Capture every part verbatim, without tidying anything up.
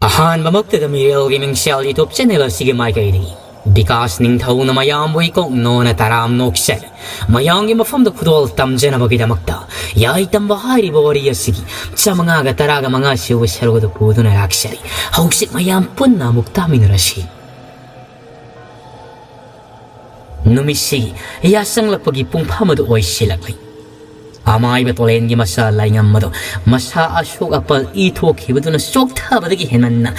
ꯑꯍꯥꯟꯕꯃꯛꯇꯗ ꯃꯤꯔꯦꯜꯒꯤ ꯃꯤꯡꯁꯦꯜ YouTube channel ꯑꯁꯤꯒꯤ ꯃꯥꯏꯀꯩꯗꯒꯤ ꯕꯤꯀꯥꯁ ꯅꯤꯡꯊꯧꯅ ꯃꯌꯥꯝꯕꯨ ꯏꯀꯣꯛ ꯅꯣꯅ ꯇꯔꯥꯝ ꯅꯣꯛꯆꯔꯤ꯫ ꯃꯌꯥꯝꯒꯤ ꯃꯐꯝꯗ ꯈꯨꯗꯣꯜ ꯇꯝꯖꯅꯕꯒꯤꯗꯃꯛꯇ ꯌꯥꯏ ꯇꯝꯕ ꯍꯥꯏꯔꯤꯕ ꯋꯥꯔꯤ ꯑꯁꯤꯒꯤ ꯆꯥꯃꯉꯥꯒ ꯇꯔꯥꯒ ꯃꯉꯥ ꯁꯨꯕ ꯁꯔꯨꯛ ꯑꯗꯨ ꯄꯨꯗꯨꯅ ꯂꯥꯛꯆꯔꯤ꯫ ꯍꯧꯖꯤꯛ ꯃꯌꯥꯝ ꯄꯨꯟꯅ ꯑꯃꯨꯛ ꯇꯥꯃꯤꯟꯅꯔꯁꯤ꯫ ꯅꯨꯃꯤꯠꯁꯤ ꯌꯥꯆꯪꯂꯛꯄꯒꯤ ꯄꯨꯡꯐꯝ ꯑꯗꯨ ꯑꯣꯏꯁꯤꯜꯂꯛꯂꯤ꯫ ꯑꯃꯥꯏꯕ ꯇꯣꯂꯦꯟꯒꯤ ꯃꯆꯥ ꯂꯥꯏꯉꯝ ꯑꯗꯨ ꯃꯁꯥ ꯑꯁꯣꯛ ꯑꯄꯜ ꯏ ꯊꯣꯛꯈꯤꯕꯗꯨꯅ ꯆꯣꯛꯊꯕꯗꯒꯤ ꯍꯦꯟꯃꯟꯅ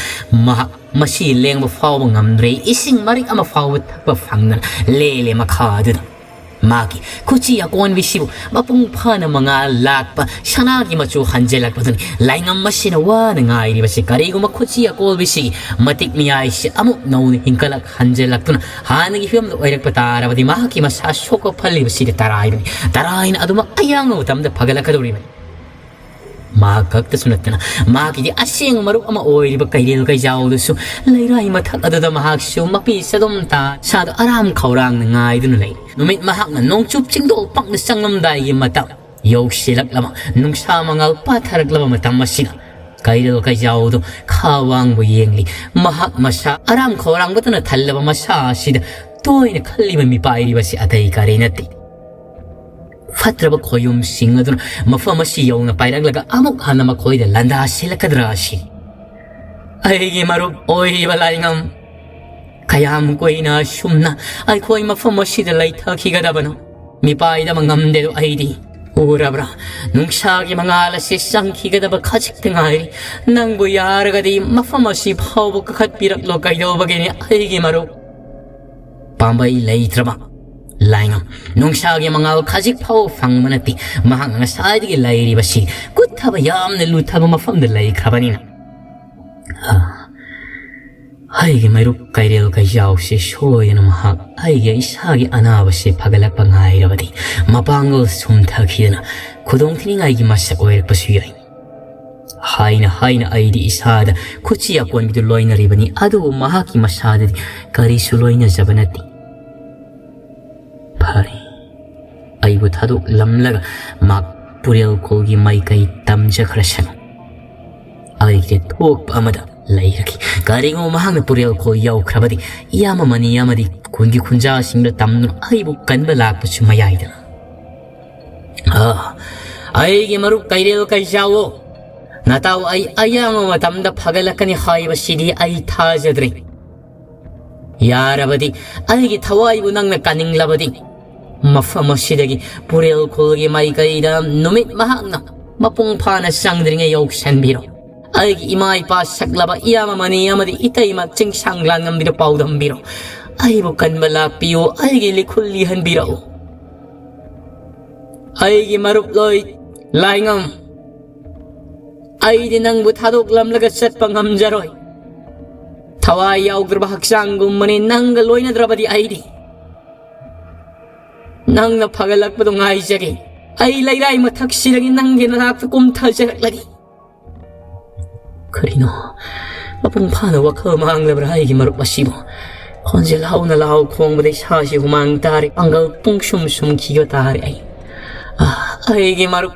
ꯃꯍꯥꯛ ꯃꯁꯤ ꯂꯦꯡꯕ ꯐꯥꯎꯕ ꯉꯝꯗ꯭ꯔꯦ꯫ ꯏꯁꯤꯡ ꯃꯔꯤꯛ ꯑꯃ ꯐꯥꯎꯕ ꯊꯛꯄ ꯐꯪꯗꯅ ꯂꯦꯜꯂꯦ ꯃꯈꯥ ꯑꯗꯨꯗ꯫ ꯃꯥꯒꯤ ꯈꯨꯠꯁꯤ ꯑꯀꯣꯟꯕꯤꯁꯤꯕꯨ ꯃꯄꯨꯡ ꯐꯥꯅ ꯃꯉꯥꯜ ꯂꯥꯛꯄ ꯁꯅꯥꯒꯤ ꯃꯆꯨ ꯍꯟꯖꯤꯜꯂꯛꯄꯗꯨꯅꯤ ꯂꯥꯏꯉꯝ ꯑꯁꯤꯅ ꯋꯥꯅ ꯉꯥꯏꯔꯤꯕꯁꯤ꯫ ꯀꯔꯤꯒꯨꯝꯕ ꯈꯨꯠꯁꯤ ꯑꯀꯣꯟꯕꯤꯁꯤꯒꯤ ꯃꯇꯤꯛ ꯃꯤꯌꯥꯏꯁꯤ ꯑꯃꯨꯛ ꯅꯧꯅ ꯍꯤꯡꯒꯠꯂꯛ ꯍꯟꯖꯤꯜꯂꯛꯇꯨꯅ ꯍꯥꯟꯅꯒꯤ ꯐꯤꯕꯝꯗ ꯑꯣꯏꯔꯛꯄ ꯇꯥꯔꯕꯗꯤ ꯃꯍꯥꯛꯀꯤ ꯃꯁꯥ ꯁꯣꯛꯄ ꯐꯜꯂꯤꯕꯁꯤꯗ ꯇꯔꯥꯏꯕꯅꯤ꯫ ꯇꯔꯥꯏꯅ ꯑꯗꯨꯃꯛ ꯑꯌꯥꯡꯕ ꯃꯇꯝꯗ ꯐꯒꯠꯂꯛꯀꯗꯧꯔꯤꯕꯅꯤ꯫ ꯃꯍꯥꯛ ꯈꯛꯇꯁꯨ ꯅꯠꯇꯅ ꯃꯍꯥꯛꯀꯤꯗꯤ ꯑꯁꯦꯡꯕ ꯃꯔꯨꯞ ꯑꯃ ꯑꯣꯏꯔꯤꯕ ꯀꯩꯔꯦꯜ ꯀꯩꯖꯥꯎꯗꯨꯁꯨ ꯂꯩꯔꯥꯏ ꯃꯊꯛ ꯑꯗꯨꯗ ꯃꯍꯥꯛꯁꯨ ꯃꯄꯤ ꯆꯗꯨꯝ ꯇꯥ ꯁꯥꯗ ꯑꯔꯥꯝ ꯈꯧꯔꯥꯡꯅ ꯉꯥꯏꯗꯨꯅ ꯂꯩ꯫ ꯅꯨꯃꯤꯠ ꯃꯍꯥꯛꯅ ꯅꯣꯡꯆꯨꯞ ꯆꯤꯡꯗꯣꯜ ꯄꯪꯅ ꯆꯪꯂꯝꯗꯥꯏꯒꯤ ꯃꯇꯝ ꯌꯧꯁꯤꯜꯂꯛꯂꯕ, ꯅꯨꯡꯁꯥ ꯃꯉꯥꯜ ꯄꯥꯊꯔꯛꯂꯕ ꯃꯇꯝ ꯑꯁꯤꯗ ꯀꯩꯔꯦꯜ ꯀꯩꯖꯥꯎꯗꯨ ꯈꯥ ꯋꯥꯡꯕ ꯌꯦꯡꯂꯤ꯫ ꯃꯍꯥꯛ ꯃꯁꯥ ꯑꯔꯥꯝ ꯈꯧꯔꯥꯡꯕꯇꯅ ꯊꯜꯂꯕ ꯃꯁꯥ ꯑꯁꯤꯗ ꯇꯣꯏꯅ ꯈꯜꯂꯤꯕ ꯃꯤꯄꯥꯏꯔꯤꯕꯁꯤ ꯑꯇꯩ ꯀꯔꯤ ꯅꯠꯇꯦ꯫ ꯐꯠꯇ꯭ꯔꯕ ꯈꯣꯌꯨꯝꯁꯤꯡ ꯑꯗꯨꯅ ꯃꯐꯝ ꯑꯁꯤ ꯌꯧꯅ ꯄꯥꯏꯔꯛꯂꯒ ꯑꯃꯨꯛ ꯍꯟꯅ ꯃꯈꯣꯏꯗ ꯂꯥꯟꯗꯥꯁꯤꯜꯂꯛꯀꯗ꯭ꯔꯥ ꯑꯁꯤꯅꯤ꯫ ꯑꯩꯒꯤ ꯃꯔꯨꯞ ꯑꯣꯏꯔꯤꯕ ꯂꯥꯏꯉꯝ, ꯀꯌꯥꯝ ꯀꯨꯏꯅ ꯑꯁꯨꯝꯅ ꯑꯩꯈꯣꯏ ꯃꯐꯝ ꯑꯁꯤꯗ ꯂꯩꯊꯈꯤꯒꯗꯕꯅꯣ? ꯃꯤꯄꯥꯏꯗꯕ ꯉꯝꯗꯦꯗꯣ ꯑꯩꯗꯤ꯫ ꯎꯔꯕ꯭ꯔꯥ? ꯅꯨꯡꯁꯥꯒꯤ ꯃꯉꯥꯜ ꯑꯁꯤ ꯆꯪꯈꯤꯒꯗꯕ ꯈꯖꯤꯛꯇ ꯉꯥꯏꯔꯤ꯫ ꯅꯪꯕꯨ ꯌꯥꯔꯒꯗꯤ ꯃꯐꯝ ꯑꯁꯤ ꯐꯥꯎꯕ ꯀꯥꯈꯠꯄꯤꯔꯛꯂꯣ꯫ ꯀꯩꯗꯧꯕꯒꯤꯅꯤ ꯑꯩꯒꯤ ꯃꯔꯨꯞ? ꯄꯥꯝꯕꯩ ꯂꯩꯇ꯭ꯔꯕ ꯂꯥꯏꯉꯝ꯫ ꯅꯨꯡꯁꯥꯒꯤ ꯃꯉꯥꯜ ꯈꯖꯤꯛ ꯐꯥꯎꯕ ꯐꯪꯕ ꯅꯠꯇꯦ꯫ ꯃꯍꯥꯛꯅ ꯉꯁꯥꯏꯗꯒꯤ ꯂꯩꯔꯤꯕꯁꯤ ꯀꯨꯠꯊꯕ ꯌꯥꯝꯅ ꯂꯨꯊꯕ ꯃꯐꯝꯗ ꯂꯩꯈ꯭ꯔꯕꯅꯤꯅ꯫ ꯑꯥ, ꯑꯩꯒꯤ ꯃꯩꯔꯨꯞ ꯀꯩꯔꯦꯜ ꯀꯩꯖꯥꯎꯁꯤ ꯁꯣꯏꯗꯅ ꯃꯍꯥꯛ ꯑꯩꯒꯤ ꯏꯁꯥꯒꯤ ꯑꯅꯥꯕꯁꯤ ꯐꯒꯠꯂꯛꯄ ꯉꯥꯏꯔꯕꯗꯤ ꯃꯄꯥꯡꯒꯜ ꯁꯨꯝꯊꯈꯤꯗꯅ ꯈꯨꯗꯣꯡꯊꯤꯅꯤꯡꯉꯥꯏꯒꯤ ꯃꯁꯛ ꯑꯣꯏꯔꯛꯄꯁꯨ ꯌꯥꯏ꯫ ꯍꯥꯏꯅ ꯍꯥꯏꯅ ꯑꯩꯗꯤ ꯏꯁꯥꯗ ꯈꯨꯠꯁꯤ ꯑꯀꯣꯟꯕꯤꯗꯨ ꯂꯣꯏꯅꯔꯤꯕꯅꯤ, ꯑꯗꯨꯕꯨ ꯃꯍꯥꯛꯀꯤ ꯃꯁꯥꯗꯗꯤ ꯀꯔꯤꯁꯨ ꯂꯣꯏꯅꯖꯕ ꯅꯠꯇꯦ꯫ ꯐꯔꯦ, ꯑꯩꯕꯨ ꯊꯥꯗꯣꯛꯂꯝꯂꯒ ꯃꯍꯥꯛ ꯄꯨꯔꯦꯜ ꯈꯨꯜꯒꯤ ꯃꯥꯏꯀꯩ ꯇꯝꯖꯈ꯭ꯔꯁꯅꯨ꯫ ꯑꯩꯒꯤ ꯊꯣꯛꯄ ꯑꯃꯗ ꯂꯩꯔꯒꯦ꯫ ꯀꯔꯤꯒꯨꯝꯕ ꯃꯍꯥꯛꯅ ꯄꯨꯔꯦꯜ ꯈꯣꯜ ꯌꯧꯈ꯭ꯔꯕꯗꯤ, ꯏꯌꯥꯝꯕ ꯃꯅꯤ ꯑꯃꯗꯤ ꯈꯨꯟꯒꯤ ꯈꯨꯟꯖꯥꯁꯤꯡꯗ ꯇꯝꯗꯨꯅ ꯑꯩꯕꯨ ꯀꯟꯕ ꯂꯥꯛꯄꯁꯨ ꯃꯌꯥꯏꯗ꯫ ꯑꯥ, ꯑꯩꯒꯤ ꯃꯔꯨꯞ ꯀꯩꯔꯦꯜ ꯀꯩꯖꯥꯎꯋꯣ, ꯅꯇꯥꯎ ꯑꯩ ꯑꯌꯥꯝꯕ ꯃꯇꯝꯗ ꯐꯒꯠꯂꯛꯀꯅꯤ ꯍꯥꯏꯕꯁꯤꯗꯤ ꯑꯩ ꯊꯥꯖꯗ꯭ꯔꯦ꯫ ꯌꯥꯔꯕꯗꯤ ꯑꯩꯒꯤ ꯊꯋꯥꯏꯕꯨ ꯅꯪꯅ ꯀꯥꯅꯤꯡꯂꯕꯗꯤ, ꯃꯐꯝ ꯑꯁꯤꯗꯒꯤ ꯄꯨꯔꯦꯜ ꯈꯨꯜꯒꯤ ꯃꯥꯏꯀꯩꯗ ꯅꯨꯃꯤꯠ ꯃꯍꯥꯛꯅ ꯃꯄꯨꯡ ꯐꯥꯅ ꯆꯪꯗ꯭ꯔꯤꯉꯩ ꯌꯧꯁꯟꯕꯤꯔꯣ꯫ ꯑꯩꯒꯤ ꯏꯃꯥ ꯏꯄꯥ ꯁꯛꯂꯕ ꯏꯌꯥꯝꯕ ꯃꯅꯤ ꯑꯃꯗꯤ ꯏꯇꯩꯃ ꯆꯤꯡꯁꯥꯡ ꯂꯥꯟꯉꯝꯕꯤꯗ ꯄꯥꯎꯗꯝꯕꯤꯔꯣ꯫ ꯑꯩꯕꯨ ꯀꯟꯕ ꯂꯥꯛꯄꯤꯌꯨ, ꯑꯩꯒꯤ ꯂꯤꯈꯨꯜ ꯂꯤꯍꯟꯕꯤꯔꯛꯎ꯫ ꯑꯩꯒꯤ ꯃꯔꯨꯞ ꯂꯣꯏ ꯂꯥꯏꯉꯝ, ꯑꯩꯗꯤ ꯅꯪꯕꯨ ꯊꯥꯗꯣꯛꯂꯝꯂꯒ ꯆꯠꯄ ꯉꯝꯖꯔꯣꯏ꯫ ꯊꯋꯥꯏ ꯌꯥꯎꯗ꯭ꯔꯕ ꯍꯛꯆꯥꯡꯒꯨꯝꯕꯅꯤ ꯅꯪꯒ ꯂꯣꯏꯅꯗ꯭ꯔꯕꯗꯤ ꯑꯩꯗꯤ꯫ ꯅꯪꯅ ꯐꯒꯠꯂꯛꯄꯗꯣ ꯉꯥꯏꯖꯒꯦ꯫ ꯑꯩ ꯂꯩꯔꯥꯏ ꯃꯊꯛꯁꯤꯗꯒꯤ ꯅꯪꯒꯤ ꯅꯅꯥꯛꯇ ꯀꯨꯝꯊꯖꯔꯛꯂꯒꯦ꯫ ꯀꯔꯤꯅꯣ? ꯃꯄꯨꯡ ꯐꯥꯅ ꯋꯥꯈꯜ ꯃꯥꯡꯂꯕ꯭ꯔꯥ ꯑꯩꯒꯤ ꯃꯔꯨꯞ ꯑꯁꯤꯕꯨ? ꯈꯣꯟꯖꯦꯜ ꯍꯧꯅ ꯂꯥꯎ ꯈꯣꯡꯕꯗ ꯏꯁꯥꯁꯤ ꯍꯨꯃꯥꯡ ꯇꯥꯔꯦ, ꯄꯥꯡꯒꯜ ꯄꯨꯡꯁꯨꯝ ꯁꯨꯝꯈꯤꯕ ꯇꯥꯔꯦ ꯑꯩ꯫ ꯑꯥ, ꯑꯩꯒꯤ ꯃꯔꯨꯞ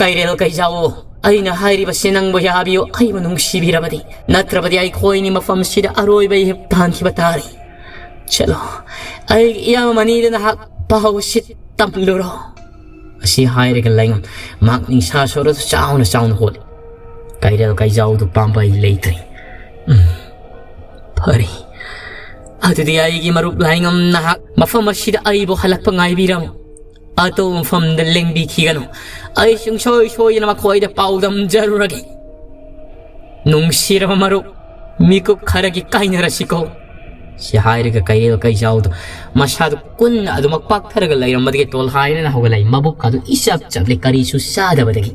ꯀꯩꯔꯦꯜ ꯀꯩꯖꯥꯎꯋꯣ, ꯑꯩꯅ ꯍꯥꯏꯔꯤꯕꯁꯤ ꯅꯪꯕꯨ ꯌꯥꯕꯤꯌꯨ, ꯑꯩꯕꯨ ꯅꯨꯡꯁꯤꯕꯤꯔꯕꯗꯤ꯫ ꯅꯠꯇ꯭ꯔꯕꯗꯤ ꯑꯩꯈꯣꯏꯅꯤ ꯃꯐꯝꯁꯤꯗ ꯑꯔꯣꯏꯕ ꯏꯍꯤꯞ ꯇꯥꯟꯈꯤꯕ ꯇꯥꯔꯦ꯫ ꯆꯠꯂꯣ, ꯑꯩꯒꯤ ꯏꯌꯥꯝꯕ ꯃꯅꯤꯗ ꯅꯍꯥꯛ ꯄꯥꯎ ꯑꯁꯤ ꯇꯝꯂꯨꯔꯣ꯫ ꯑꯁꯤ ꯍꯥꯏꯔꯒ ꯂꯩꯉꯝ ꯃꯍꯥꯛ ꯅꯤꯡꯁꯥ ꯁꯣꯔꯗꯨ ꯆꯥꯎꯅ ꯆꯥꯎꯅ ꯍꯣꯜꯂꯤ꯫ ꯀꯩꯔꯦꯜ ꯀꯩꯖꯥꯎꯗꯨ ꯄꯥꯝꯕꯩ ꯂꯩꯇ꯭ꯔꯦ꯫ ꯎꯝ, ꯐꯔꯦ꯫ ꯑꯗꯨꯗꯤ ꯑꯩꯒꯤ ꯃꯔꯨꯞ ꯂꯥꯏꯉꯝ ꯅꯍꯥꯛ ꯃꯐꯝ ꯑꯁꯤꯗ ꯑꯩꯕꯨ ꯍꯜꯂꯛꯄ ꯉꯥꯏꯕꯤꯔꯝꯃꯨ꯫ ꯑꯇꯣꯞꯄ ꯃꯐꯝꯗ ꯂꯦꯡꯕꯤꯈꯤꯒꯅꯨ꯫ ꯑꯩ ꯁꯨꯡꯁꯣꯏ ꯁꯣꯏꯗꯅ ꯃꯈꯣꯏꯗ ꯄꯥꯎꯗꯝꯖꯔꯨꯔꯒꯦ꯫ ꯅꯨꯡꯁꯤꯔꯕ ꯃꯔꯨꯞ, ꯃꯤꯀꯨꯞ ꯈꯔꯒꯤ ꯀꯥꯏꯅꯔꯁꯤꯀꯣ꯫ ꯁꯤ ꯍꯥꯏꯔꯒ ꯀꯩꯔꯦꯜ ꯀꯩꯖꯥꯎꯗꯣ ꯃꯁꯥꯗꯨ ꯀꯨꯟꯅ ꯑꯗꯨꯃꯛ ꯄꯥꯛꯊꯔꯒ ꯂꯩꯔꯝꯕꯗꯒꯤ ꯇꯣꯜꯍꯥꯏꯅꯅ ꯍꯧꯒꯠꯂꯛꯏ꯫ ꯃꯕꯨꯛ ꯑꯗꯨ ꯏꯆꯞ ꯆꯞꯂꯤ, ꯀꯔꯤꯁꯨ ꯆꯥꯗꯕꯗꯒꯤ꯫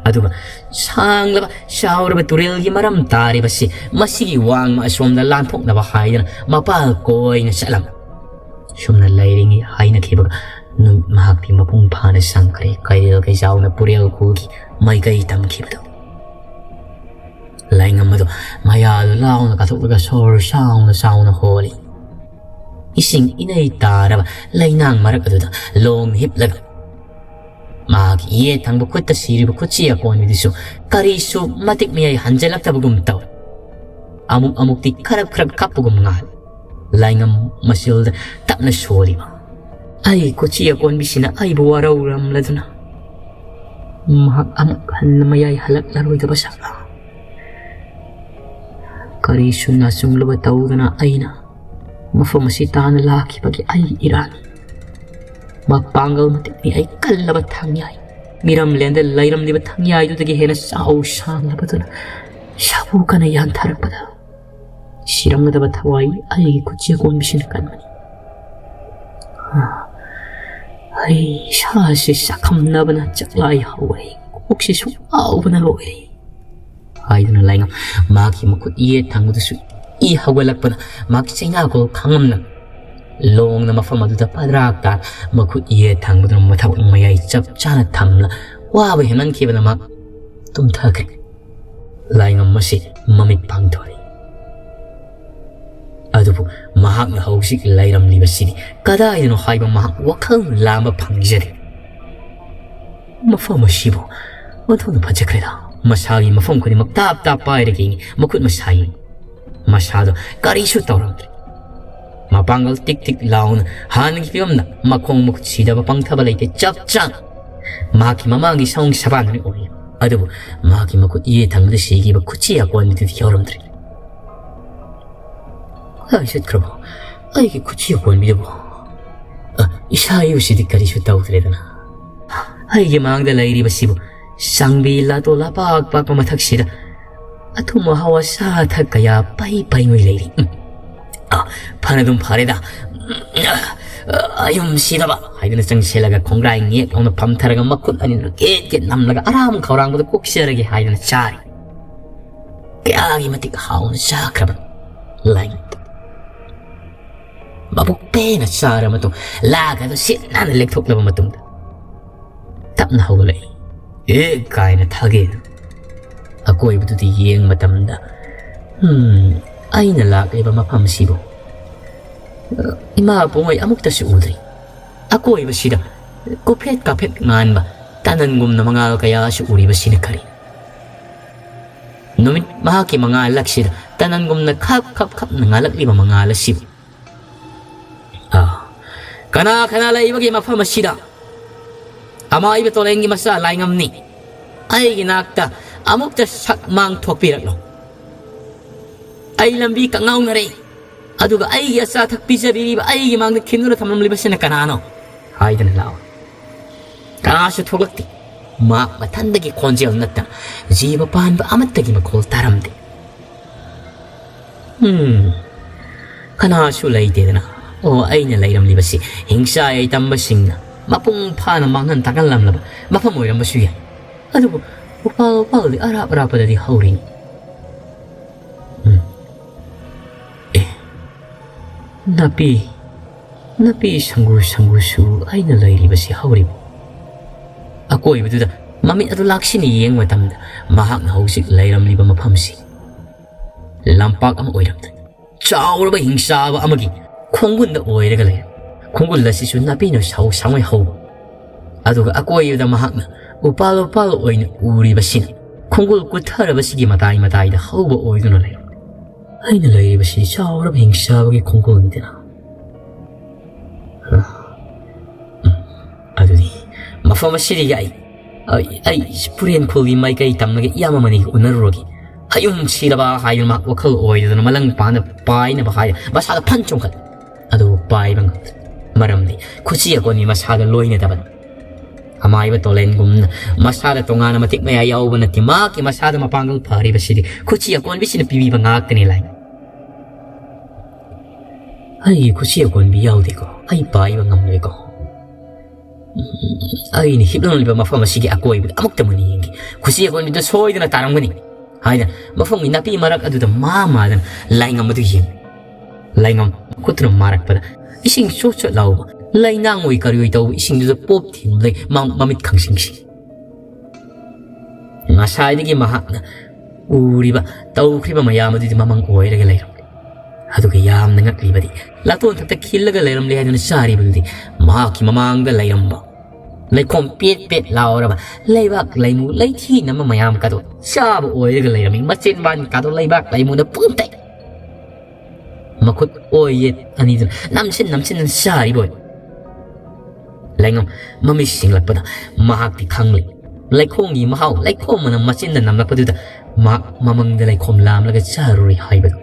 ꯑꯗꯨꯒ ꯁꯥꯡꯂꯕ ꯆꯥꯎꯔꯕ ꯇꯨꯔꯦꯜꯒꯤ ꯃꯔꯝ ꯇꯥꯔꯤꯕꯁꯤ ꯃꯁꯤꯒꯤ ꯋꯥꯡꯃ ꯑꯁꯣꯝꯗ ꯂꯥꯟꯊꯣꯛꯅꯕ ꯍꯥꯏꯗꯅ ꯃꯄꯥꯜ ꯀꯣꯏꯅ ꯆꯠꯂꯝ꯫ ꯁꯨꯝꯅ ꯂꯩꯔꯤꯉꯩ ꯍꯥꯏꯅꯈꯤꯕꯒ ꯅꯨꯃꯤꯠ ꯃꯍꯥꯛꯇꯤ ꯃꯄꯨꯡ ꯐꯥꯅ ꯆꯪꯈ꯭ꯔꯦ꯫ ꯀꯩꯔꯦꯜ ꯀꯩꯖꯥꯎꯅ ꯄꯨꯔꯦꯜ ꯈꯨꯜꯒꯤ ꯃꯥꯏꯀꯩ ꯇꯝꯈꯤꯕꯗꯨ꯫ ꯂꯥꯏꯉꯝ ꯑꯗꯨ ꯃꯌꯥꯗꯨ ꯂꯥꯎꯅ ꯀꯥꯊꯣꯛꯂꯒ ꯁꯣꯔ ꯆꯥꯎꯅ ꯆꯥꯎꯅ ꯍꯣꯜꯂꯤ꯫ ꯏꯁꯤꯡ ꯏꯅꯩ ꯇꯥꯔꯕ ꯂꯩꯅꯥꯡ ꯃꯔꯛ ꯑꯗꯨꯗ ꯂꯣꯡ ꯍꯤꯞꯂꯒ ꯃꯍꯥꯛꯀꯤ ꯌꯦꯠ ꯊꯪꯕ ꯈꯨꯠꯇ ꯁꯤꯔꯤꯕ ꯈꯨꯠꯁꯤ ꯑꯀꯣꯟꯕꯤꯗꯨꯁꯨ ꯀꯔꯤꯁꯨ ꯃꯇꯤꯛ ꯃꯌꯥꯏ ꯍꯟꯖꯤꯜꯂꯛꯇꯕꯒꯨꯝ ꯇꯧꯏ꯫ ꯑꯃꯨꯛ ꯑꯃꯨꯛꯇꯤ ꯈꯔꯞ ꯈꯔꯞ ꯀꯞꯄꯒꯨꯝ ꯉꯥꯜꯂꯤ꯫ ꯂꯥꯏꯉꯝ ꯃꯁꯤꯜꯗ ꯇꯞꯅ ꯁꯣꯜꯂꯤꯕ ꯑꯩ ꯈꯨꯠꯁꯤ ꯑꯀꯣꯟꯕꯤꯁꯤꯅ ꯑꯩꯕꯨ ꯋꯥꯔꯧꯔꯝꯂꯗꯨꯅ ꯃꯍꯥꯛ ꯑꯃꯨꯛ ꯍꯟꯅ ꯃꯌꯥꯏ ꯍꯜꯂꯛꯂꯔꯣꯏꯗꯕ ꯁꯥꯔ꯫ ꯀꯔꯤꯁꯨ ꯅꯆꯨꯡꯂꯕ ꯇꯧꯗꯅ ꯑꯩꯅ ꯃꯐꯝ ꯑꯁꯤ ꯇꯥꯅ ꯂꯥꯛꯈꯤꯕꯒꯤ ꯑꯩ ꯏꯔꯥꯟꯅꯤ꯫ ꯃꯄꯥꯡꯒꯜ ꯃꯇꯤꯛꯅꯤ ꯑꯩ ꯀꯜꯂꯕ ꯊꯥꯡꯌꯥꯏ꯫ ꯃꯤꯔꯝꯂꯦꯟꯗ ꯂꯩꯔꯝꯂꯤꯕ ꯊꯥꯡꯌꯥꯏꯗꯨꯗꯒꯤ ꯍꯦꯟꯅ ꯆꯥꯎ ꯁꯥꯡꯂꯕꯗꯨꯅ ꯁꯥꯕꯨ ꯀꯟꯅ ꯌꯥꯟꯊꯔꯛꯄꯗ ꯁꯤꯔꯝꯒꯗꯕ ꯊꯋꯥꯏ ꯑꯩꯒꯤ ꯈꯨꯠꯁꯤ ꯑꯀꯣꯟꯕꯤꯁꯤꯅ ꯀꯟꯕꯅꯤ꯫ ꯑꯩ ꯏꯁꯥꯁꯤ ꯆꯥꯛꯈꯝꯅꯕꯅ ꯆꯥꯛꯂꯥꯏ ꯍꯧꯔꯦ, ꯀꯣꯛꯁꯤꯁꯨ ꯉꯥꯎꯕꯅ ꯂꯣꯏꯔꯦ ꯍꯥꯏꯗꯨꯅ ꯂꯥꯏꯉꯝ ꯃꯍꯥꯛꯀꯤ ꯃꯈꯨꯠ ꯌꯦꯠ ꯊꯪꯕꯗꯨꯁꯨ ꯏ ꯍꯧꯒꯠꯂꯛꯄꯅ ꯃꯍꯥꯛ ꯆꯩꯅꯥꯒꯣꯜ ꯈꯥꯡꯉꯝꯅ ꯂꯣꯡꯅ ꯃꯐꯝ ꯑꯗꯨꯗ ꯄꯗ꯭ꯔꯥꯛ ꯇꯥ ꯃꯈꯨꯠ ꯌꯦꯠ ꯊꯪꯕꯗꯨꯅ ꯃꯊꯕꯛ ꯃꯌꯥꯏ ꯆꯞ ꯆꯥꯅ ꯊꯝꯂ ꯋꯥꯕ ꯍꯦꯟꯃꯟꯈꯤꯕꯅ ꯃꯍꯥꯛ ꯇꯨꯝꯊꯈ꯭ꯔꯦ꯫ ꯂꯥꯏꯉꯝ ꯑꯁꯤ ꯃꯃꯤꯠ ꯄꯥꯡꯊꯣꯔꯛꯏ꯫ ꯑꯗꯨꯕꯨ ꯃꯍꯥꯛꯅ ꯍꯧꯖꯤꯛ ꯂꯩꯔꯝꯂꯤꯕꯁꯤꯗꯤ ꯀꯗꯥꯏꯗꯅꯣ ꯍꯥꯏꯕ ꯃꯍꯥꯛ ꯋꯥꯈꯜ ꯂꯥꯝꯕ ꯐꯪꯖꯔꯤ꯫ ꯃꯐꯝ ꯑꯁꯤꯕꯨ ꯑꯣꯟꯊꯣꯛꯅ ꯐꯖꯈ꯭ꯔꯦꯗ꯫ ꯃꯁꯥꯒꯤ ꯃꯐꯝ ꯈꯨꯗꯤꯡꯃꯛ ꯇꯥꯞ ꯇꯥꯞ ꯄꯥꯏꯔꯒ ꯌꯦꯡꯉꯤ꯫ ꯃꯈꯨꯠ ꯃꯁꯥ ꯌꯦꯡꯉꯤ꯫ ꯃꯁꯥꯗꯣ ꯀꯔꯤꯁꯨ ꯇꯧꯔꯝꯗ꯭ꯔꯦ꯫ ꯃꯄꯥꯡꯒꯜ ꯇꯤꯛ ꯇꯤꯛ ꯂꯥꯎꯅ ꯍꯥꯟꯅꯒꯤ ꯐꯤꯕꯝꯗ ꯃꯈꯣꯡ ꯃꯈꯨꯠ ꯁꯤꯗꯕ ꯄꯪꯊꯕ ꯂꯩꯇꯦ꯫ ꯆꯞ ꯆꯥꯅ ꯃꯍꯥꯛꯀꯤ ꯃꯃꯥꯡꯒꯤ ꯁꯑꯣꯡ ꯁꯕꯥꯟꯗꯨꯅꯤ ꯑꯣꯏꯔꯤ꯫ ꯑꯗꯨꯕꯨ ꯃꯍꯥꯛꯀꯤ ꯃꯈꯨꯠ ꯌꯦꯠ ꯊꯪꯕꯗ ꯁꯤꯈꯤꯕ ꯈꯨꯠꯁꯤ ꯑꯀꯣꯟꯕꯤꯗꯨꯗꯤ ꯌꯥꯎꯔꯝꯗ꯭ꯔꯦ꯫ ꯀꯗꯥꯏ ꯆꯠꯈ꯭ꯔꯕꯣ? ꯑꯩꯒꯤ ꯈꯨꯠꯁꯤ ꯑꯀꯣꯟꯕꯤꯗꯨꯕꯨ? ꯑ, ꯏꯁꯥ ꯏꯔꯨꯁꯤꯗꯤ ꯀꯔꯤꯁꯨ ꯇꯧꯗ꯭ꯔꯦꯗꯅ꯫ ꯑꯩꯒꯤ ꯃꯥꯡꯗ ꯂꯩꯔꯤꯕꯁꯤꯕꯨ ꯆꯥꯡꯕꯤ ꯂꯥꯇꯣ ꯂꯄꯥꯛ ꯄꯥꯛꯄ ꯃꯊꯛꯁꯤꯗ ꯑꯊꯨꯝ ꯑꯍꯥꯎ ꯑꯆꯥ ꯑꯊꯛ ꯀꯌꯥ ꯄꯩ ꯄꯩꯉꯩ ꯂꯩꯔꯤ꯫ ꯎꯝ꯫ ꯑ, ꯐꯅꯗꯨꯝ ꯐꯔꯦꯗ꯫ ꯎꯝ, ꯑ, ꯑꯌꯨꯝ ꯁꯤꯗꯕ ꯍꯥꯏꯗꯨꯅ ꯆꯪꯁꯤꯜꯂꯒ ꯈꯣꯡꯒ꯭ꯔꯥꯏ ꯉꯦꯛ ꯂꯥꯎꯅ ꯐꯝꯊꯔꯒ ꯃꯈꯨꯠ ꯑꯅꯤꯗꯨꯅ ꯀꯦꯠ ꯀꯦꯠ ꯅꯝꯂꯒ ꯑꯔꯥꯝ ꯈꯧꯔꯥꯡꯕꯗ ꯀꯣꯛꯆꯔꯒꯦ ꯍꯥꯏꯗꯨꯅ ꯆꯥꯔꯤ꯫ ꯀꯌꯥꯒꯤ ꯃꯇꯤꯛ ꯍꯥꯎꯅ ꯆꯥꯈ꯭ꯔꯕ ꯂꯥꯏꯉꯝ꯫ ꯃꯕꯨꯛ ꯄꯦꯟꯅ ꯆꯥꯔ ꯃꯇꯨꯡ ꯂꯥꯛ ꯑꯗꯨ ꯁꯤꯠ ꯅꯥꯟꯅ ꯂꯦꯛꯊꯣꯛꯂꯕ ꯃꯇꯨꯡꯗ ꯇꯞꯅ ꯍꯧꯒꯠꯂꯛꯏ꯫ ꯑꯦ ꯀꯥꯏꯅ ꯊꯥꯒꯦꯅ ꯑꯀꯣꯏꯕꯗꯨꯗ ꯌꯦꯡ ꯃꯇꯝꯗ, "ꯎꯝ, ꯑꯩꯅ ꯂꯥꯛꯂꯤꯕ ꯃꯐꯝꯁꯤꯕꯨ, ꯑ, ꯏꯃꯥ ꯏꯕꯨꯡꯉꯣꯏ ꯑꯃꯨꯛꯇꯁꯨ ꯎꯗ꯭ꯔꯤ꯫ ꯑꯀꯣꯏꯕꯁꯤꯗ ꯀꯨꯐꯦꯠ ꯀꯥꯐꯦꯠ ꯉꯥꯟꯕ ꯇꯅꯟꯒꯨꯝꯅ ꯃꯉꯥꯜ ꯀꯌꯥꯁꯨ ꯎꯔꯤꯕꯁꯤꯅ ꯀꯔꯤ? ꯅꯨꯃꯤꯠ ꯃꯍꯥꯛꯀꯤ ꯃꯉꯥꯜ ꯑꯁꯤꯗ ꯇꯅꯟꯒꯨꯝꯅ ꯈꯞ ꯈꯞ ꯈꯞꯅ ꯉꯥꯜꯂꯛꯂꯤꯕ ꯃꯉꯥꯜ ꯑꯁꯤꯕꯨ꯫ ꯑꯥ, ꯀꯅꯥ ꯀꯅꯥ ꯂꯩꯕꯒꯦ ꯃꯐꯝ ꯑꯁꯤꯗ? ꯑꯃꯥꯏꯕ ꯇꯣꯂꯦꯟꯒꯤ ꯃꯆꯥ ꯂꯥꯏꯉꯝꯅꯤ꯫ ꯑꯩꯒꯤ ꯅꯥꯛꯇ ꯑꯃꯨꯛꯇ ꯁꯛ ꯃꯥꯡ ꯊꯣꯛꯄꯤꯔꯛꯂꯣ꯫ ꯑꯩ ꯂꯝꯕꯤ ꯀꯛꯉꯥꯎꯅꯔꯦ꯫ ꯑꯗꯨꯒ ꯑꯩꯒꯤ ꯑꯆꯥ ꯑꯊꯛ ꯄꯤꯖꯕꯤꯔꯤꯕ ꯑꯩꯒꯤ ꯃꯥꯡꯗ ꯈꯤꯟꯗꯨꯅ ꯊꯝꯂꯝꯂꯤꯕꯁꯤꯅ ꯀꯅꯥꯅꯣ? ꯍꯥꯏꯗꯅ ꯂꯥꯎꯏ꯫ ꯀꯅꯥꯁꯨ ꯊꯣꯛꯂꯛꯇꯦ꯫ ꯃꯍꯥꯛ ꯃꯊꯟꯗꯒꯤ ꯈꯣꯟꯖꯦꯜ ꯅꯠꯇꯅ ꯖꯤꯕ ꯄꯥꯟꯕ ꯑꯃꯠꯇꯒꯤ ꯃꯈꯣꯜ ꯇꯥꯔꯝꯗꯦ꯫ ꯎꯝ, ꯀꯅꯥꯁꯨ ꯂꯩꯇꯦꯗꯅ꯫ ꯑꯣ, ꯑꯩꯅ ꯂꯩꯔꯝꯂꯤꯕꯁꯤ ꯍꯤꯡꯁꯥ ꯌꯥꯏꯇꯝꯕꯁꯤꯡꯅ ꯃꯄꯨꯡ ꯐꯥꯅ ꯃꯥꯡꯍꯟ ꯇꯥꯛꯍꯜꯂꯝꯂꯕ ꯃꯐꯝ ꯑꯣꯏꯔꯝꯕꯁꯨ ꯌꯥꯏ꯫ ꯑꯗꯨꯕꯨ ꯎꯄꯥꯜ ꯋꯥꯄꯥꯜꯗꯤ ꯑꯔꯥꯞ ꯑꯔꯥꯞꯄꯗꯗꯤ ꯍꯧꯔꯤ꯫ ꯎꯝ꯫ ꯑꯦ, ꯅꯥꯄꯤ, ꯅꯥꯄꯤ ꯁꯪꯒꯨ ꯁꯪꯒꯨꯁꯨ ꯑꯩꯅ ꯂꯩꯔꯤꯕꯁꯤ ꯍꯧꯔꯤꯕ꯫ ꯑꯀꯣꯏꯕꯗꯨꯗ ꯃꯃꯤꯠ ꯑꯗꯨ ꯂꯥꯛꯁꯤꯟꯅ ꯌꯦꯡꯕ ꯃꯇꯝꯗ ꯃꯍꯥꯛꯅ ꯍꯧꯖꯤꯛ ꯂꯩꯔꯝꯂꯤꯕ ꯃꯐꯝꯁꯤ ꯂꯝꯄꯥꯛ ꯑꯃ ꯑꯣꯏꯔꯝꯗ꯭ꯔꯦ꯫ ꯆꯥꯎꯔꯕ ꯍꯤꯡꯆꯥꯕ ꯑꯃꯒꯤ ꯈꯣꯡꯒꯨꯟꯗ ꯑꯣꯏꯔꯒ ꯂꯩꯔꯦ꯫ ꯈꯣꯡꯒꯨꯜ ꯑꯁꯤꯁꯨ ꯅꯥꯄꯤꯅ ꯁꯥꯎ ꯁꯥꯡꯉꯩ ꯍꯧꯕ꯫ ꯑꯗꯨꯒ ꯑꯀꯣꯏꯕꯗ ꯃꯍꯥꯛꯅ ꯎꯄꯥꯜ ꯎꯄꯥꯜ ꯑꯣꯏꯅ ꯎꯔꯤꯕꯁꯤꯅ ꯈꯣꯡꯒꯨꯜ ꯀꯨꯠꯊꯔꯕꯁꯤꯒꯤ ꯃꯇꯥꯏ ꯃꯇꯥꯏꯗ ꯍꯧꯕ ꯑꯣꯏꯗꯨꯅ ꯂꯩꯔꯦ꯫ ꯑꯩꯅ ꯂꯩꯔꯤꯕꯁꯤ ꯆꯥꯎꯔꯕ ꯍꯤꯡꯆꯥꯕꯒꯤ ꯈꯣꯡꯒꯨꯜꯅꯤꯗꯅ꯫ ꯑꯗꯨꯗꯤ ꯃꯐꯝ ꯑꯁꯤꯗꯒꯤ ꯑꯩ, ꯑꯩ, ꯑꯩ ꯄꯨꯔꯦꯟ ꯈꯨꯜꯒꯤ ꯃꯥꯏꯀꯩ ꯇꯝꯂꯒ ꯏꯌꯥꯝꯕ ꯃꯅꯤꯒ ꯎꯅꯔꯨꯔꯒꯦ꯫ ꯍꯌꯨꯝ ꯁꯤꯔꯕ ꯍꯥꯏꯗꯨꯅ ꯃꯍꯥꯛ ꯋꯥꯈꯜ ꯑꯣꯏꯗꯗꯅ ꯃꯂꯪ ꯄꯥꯅ ꯄꯥꯏꯅꯕ ꯍꯥꯏ ꯃꯁꯥꯗ ꯐꯟ ꯆꯣꯡꯈꯠ꯫ ꯑꯗꯨꯕꯨ ꯄꯥꯏꯕ ꯉꯝꯗ꯭ꯔꯦ꯫ ꯃꯔꯝꯗꯤ ꯈꯨꯠꯁꯤ ꯑꯀꯣꯟꯕꯤ ꯃꯁꯥꯗ ꯂꯣꯏꯅꯗꯕꯅꯤ꯫ ꯑꯃꯥꯏꯕ ꯇꯣꯂꯦꯟꯒꯨꯝꯅ ꯃꯁꯥꯗ ꯇꯣꯉꯥꯟꯅ ꯃꯇꯤꯛ ꯃꯌꯥꯏ ꯌꯥꯎꯕ ꯅꯠꯇꯦ꯫ ꯃꯍꯥꯛꯀꯤ ꯃꯁꯥꯗ ꯃꯄꯥꯡꯒꯜ ꯐꯔꯤꯕꯁꯤꯗꯤ ꯈꯨꯠꯁꯤ ꯑꯀꯣꯟꯕꯤꯁꯤꯅ ꯄꯤꯕꯤꯕ ꯉꯥꯛꯇꯅꯤ ꯂꯥꯏ꯫ ꯑꯩꯒꯤ ꯈꯨꯠꯁꯤ ꯑꯀꯣꯟꯕꯤ ꯌꯥꯎꯗꯦꯀꯣ꯫ ꯑꯩ ꯄꯥꯏꯕ ꯉꯝꯂꯣꯏꯀꯣ꯫ ꯎꯝ, ꯑꯩꯅ ꯍꯤꯞꯂꯝꯂꯤꯕ ꯃꯐꯝ ꯑꯁꯤꯒꯤ ꯑꯀꯣꯏꯕꯗ ꯑꯃꯨꯛꯇ ꯃꯨꯟꯅ ꯌꯦꯡꯒꯦ꯫ ꯈꯨꯠꯁꯤ ꯑꯀꯣꯟꯕꯤꯗ ꯁꯣꯏꯗꯅ ꯇꯥꯔꯝꯒꯅꯤ ꯍꯥꯏꯅ ꯃꯐꯝꯒꯤ ꯅꯥꯄꯤ ꯃꯔꯛ ꯑꯗꯨꯗ ꯃꯥ ꯃꯥꯗꯅ ꯂꯥꯏꯉꯝ ꯑꯗꯨ ꯌꯦꯡꯂꯤ꯫ ꯂꯥꯏꯉꯝ ꯃꯈꯨꯠꯇꯨꯅ ꯃꯥꯔꯛꯄꯗ ꯏꯁꯤꯡ ꯆꯣꯠ ꯆꯣꯠ ꯂꯥꯎꯕ, ꯂꯩꯅꯥꯡ ꯑꯣꯏ ꯀꯔꯤ ꯑꯣꯏ ꯇꯧꯕ ꯏꯁꯤꯡꯗꯨꯗ ꯄꯣꯞ ꯊꯦꯡꯂꯨꯗꯩ ꯃ-, ꯃꯃꯤꯠ ꯈꯪꯁꯤꯡꯁꯤ꯫ ꯉꯁꯥꯏꯗꯒꯤ ꯃꯍꯥꯛꯅ ꯎꯔꯤꯕ, ꯇꯧꯈ꯭ꯔꯤꯕ ꯃꯌꯥꯝ ꯑꯗꯨꯗꯤ ꯃꯃꯪ ꯑꯣꯏꯔꯒ ꯂꯩꯔꯝꯂꯦ꯫ ꯑꯗꯨꯒ ꯌꯥꯝꯅ ꯉꯛꯂꯤꯕꯗꯤ, ꯂꯥꯇꯣꯟ ꯊꯛꯇ ꯈꯤꯜꯂꯒ ꯂꯩꯔꯝꯂꯦ ꯍꯥꯏꯗꯨꯅ ꯆꯥꯔꯤꯕꯗꯨꯗꯤ ꯃꯍꯥꯛꯀꯤ ꯃꯃꯥꯡꯗ ꯂꯩꯔꯝꯕ ꯂꯩꯈꯣꯝ ꯄꯦꯠ ꯄꯦꯠ ꯂꯥꯎꯔꯕ ꯂꯩꯕꯥꯛ ꯂꯩꯃꯨ ꯂꯩꯊꯤ ꯅꯝꯕ ꯃꯌꯥꯝ ꯀꯥꯗꯣ ꯆꯥꯕ ꯑꯣꯏꯔꯒ ꯂꯩꯔꯝꯃꯤ꯫ ꯃꯆꯤꯟꯕꯥꯟ ꯀꯥꯗꯣ ꯂꯩꯕꯥꯛ ꯂꯩꯃꯨꯅ ꯄꯨꯝꯇꯩ꯫ ꯃꯈꯨꯠ ꯑꯣꯏ ꯌꯦꯠ ꯑꯅꯤꯗꯨꯅ ꯅꯝꯁꯤꯟ ꯅꯝꯁꯤꯟꯗꯨꯅ ꯆꯥꯔꯤꯕ ꯑꯣꯏ꯫ ꯂꯩꯉꯝ ꯃꯃꯤꯠ ꯁꯤꯡꯂꯛꯄꯗ ꯃꯍꯥꯛꯇꯤ ꯈꯪꯂꯦ꯫ ꯂꯩꯈꯣꯝꯒꯤ ꯃꯍꯥꯎ ꯂꯩꯈꯣꯝ ꯃꯅꯝ ꯃꯆꯤꯟꯗ ꯅꯝꯂꯛꯄꯗꯨꯗ ꯃꯍꯥꯛ ꯃꯃꯪꯗ ꯂꯩꯈꯣꯝ ꯂꯥꯝꯂꯒ ꯆꯥꯔꯨꯔꯦ ꯍꯥꯏꯕꯗꯨ꯫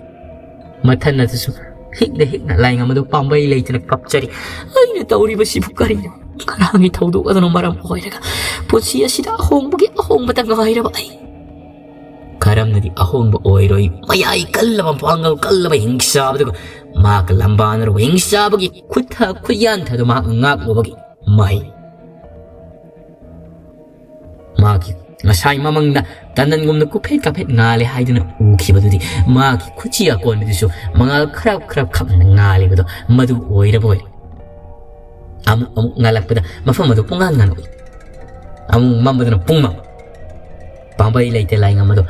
ꯃꯊꯟꯅꯗꯁꯨ ꯍꯤꯛꯅ ꯍꯤꯛꯅ ꯂꯥꯏꯉꯝ ꯑꯗꯨ ꯄꯥꯝꯕꯩ ꯂꯩꯇꯅ ꯀꯞꯆꯔꯤ꯫ "ꯑꯩꯅ ꯇꯧꯔꯤꯕꯁꯤꯕꯨ ꯀꯔꯤꯅꯣ? ꯀꯅꯥꯒꯤ ꯊꯧꯗꯣꯛ ꯑꯗꯨꯅ ꯃꯔꯝ ꯑꯣꯏꯔꯒ ꯄꯨꯟꯁꯤ ꯑꯁꯤꯗ ꯑꯍꯣꯡꯕꯒꯤ ꯑꯍꯣꯡꯕꯇ ꯉꯥꯏꯔꯕ ꯑꯩ?" ꯀꯔꯝꯅꯗꯤ ꯑꯍꯣꯡꯕ ꯑꯣꯏꯔꯣꯏ? ꯃꯌꯥꯏ ꯀꯜꯂꯕ, ꯃꯄꯥꯡꯒꯜ ꯀꯜꯂꯕ ꯍꯤꯡꯆꯥꯕꯗꯨꯒ ꯃꯍꯥꯛꯀ ꯂꯝꯕꯥꯅꯔꯨꯕ ꯍꯤꯡꯆꯥꯕꯒꯤ ꯈꯨꯠꯊ ꯈꯨꯠꯌꯥꯟꯊꯗꯨ ꯃꯍꯥꯛꯅ ꯉꯥꯛꯂꯨꯕꯒꯤ ꯃꯍꯩ꯫ ꯃꯍꯥꯛꯀꯤ ꯉꯁꯥꯏ ꯃꯃꯪꯗ ꯇꯟꯗꯟꯒꯨꯝꯅ ꯀꯨꯐꯦꯠ ꯀꯥꯐꯦꯠ ꯉꯥꯜꯂꯦ ꯍꯥꯏꯗꯨꯅ ꯎꯈꯤꯕꯗꯨꯗꯤ ꯃꯍꯥꯛꯀꯤ ꯈꯨꯠꯆꯤ ꯑꯀꯣꯟꯕꯗꯨꯁꯨ ꯃꯉꯥꯜ ꯈꯔꯞ ꯈꯔꯞ ꯈꯞꯅ ꯉꯥꯜꯂꯤꯕꯗꯣ ꯃꯗꯨ ꯑꯣꯏꯔꯕ ꯑꯣꯏ꯫ ꯑꯃꯨꯛ ꯑꯃꯨꯛ ꯉꯥꯜꯂꯛꯄꯗ ꯃꯐꯝ ꯑꯗꯨ ꯄꯨꯡꯉꯥꯟ ꯉꯥꯟ ꯎꯏ꯫ ꯑꯃꯨꯛ ꯃꯝꯕꯗꯨꯅ ꯄꯨꯡꯃꯝ꯫ ꯄꯥꯝꯕꯩ ꯂꯩꯇꯦ ꯂꯥꯏꯉꯝ ꯑꯗꯣ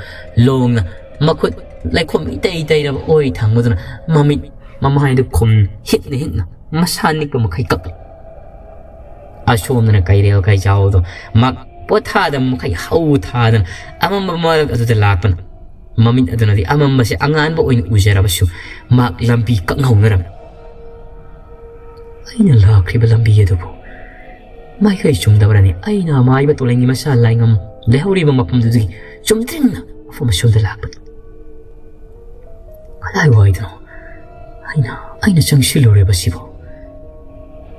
ꯂꯣꯡꯅ ꯃꯈꯨꯠ ꯂꯩꯈꯣꯝ ꯏꯇꯩ ꯇꯩꯔꯕ ꯑꯣꯏ ꯊꯥꯡꯕꯗꯨꯅ ꯃꯃꯤꯠ ꯃꯃꯥꯏꯗꯨ ꯈꯨꯝ ꯍꯤꯠꯅ ꯍꯤꯠꯅ ꯃꯁꯥ ꯅꯤꯛꯄ ꯃꯈꯩ ꯀꯞꯄꯤ꯫ ꯑꯁꯣꯝꯗꯅ ꯀꯩꯔꯦꯜ ꯀꯩꯖꯥꯎꯗꯣ ꯃꯥ ꯄꯣꯊꯥꯗꯕ ꯃꯈꯩ ꯍꯧ ꯊꯥꯗꯅ ꯑꯃꯝꯕ ꯃꯔꯛ ꯑꯗꯨꯗ ꯂꯥꯛꯄꯅ ꯃꯃꯤꯠ ꯑꯗꯨꯅꯗꯤ ꯑꯃꯝꯕꯁꯦ ꯑꯉꯥꯟꯕ ꯑꯣꯏꯅ ꯎꯖꯔꯕꯁꯨ ꯃꯍꯥꯛ ꯂꯝꯕꯤ ꯀꯛꯍꯧꯅꯔꯝꯃꯤ꯫ ꯑꯩꯅ ꯂꯥꯛꯈ꯭ꯔꯤꯕ ꯂꯝꯕꯤ ꯑꯗꯨꯕꯨ ꯃꯥꯏꯀꯩ ꯆꯨꯝꯗꯕ꯭ꯔꯅꯤ? ꯑꯩꯅ ꯃꯥꯏꯕ ꯇꯣꯂꯦꯟꯒꯤ ꯃꯆꯥ ꯂꯥꯏꯉꯝ ꯂꯩꯍꯧꯔꯤꯕ ꯃꯐꯝꯗꯨꯗꯒꯤ ꯆꯨꯝꯗ꯭ꯔꯤꯡꯅ ꯃꯐꯝ ꯑꯁꯣꯝꯗ ꯂꯥꯛꯄꯅꯤ꯫ ꯀꯗꯥꯏꯋꯥꯏꯗꯅꯣ ꯑꯩꯅ, ꯑꯩꯅ ꯆꯪꯁꯤꯜꯂꯨꯔꯤꯕꯁꯤꯕꯨ?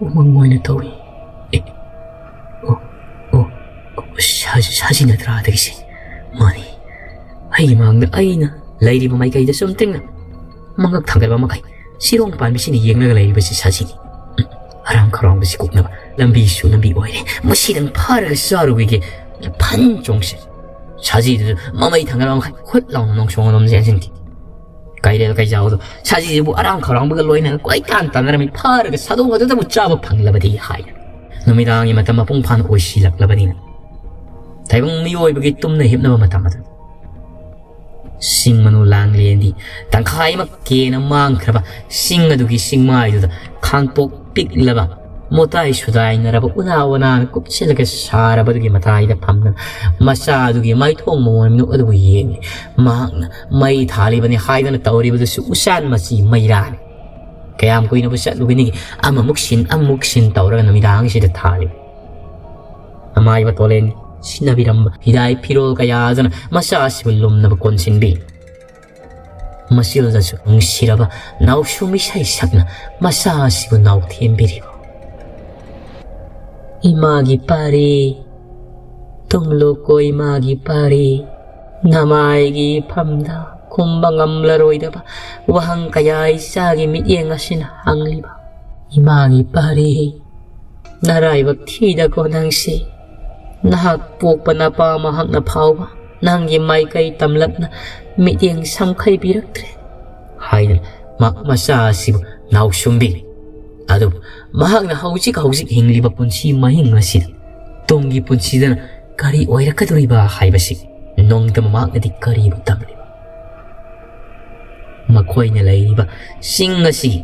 ꯎꯃꯪ ꯑꯣꯏꯅ ꯇꯧꯏ꯫ ꯑꯦ, ꯑꯣ, ꯑꯣ, ꯑꯣ, ꯁꯥ-, ꯁꯥꯖꯤ ꯅꯠꯇ꯭ꯔꯥ ꯑꯗꯒꯤꯁꯦ? ꯃꯥꯅꯤ, ꯑꯩꯒꯤ ꯃꯥꯡꯗ ꯑꯩꯅ ꯂꯩꯔꯤꯕ ꯃꯥꯏꯀꯩꯗ ꯆꯨꯝꯗ꯭ꯔꯤꯡꯅ ꯃꯉꯛ ꯊꯥꯡꯒꯠꯄ ꯃꯈꯩ ꯁꯤꯔꯣꯡ ꯄꯥꯟꯕꯤꯁꯤꯅ ꯌꯦꯡꯂꯒ ꯂꯩꯔꯤꯕꯁꯤ ꯁꯥꯖꯤꯅꯤ꯫ ꯎꯝ, ꯑꯔꯥꯝ ꯈꯧꯔꯥꯡꯕꯁꯤ ꯀꯣꯛꯅꯕ ꯂꯝꯕꯤꯁꯨ ꯂꯝꯕꯤ ꯑꯣꯏꯔꯦ꯫ ꯃꯁꯤꯗꯪ ꯐꯥꯔꯒ ꯆꯥꯔꯨꯈꯤꯒꯦ꯫ ꯐꯟ ꯆꯣꯡꯁꯦ꯫ ꯁꯥꯖꯤꯗꯨꯁꯨ ꯃꯃꯩ ꯊꯥꯡꯒꯠꯂ ꯃꯈꯩ ꯍꯨꯠ ꯂꯥꯎꯅ ꯅꯣꯡꯁꯣꯡ ꯑꯗꯣꯝ ꯆꯦꯟꯁꯤꯟꯈꯤ꯫ ꯀꯩꯔꯦꯜ ꯀꯩꯖꯥꯎꯗꯣ ꯁꯥꯖꯤꯁꯤꯕꯨ ꯑꯔꯥꯝ ꯈꯧꯔꯥꯡꯕꯒ ꯂꯣꯏꯅꯅ ꯀꯣꯏꯇꯥꯟ ꯇꯥꯟꯅꯔꯝꯃꯤ꯫ ꯐꯥꯔꯒ ꯁꯥꯗꯣꯡ ꯑꯗꯨꯗꯕꯨ ꯆꯥꯕ ꯐꯪꯂꯕꯗꯤ ꯍꯥꯏꯅ꯫ ꯅꯨꯃꯤꯗꯥꯡꯒꯤ ꯃꯇꯝ ꯃꯄꯨꯡ ꯐꯥꯅ ꯑꯣꯏꯁꯤꯜꯂꯛꯂꯕꯅꯤꯅ ꯇꯥꯏꯕꯪ ꯃꯤꯑꯣꯏꯕꯒꯤ ꯇꯨꯝꯅ ꯍꯤꯞꯅꯕ ꯃꯇꯝ ꯑꯗꯨ ꯆꯤꯡ ꯃꯅꯨ ꯂꯥꯡꯂꯦꯟꯗꯤ ꯇꯪꯈꯥꯏ ꯑꯃ ꯀꯦꯅ ꯃꯥꯡꯈ꯭ꯔꯕ ꯆꯤꯡ ꯑꯗꯨꯒꯤ ꯆꯤꯡꯃꯥꯏꯗꯨꯗ ꯈꯥꯡꯄꯣꯛ ꯄꯤꯛꯂꯕ ꯃꯨꯇꯥꯏ ꯁꯨꯗꯥꯏꯅꯔꯕ ꯎꯅꯥ ꯋꯥꯅꯥꯅ ꯀꯨꯞꯁꯤꯜꯂꯒ ꯁꯥꯔꯕꯗꯨꯒꯤ ꯃꯇꯥꯏꯗ ꯐꯝꯗꯨꯅ ꯃꯆꯥꯗꯨꯒꯤ ꯃꯥꯏꯊꯣꯡ ꯃꯑꯣꯡ ꯃꯤꯅꯣꯛ ꯑꯗꯨꯕꯨ ꯌꯦꯡꯂꯤ꯫ ꯃꯍꯥꯛꯅ ꯃꯩ ꯊꯥꯜꯂꯤꯕꯅꯤ ꯍꯥꯏꯗꯅ ꯇꯧꯔꯤꯕꯗꯨꯁꯨ ꯎꯆꯥꯟ ꯃꯆꯤ ꯃꯩꯔꯥꯅꯤ꯫ ꯀꯌꯥꯝ ꯀꯨꯏꯅꯕꯨ ꯆꯠꯂꯨꯒꯅꯤ? ꯑꯃꯃꯨꯛ ꯁꯤꯟ, ꯑꯃꯃꯨꯛ ꯁꯤꯟ ꯇꯧꯔꯒ ꯅꯨꯃꯤꯗꯥꯡꯁꯤꯗ ꯊꯥꯜꯂꯤ꯫ ꯑꯃꯥꯏꯕ ꯇꯣꯂꯦꯟ ꯁꯤꯖꯤꯟꯅꯕꯤꯔꯝꯕ ꯐꯤꯗꯥꯏ ꯐꯤꯔꯣꯜ ꯀꯌꯥ ꯑꯗꯨꯅ ꯃꯆꯥ ꯑꯁꯤꯕꯨ ꯂꯨꯝꯅꯕ ꯀꯣꯟꯁꯤꯟꯕꯤ꯫ ꯃꯆꯤꯜꯗꯁꯨ ꯅꯨꯡꯁꯤꯔꯕ ꯅꯥꯎꯁꯨꯝ ꯏꯁꯩ ꯁꯛꯅ ꯃꯆꯥ ꯑꯁꯤꯕꯨ ꯅꯥꯎꯊꯦꯝꯕꯤꯔꯤꯕ꯫ "ꯏꯃꯥꯒꯤ ꯄꯥꯔꯤ, ꯇꯨꯡꯂꯨꯀꯣ ꯏꯃꯥꯒꯤ ꯄꯥꯔꯤ, ꯅꯃꯥꯏꯒꯤ ꯏꯐꯝꯗ ꯈꯨꯝꯕ ꯉꯝꯂꯔꯣꯏꯗꯕ ꯋꯥꯍꯪ ꯀꯌꯥ ꯏꯆꯥꯒꯤ ꯃꯤꯠꯌꯦꯡ ꯑꯁꯤꯅ ꯍꯪꯂꯤꯕ꯫ ꯏꯃꯥꯒꯤ ꯄꯥꯔꯤ, ꯅꯔꯥꯏꯕꯛ ꯊꯤꯗꯀꯣ ꯅꯪꯁꯤ꯫ ꯅꯍꯥꯛ ꯄꯣꯛꯄ ꯅꯄꯥ ꯃꯍꯥꯛꯅ ꯐꯥꯎꯕ ꯅꯪꯒꯤ ꯃꯥꯏꯀꯩ ꯇꯝꯂꯛꯅ ꯃꯤꯠꯌꯦꯡ ꯁꯝꯈꯩꯕꯤꯔꯛꯇ꯭ꯔꯦ" ꯍꯥꯏꯗꯨꯅ ꯃꯍꯥꯛ ꯃꯆꯥ ꯑꯁꯤꯕꯨ ꯅꯥꯎꯁꯨꯝꯕꯤ꯫ ꯑꯗꯨꯕꯨ ꯃꯍꯥꯛꯅ ꯍꯧꯖꯤꯛ ꯍꯧꯖꯤꯛ ꯍꯤꯡꯂꯤꯕ ꯄꯨꯟꯁꯤ ꯃꯍꯤꯡ ꯑꯁꯤꯗ ꯇꯨꯡꯒꯤ ꯄꯨꯟꯁꯤꯗꯅ ꯀꯔꯤ ꯑꯣꯏꯔꯛꯀꯗꯧꯔꯤꯕ ꯍꯥꯏꯕꯁꯤ ꯅꯣꯡꯃꯇ ꯃꯍꯥꯛꯅꯗꯤ ꯀꯔꯤꯕꯨ ꯇꯝꯂꯤꯕ? ꯃꯈꯣꯏꯅ ꯂꯩꯔꯤꯕ ꯆꯤꯡ ꯑꯁꯤꯒꯤ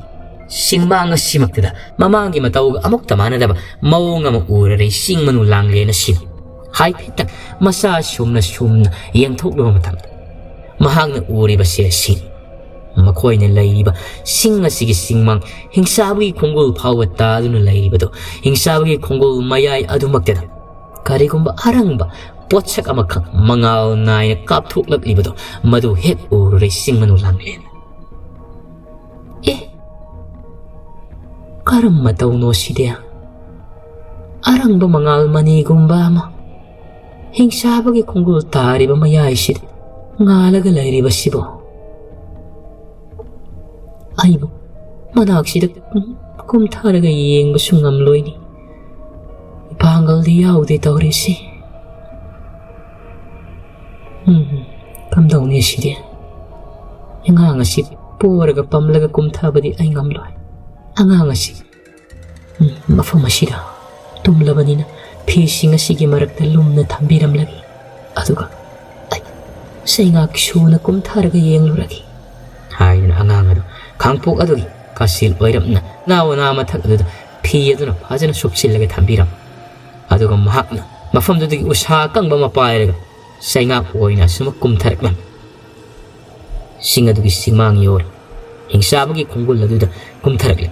ꯆꯤꯡꯃꯥꯡ ꯑꯁꯤꯃꯛꯇꯗ ꯃꯃꯥꯡꯒꯤ ꯃꯇꯧꯒ ꯑꯃꯨꯛꯇ ꯃꯥꯟꯅꯗꯕ ꯃꯑꯣꯡ ꯑꯃ ꯎꯔꯔꯦ꯫ ꯆꯤꯡ ꯃꯅꯨ ꯂꯥꯡꯂꯦꯟ ꯑꯁꯤꯕꯨ ꯍꯥꯏꯐꯦꯠꯇ ꯃꯆꯥ ꯁꯨꯝꯅ ꯁꯨꯝꯅ ꯌꯦꯡꯊꯣꯛꯂꯨꯕ ꯃꯇꯝꯗ ꯃꯍꯥꯛꯅ ꯎꯔꯤꯕꯁꯦ ꯑꯁꯤꯅꯤ꯫ ꯃꯈꯣꯏꯅ ꯂꯩꯔꯤꯕ ꯆꯤꯡ ꯑꯁꯤꯒꯤ ꯆꯤꯡꯃꯥꯡ ꯍꯤꯡꯆꯥꯕꯒꯤ ꯈꯣꯡꯒꯨꯜ ꯐꯥꯎꯕ ꯇꯥꯗꯨꯅ ꯂꯩꯔꯤꯕꯗꯨ, ꯍꯤꯡꯆꯥꯕꯒꯤ ꯈꯣꯡꯒꯨꯜ ꯃꯌꯥꯏ ꯑꯗꯨꯃꯛꯇꯗ ꯀꯔꯤꯒꯨꯝꯕ ꯑꯔꯪꯕ ꯄꯣꯠꯁꯛ ꯑꯃꯈꯛ ꯃꯉꯥꯜ ꯅꯥꯏꯅ ꯀꯥꯞꯊꯣꯛꯂꯛꯂꯤꯕꯗꯨ ꯃꯗꯨ ꯍꯦꯛ ꯎꯔꯨꯔꯦ ꯆꯤꯡ ꯃꯅꯨ ꯂꯥꯡꯂꯦꯟ꯫ "ꯑꯦ, ꯀꯔꯝꯕ ꯃꯇꯧꯅꯣ ꯁꯤꯗꯤ? ꯑꯔꯪꯕ ꯃꯉꯥꯜ ꯃꯅꯤꯒꯨꯝꯕ ꯑꯃ ꯍꯤꯡꯆꯥꯕꯒꯤ ꯈꯣꯡꯒꯨꯜ ꯇꯥꯔꯤꯕ ꯃꯌꯥꯏꯁꯤꯗ ꯉꯥꯜꯂꯒ ꯂꯩꯔꯤꯕꯁꯤꯕꯣ? ꯑꯩꯕꯨ ꯃꯅꯥꯛꯁꯤꯗ ꯀꯨꯝꯊꯔꯒ ꯌꯦꯡꯕꯁꯨ ꯉꯝꯂꯣꯏꯅꯤ꯫ ꯏꯄꯥꯡꯒꯜꯗꯤ ꯌꯥꯎꯗꯦ ꯇꯧꯔꯤꯁꯤ꯫ ꯎꯝ, ꯀꯝꯗꯧꯅꯤ ꯁꯤꯗꯤ? ꯑꯉꯥꯡ ꯑꯁꯤ ꯄꯣꯔꯒ ꯄꯝꯂꯒ ꯀꯨꯝꯊꯕꯗꯤ ꯑꯩ ꯉꯝꯂꯣꯏ꯫ ꯑꯉꯥꯡ ꯑꯁꯤ, ꯎꯝ, ꯃꯐꯝ ꯑꯁꯤꯗ ꯇꯨꯝꯂꯕꯅꯤꯅ ꯐꯤꯁꯤꯡ ꯑꯁꯤꯒꯤ ꯃꯔꯛꯇ ꯂꯨꯝꯅ ꯊꯝꯕꯤꯔꯝꯂꯒꯦ꯫ ꯑꯗꯨꯒ ꯑꯩ ꯆꯩꯉꯥꯛ ꯁꯨꯅ ꯀꯨꯝꯊꯔꯒ ꯌꯦꯡꯂꯨꯔꯒꯦ" ꯍꯥꯏꯗꯨꯅ ꯑꯉꯥꯡ ꯑꯗꯨ ꯈꯥꯡꯄꯣꯛ ꯑꯗꯨꯒꯤ ꯀꯥꯁꯤꯜ ꯑꯣꯏꯔꯞꯅ ꯅꯥꯎ ꯅꯥ ꯃꯊꯛ ꯑꯗꯨꯗ ꯐꯤ ꯑꯗꯨꯅ ꯐꯖꯅ ꯁꯨꯞꯆꯤꯜꯂꯒ ꯊꯝꯕꯤꯔꯝꯃꯤ꯫ ꯑꯗꯨꯒ ꯃꯍꯥꯛꯅ ꯃꯐꯝꯗꯨꯗꯒꯤ ꯎꯁꯥ ꯑꯀꯪꯕ ꯑꯃ ꯄꯥꯏꯔꯒ ꯆꯩꯉꯥꯛ ꯑꯣꯏꯅ ꯑꯁꯨꯝꯅ ꯀꯨꯝꯊꯔꯛꯂꯝꯃꯤ꯫ ꯆꯤꯡ ꯑꯗꯨꯒꯤ ꯆꯤꯡꯃꯥꯡ ꯌꯧꯔꯦ꯫ ꯍꯤꯡꯆꯥꯕꯒꯤ ꯈꯣꯡꯒꯨꯜ ꯑꯗꯨꯗ ꯀꯨꯝꯊꯔꯛꯂꯦ꯫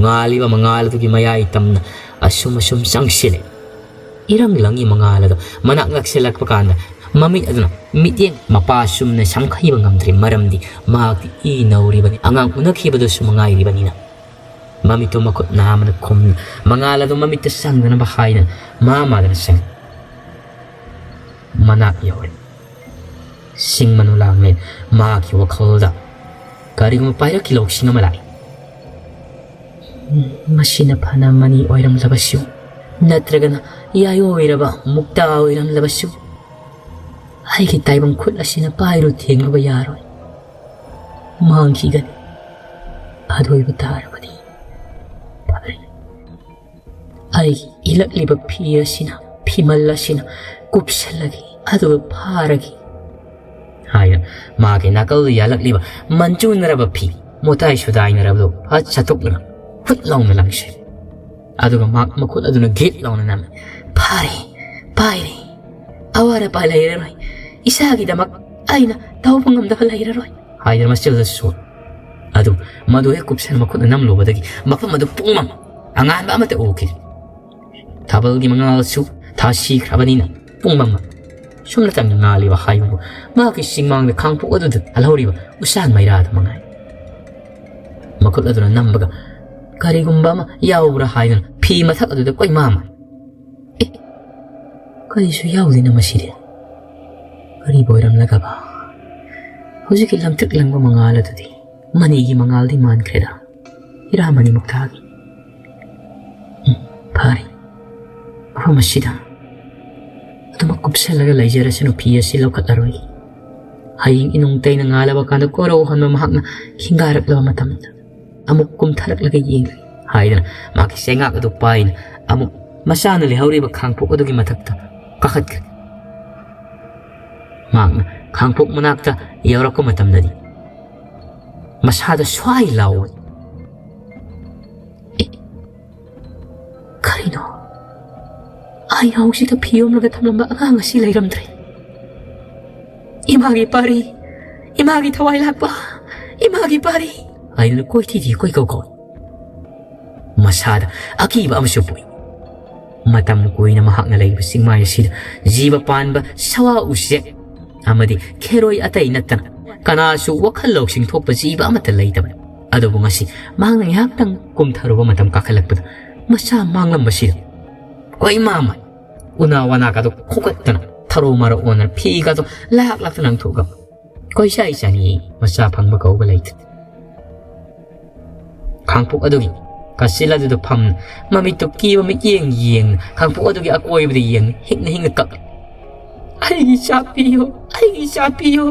ꯉꯥꯜꯂꯤꯕ ꯃꯉꯥꯜ ꯑꯗꯨꯒꯤ ꯃꯌꯥꯏ ꯇꯝꯅ ꯑꯁꯨꯝ ꯑꯁꯨꯝ ꯆꯪꯁꯤꯜꯂꯦ꯫ ꯏꯔꯪ ꯂꯪꯉꯤ ꯃꯉꯥꯜ ꯑꯗꯣ ꯃꯅꯥꯛ ꯅꯛꯁꯤꯜꯂꯛꯄ ꯀꯥꯟꯗ ꯃꯃꯤꯠ ꯑꯗꯨꯅ ꯃꯤꯠꯌꯦꯡ ꯃꯄꯥ ꯆꯨꯝꯅ ꯁꯝꯈꯩꯕ ꯉꯝꯗ꯭ꯔꯤ, ꯃꯔꯝꯗꯤ ꯃꯍꯥꯛꯇꯤ ꯏ ꯅꯧꯔꯤꯕꯅꯤ, ꯑꯉꯥꯡ ꯎꯅꯈꯤꯕꯗꯁꯨ ꯃꯉꯥꯏꯔꯤꯕꯅꯤꯅ꯫ ꯃꯃꯤꯠꯇꯨ ꯃꯈꯨꯠ ꯅꯥꯝꯃꯅ ꯈꯨꯝꯅ ꯃꯉꯥꯜ ꯑꯗꯨ ꯃꯃꯤꯠꯇ ꯆꯪꯗꯅꯕ ꯍꯥꯏꯗꯅ ꯃꯥ ꯃꯥꯗꯅ ꯆꯪꯉꯤ꯫ ꯃꯅꯥꯛ ꯌꯧꯔꯦ꯫ ꯁꯤꯡ ꯃꯅꯨ ꯂꯥꯡꯂꯦ꯫ ꯃꯍꯥꯛꯀꯤ ꯋꯥꯈꯜꯗ ꯀꯔꯤꯒꯨꯝꯕ ꯄꯥꯏꯔꯛꯈꯤ ꯂꯧꯁꯤꯡ ꯑꯃ ꯂꯥꯛꯏ꯫ ꯃꯁꯤꯅ ꯐꯅ ꯃꯅꯤ ꯑꯣꯏꯔꯝꯂꯕꯁꯨ, ꯅꯠꯇ꯭ꯔꯒꯅ ꯌꯥꯏꯑꯣꯏꯔꯕ ꯃꯨꯛꯇꯥ ꯑꯣꯏꯔꯝꯂꯕꯁꯨ, ꯑꯩꯒꯤ ꯇꯥꯏꯕꯪ ꯈꯨꯠ ꯑꯁꯤꯅ ꯄꯥꯏꯔꯨ ꯊꯦꯡꯂꯨꯕ ꯌꯥꯔꯣꯏ꯫ ꯃꯥꯡꯈꯤꯒꯅꯤ꯫ ꯑꯗꯨ ꯑꯣꯏꯕ ꯇꯥꯔꯕꯗꯤ ꯐꯔꯦ꯫ ꯑꯩꯒꯤ ꯏꯜꯂꯛꯂꯤꯕ ꯐꯤ ꯑꯁꯤꯅ, ꯐꯤꯃꯜ ꯑꯁꯤꯅ ꯀꯨꯞꯁꯜꯂꯒꯦ, ꯑꯗꯨꯒ ꯐꯥꯔꯒꯦ ꯍꯥꯏꯅ ꯃꯥꯒꯤ ꯅꯥꯀꯜꯗ ꯌꯥꯜꯂꯛꯂꯤꯕ ꯃꯟꯆꯨꯅꯔꯕ ꯐꯤ, ꯃꯣꯇꯥꯏ ꯁꯨꯗꯥꯏꯅꯔꯕꯗꯨ ꯐꯠ ꯆꯠꯊꯣꯛꯂꯒ ꯐꯨꯠ ꯂꯥꯎꯅ ꯂꯪꯁꯤꯜꯂꯤ꯫ ꯑꯗꯨꯒ ꯃꯍꯥꯛ ꯃꯈꯨꯠ ꯑꯗꯨꯅ ꯒꯤꯠ ꯂꯥꯎꯅ ꯅꯝꯃꯤ꯫ "ꯐꯥꯔꯦ, ꯄꯥꯏꯔꯦ, ꯑꯋꯥꯠ ꯑꯄꯥ ꯂꯩꯔꯔꯣꯏ, ꯏꯁꯥꯒꯤꯗꯃꯛ ꯑꯩꯅ ꯇꯧꯕ ꯉꯝꯗꯕ ꯂꯩꯔꯔꯣꯏ" ꯍꯥꯏꯗꯅ ꯃꯆꯤꯜꯗ ꯁꯣꯜꯂꯤ꯫ ꯑꯗꯨ ꯃꯗꯨ ꯍꯦꯛ ꯀꯨꯞꯁꯟ ꯃꯈꯨꯠꯅ ꯅꯝꯂꯨꯕꯗꯒꯤ ꯃꯐꯝ ꯑꯗꯨ ꯄꯨꯡꯃꯝ, ꯑꯉꯥꯟꯕ ꯑꯃꯠꯇ ꯎꯈꯤꯗꯦ꯫ ꯊꯥꯕꯜꯒꯤ ꯃꯉꯥꯜꯁꯨ ꯊꯥꯁꯤꯈ꯭ꯔꯕꯅꯤꯅ ꯄꯨꯡꯃꯝ꯫ ꯁꯨꯝꯅꯇꯪ ꯉꯥꯜꯂꯤꯕ ꯍꯥꯏꯕꯕꯨ ꯃꯍꯥꯛꯀꯤ ꯆꯤꯡꯃꯥꯡꯗ ꯈꯥꯡꯄꯣꯛ ꯑꯗꯨꯗ ꯊꯥꯜꯍꯧꯔꯤꯕ ꯎꯆꯥꯟ ꯃꯩꯔꯥꯗꯨ ꯃꯉꯥꯏ꯫ ꯃꯈꯨꯠ ꯑꯗꯨꯅ ꯅꯝꯕꯒ ꯀꯔꯤꯒꯨꯝꯕ ꯑꯃ ꯌꯥꯎꯕ꯭ꯔꯥ ꯍꯥꯏꯗꯨꯅ ꯐꯤ ꯃꯊꯛ ꯑꯗꯨꯗ ꯀꯣꯏꯃꯥꯃ꯫ "ꯑꯦ, ꯀꯔꯤꯁꯨ ꯌꯥꯎꯗꯦꯅ ꯃꯁꯤꯗꯤ꯫ ꯀꯔꯤꯕꯨ ꯑꯣꯏꯔꯝꯂꯒꯕ? ꯍꯧꯖꯤꯛꯀꯤ ꯂꯪꯇ꯭ꯔꯤꯛ ꯂꯪꯕ ꯃꯉꯥꯜ ꯑꯗꯨꯗꯤ ꯃꯅꯤꯒꯤ ꯃꯉꯥꯜꯗꯤ ꯃꯥꯟꯈ꯭ꯔꯦꯗ꯫ ꯍꯤꯔꯥꯃꯅꯤ ꯃꯨꯛꯇꯥꯒꯤ꯫ ꯎꯝ, ꯐꯔꯦ꯫ ꯃꯐꯝ ꯑꯁꯤꯗ ꯑꯗꯨꯃꯛ ꯀꯨꯞꯁꯜꯂꯒ ꯂꯩꯖꯔꯁꯅꯨ, ꯐꯤ ꯑꯁꯤ ꯂꯧꯈꯠꯂꯔꯣꯏ꯫ ꯍꯌꯦꯡ ꯏꯅꯨꯡ ꯇꯩꯅ ꯉꯥꯜꯂꯕ ꯀꯥꯟꯗ ꯀꯣꯔꯧ ꯍꯟꯕ ꯃꯍꯥꯛꯅ ꯈꯤꯡꯒꯥꯔꯛꯂꯕ ꯃꯇꯝꯗ ꯑꯃꯨꯛ ꯀꯨꯝꯊꯔꯛꯂꯒ ꯌꯦꯡꯂꯒꯦ" ꯍꯥꯏꯗꯅ ꯃꯍꯥꯛꯀꯤ ꯆꯩꯉꯥꯛ ꯑꯗꯨ ꯄꯥꯏꯅ ꯑꯃꯨꯛ ꯃꯁꯥꯅ ꯂꯩꯍꯧꯔꯤꯕ ꯈꯥꯡꯄꯣꯛ ꯑꯗꯨꯒꯤ ꯃꯊꯛꯇ ꯀꯥꯈꯠꯈ꯭ꯔꯦ꯫ ꯃꯍꯥꯛꯅ ꯈꯥꯡꯄꯣꯛ ꯃꯅꯥꯛꯇ ꯌꯧꯔꯛꯄ ꯃꯇꯝꯗꯗꯤ ꯃꯁꯥꯗ ꯁ꯭ꯋꯥꯏ ꯂꯥꯎꯋꯤ꯫ "ꯑꯦ, ꯑꯩ ꯍꯧꯖꯤꯛꯇ ꯐꯤ ꯌꯣꯝꯂꯒ ꯊꯝꯂꯝꯕ ꯑꯉꯥꯡ ꯑꯁꯤ ꯂꯩꯔꯝꯗ꯭ꯔꯦ꯫ "ꯏꯃꯥꯒꯤ ꯄꯥꯔꯤ, ꯏꯃꯥꯒꯤ ꯊꯋꯥꯏ ꯂꯥꯛꯄ, ꯏꯃꯥꯒꯤ ꯄꯥꯔꯤ" ꯍꯥꯏꯗꯨꯅ ꯀꯣꯏꯊꯤꯗꯤ ꯀꯣꯏꯀꯧ ꯀꯧꯏ꯫ ꯃꯁꯥꯗ ꯑꯀꯤꯕ ꯑꯃꯁꯨ ꯄꯣꯛꯏ꯫ ꯃꯇꯝ ꯀꯨꯏꯅ ꯃꯍꯥꯛꯅ ꯂꯩꯔꯤꯕ ꯆꯤꯡꯃꯥꯏ ꯑꯁꯤꯗ ꯖꯤꯕ ꯄꯥꯟꯕ, ꯁꯋꯥ ꯎꯆꯦꯛ ꯑꯃꯗꯤ ꯈꯦꯔꯣꯏ ꯑꯇꯩ ꯅꯠꯇꯅ ꯀꯅꯥꯁꯨ ꯋꯥꯈꯜ ꯂꯧꯁꯤꯡ ꯊꯣꯛꯄ ꯖꯤꯕ ꯑꯃꯠꯇ ꯂꯩꯇꯕꯅꯤ꯫ ꯑꯗꯨꯕꯨ ꯉꯁꯤ ꯃꯍꯥꯛꯅ ꯉꯥꯏꯍꯥꯛꯇꯪ ꯀꯨꯝꯊꯔꯨꯕ ꯃꯇꯝ ꯀꯥꯈꯠꯂꯛꯄꯗ ꯃꯁꯥ ꯃꯥꯡꯂꯝꯕꯁꯤꯗ ꯀꯣꯏ ꯃꯥ ꯃꯥꯏ ꯎꯅꯥ ꯋꯥꯅꯥꯒꯗꯣ ꯈꯣꯝꯒꯠꯇꯅ, ꯊꯔꯣ ꯃꯔꯣ ꯑꯣꯟꯗꯅ, ꯐꯤꯒꯗꯣ ꯂꯥꯛ ꯂꯥꯛꯇꯅ ꯂꯪꯊꯣꯛꯑꯒ ꯀꯣꯏꯆꯥꯏ ꯆꯥꯏꯅꯤꯡꯏ꯫ ꯃꯆꯥ ꯐꯪꯕ ꯀꯧꯕ ꯂꯩꯇꯦ꯫ ꯈꯥꯡꯄꯣꯛ ꯑꯗꯨꯒꯤ ꯀꯥꯆꯤꯜ ꯑꯗꯨꯗ ꯐꯝ, ꯃꯃꯤꯠꯇꯨ ꯀꯤꯕ ꯃꯤꯠꯌꯦꯡ ꯌꯦꯡ, ꯈꯥꯡꯄꯣꯛ ꯑꯗꯨꯒꯤ ꯑꯀꯣꯏꯕꯗ ꯌꯦꯡ, ꯍꯤꯡꯅ ꯍꯤꯡꯅ ꯀꯞꯂꯤ꯫ "ꯑꯩꯒꯤ ꯏꯆꯥ ꯄꯤꯌꯨ, ꯑꯩꯒꯤ ꯏꯆꯥ ꯄꯤꯌꯨ,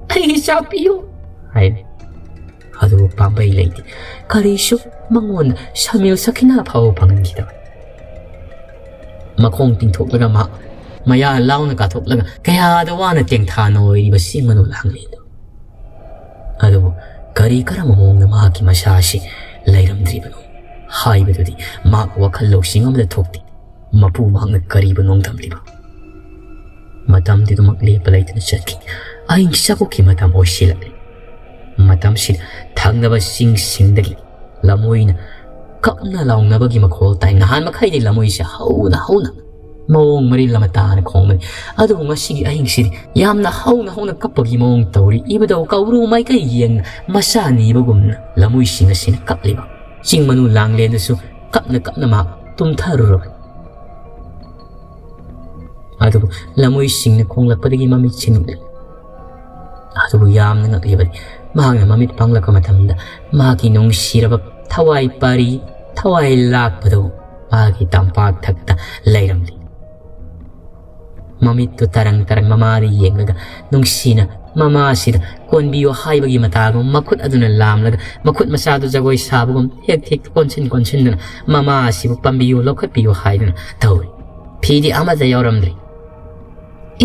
ꯑꯩꯒꯤ ꯏꯆꯥ ꯄꯤꯌꯨ" ꯍꯥꯏꯔꯤ꯫ ꯑꯗꯨꯕꯨ ꯄꯥꯝꯕꯩ ꯂꯩꯇꯦ꯫ ꯀꯔꯤꯁꯨ ꯃꯉꯣꯟꯗ ꯁꯃꯤꯜ ꯁꯈꯤꯅꯥ ꯐꯥꯎꯕ ꯐꯪꯍꯟꯈꯤꯗꯕ꯫ ꯃꯈꯣꯡ ꯇꯤꯡꯊꯣꯛꯂꯒ ꯃꯍꯥꯛ ꯃꯌꯥ ꯂꯥꯎꯅ ꯀꯥꯊꯣꯛꯂꯒ ꯀꯌꯥꯗ ꯋꯥꯅ ꯇꯦꯡꯊꯥ ꯅꯣꯏꯔꯤꯕ ꯆꯤꯡ ꯃꯅꯨ ꯂꯥꯡꯂꯦꯟꯗꯨ꯫ ꯑꯗꯨꯕꯨ ꯀꯔꯤ ꯀꯔꯝꯕ ꯃꯑꯣꯡꯗ ꯃꯍꯥꯛꯀꯤ ꯃꯁꯥ ꯑꯁꯤ ꯂꯩꯔꯝꯗ꯭ꯔꯤꯕꯅꯣ ꯍꯥꯏꯕꯗꯨꯗꯤ ꯃꯍꯥꯛ ꯋꯥꯈꯜ ꯂꯧꯁꯤꯡ ꯑꯃꯗ ꯊꯣꯛꯇꯦ꯫ ꯃꯄꯨ ꯃꯍꯥꯛꯅ ꯀꯔꯤꯕꯨ ꯅꯣꯡꯗꯝꯂꯤꯕ? ꯃꯇꯝꯗꯨꯗꯃꯛ ꯂꯦꯞꯄ ꯂꯩꯇꯅ ꯆꯠꯈꯤ꯫ ꯑꯍꯤꯡ ꯆꯥꯛꯀꯣꯛꯀꯤ ꯃꯇꯝ ꯑꯣꯏꯁꯤꯜꯂꯛꯂꯤ꯫ ꯃꯇꯝꯁꯤꯗ ꯊꯪꯅꯕ ꯆꯤꯡꯁꯤꯡꯗꯒꯤ ꯂꯃꯣꯏꯅ ꯀꯞꯅ ꯂꯥꯎꯅꯕꯒꯤ ꯃꯈꯣꯜ ꯇꯥꯏ꯫ ꯅꯍꯥꯟ ꯃꯈꯩꯗꯤ ꯂꯃꯣꯏꯁꯦ ꯍꯧꯅ ꯍꯧꯅ ꯃꯑꯣꯡ ꯃꯔꯤꯜ ꯑꯃ ꯇꯥꯅ ꯈꯣꯡꯕꯅꯤ꯫ ꯑꯗꯨꯕꯨ ꯉꯁꯤꯒꯤ ꯑꯍꯤꯡꯁꯤꯗꯤ ꯌꯥꯝꯅ ꯍꯧꯅ ꯍꯧꯅ ꯀꯞꯄꯒꯤ ꯃꯑꯣꯡ ꯇꯧꯔꯤ꯫ ꯏꯕꯨꯙꯧ ꯀꯧꯕ꯭ꯔꯨ ꯃꯥꯏꯀꯩ ꯌꯦꯡꯅ ꯃꯆꯥ ꯅꯤꯕꯒꯨꯝꯅ ꯂꯃꯣꯏꯁꯤꯡ ꯑꯁꯤꯅ ꯀꯞꯂꯤꯕ꯫ ꯆꯤꯡ ꯃꯅꯨ ꯂꯥꯡꯂꯦꯟꯗꯁꯨ ꯀꯞꯅ ꯀꯞꯅ ꯃꯍꯥꯛ ꯇꯨꯝꯊꯔꯨꯔꯕꯅꯤ꯫ ꯑꯗꯨꯕꯨ ꯂꯃꯣꯏꯁꯤꯡꯅ ꯈꯣꯡꯂꯛꯄꯗꯒꯤ ꯃꯃꯤꯠ ꯁꯤꯡꯂꯛꯂꯤ꯫ ꯑꯗꯨꯕꯨ ꯌꯥꯝꯅ ꯉꯛꯂꯤꯕꯗꯤ, ꯃꯍꯥꯛꯅ ꯃꯃꯤꯠ ꯄꯥꯡꯂꯛꯄ ꯃꯇꯝꯗ ꯃꯍꯥꯛꯀꯤ ꯅꯨꯡꯁꯤꯔꯕ ꯊꯋꯥꯏ ꯄꯥꯔꯤ, ꯊꯋꯥꯏ ꯂꯥꯛꯄꯗꯨ ꯃꯍꯥꯛꯀꯤ ꯇꯝꯄꯥꯛ ꯊꯛꯇ ꯂꯩꯔꯝꯂꯤ꯫ ꯃꯃꯤꯠꯇꯨ ꯇꯔꯪ ꯇꯔꯪ ꯃꯃꯥꯗ ꯌꯦꯡꯂꯒ ꯅꯨꯡꯁꯤꯅ ꯃꯃꯥ ꯑꯁꯤꯗ "ꯀꯣꯟꯕꯤꯌꯨ" ꯍꯥꯏꯕꯒꯤ ꯃꯇꯥꯒꯨꯝ, ꯃꯈꯨꯠ ꯑꯗꯨꯅ ꯂꯥꯝꯂꯒ ꯃꯈꯨꯠ ꯃꯆꯥꯗꯨ ꯖꯒꯣꯏ ꯁꯥꯕꯒꯨꯝ ꯍꯦꯛ ꯍꯦꯛ ꯀꯣꯟꯁꯤꯟ ꯀꯣꯟꯁꯤꯟꯗꯨꯅ ꯃꯃꯥ ꯑꯁꯤꯕꯨ "ꯄꯥꯝꯕꯤꯌꯨ, ꯂꯧꯈꯠꯄꯤꯌꯨ" ꯍꯥꯏꯗꯨꯅ ꯇꯧꯔꯤ꯫ ꯐꯤꯗꯤ ꯑꯃꯠꯇ ꯌꯥꯎꯔꯝꯗ꯭ꯔꯤ꯫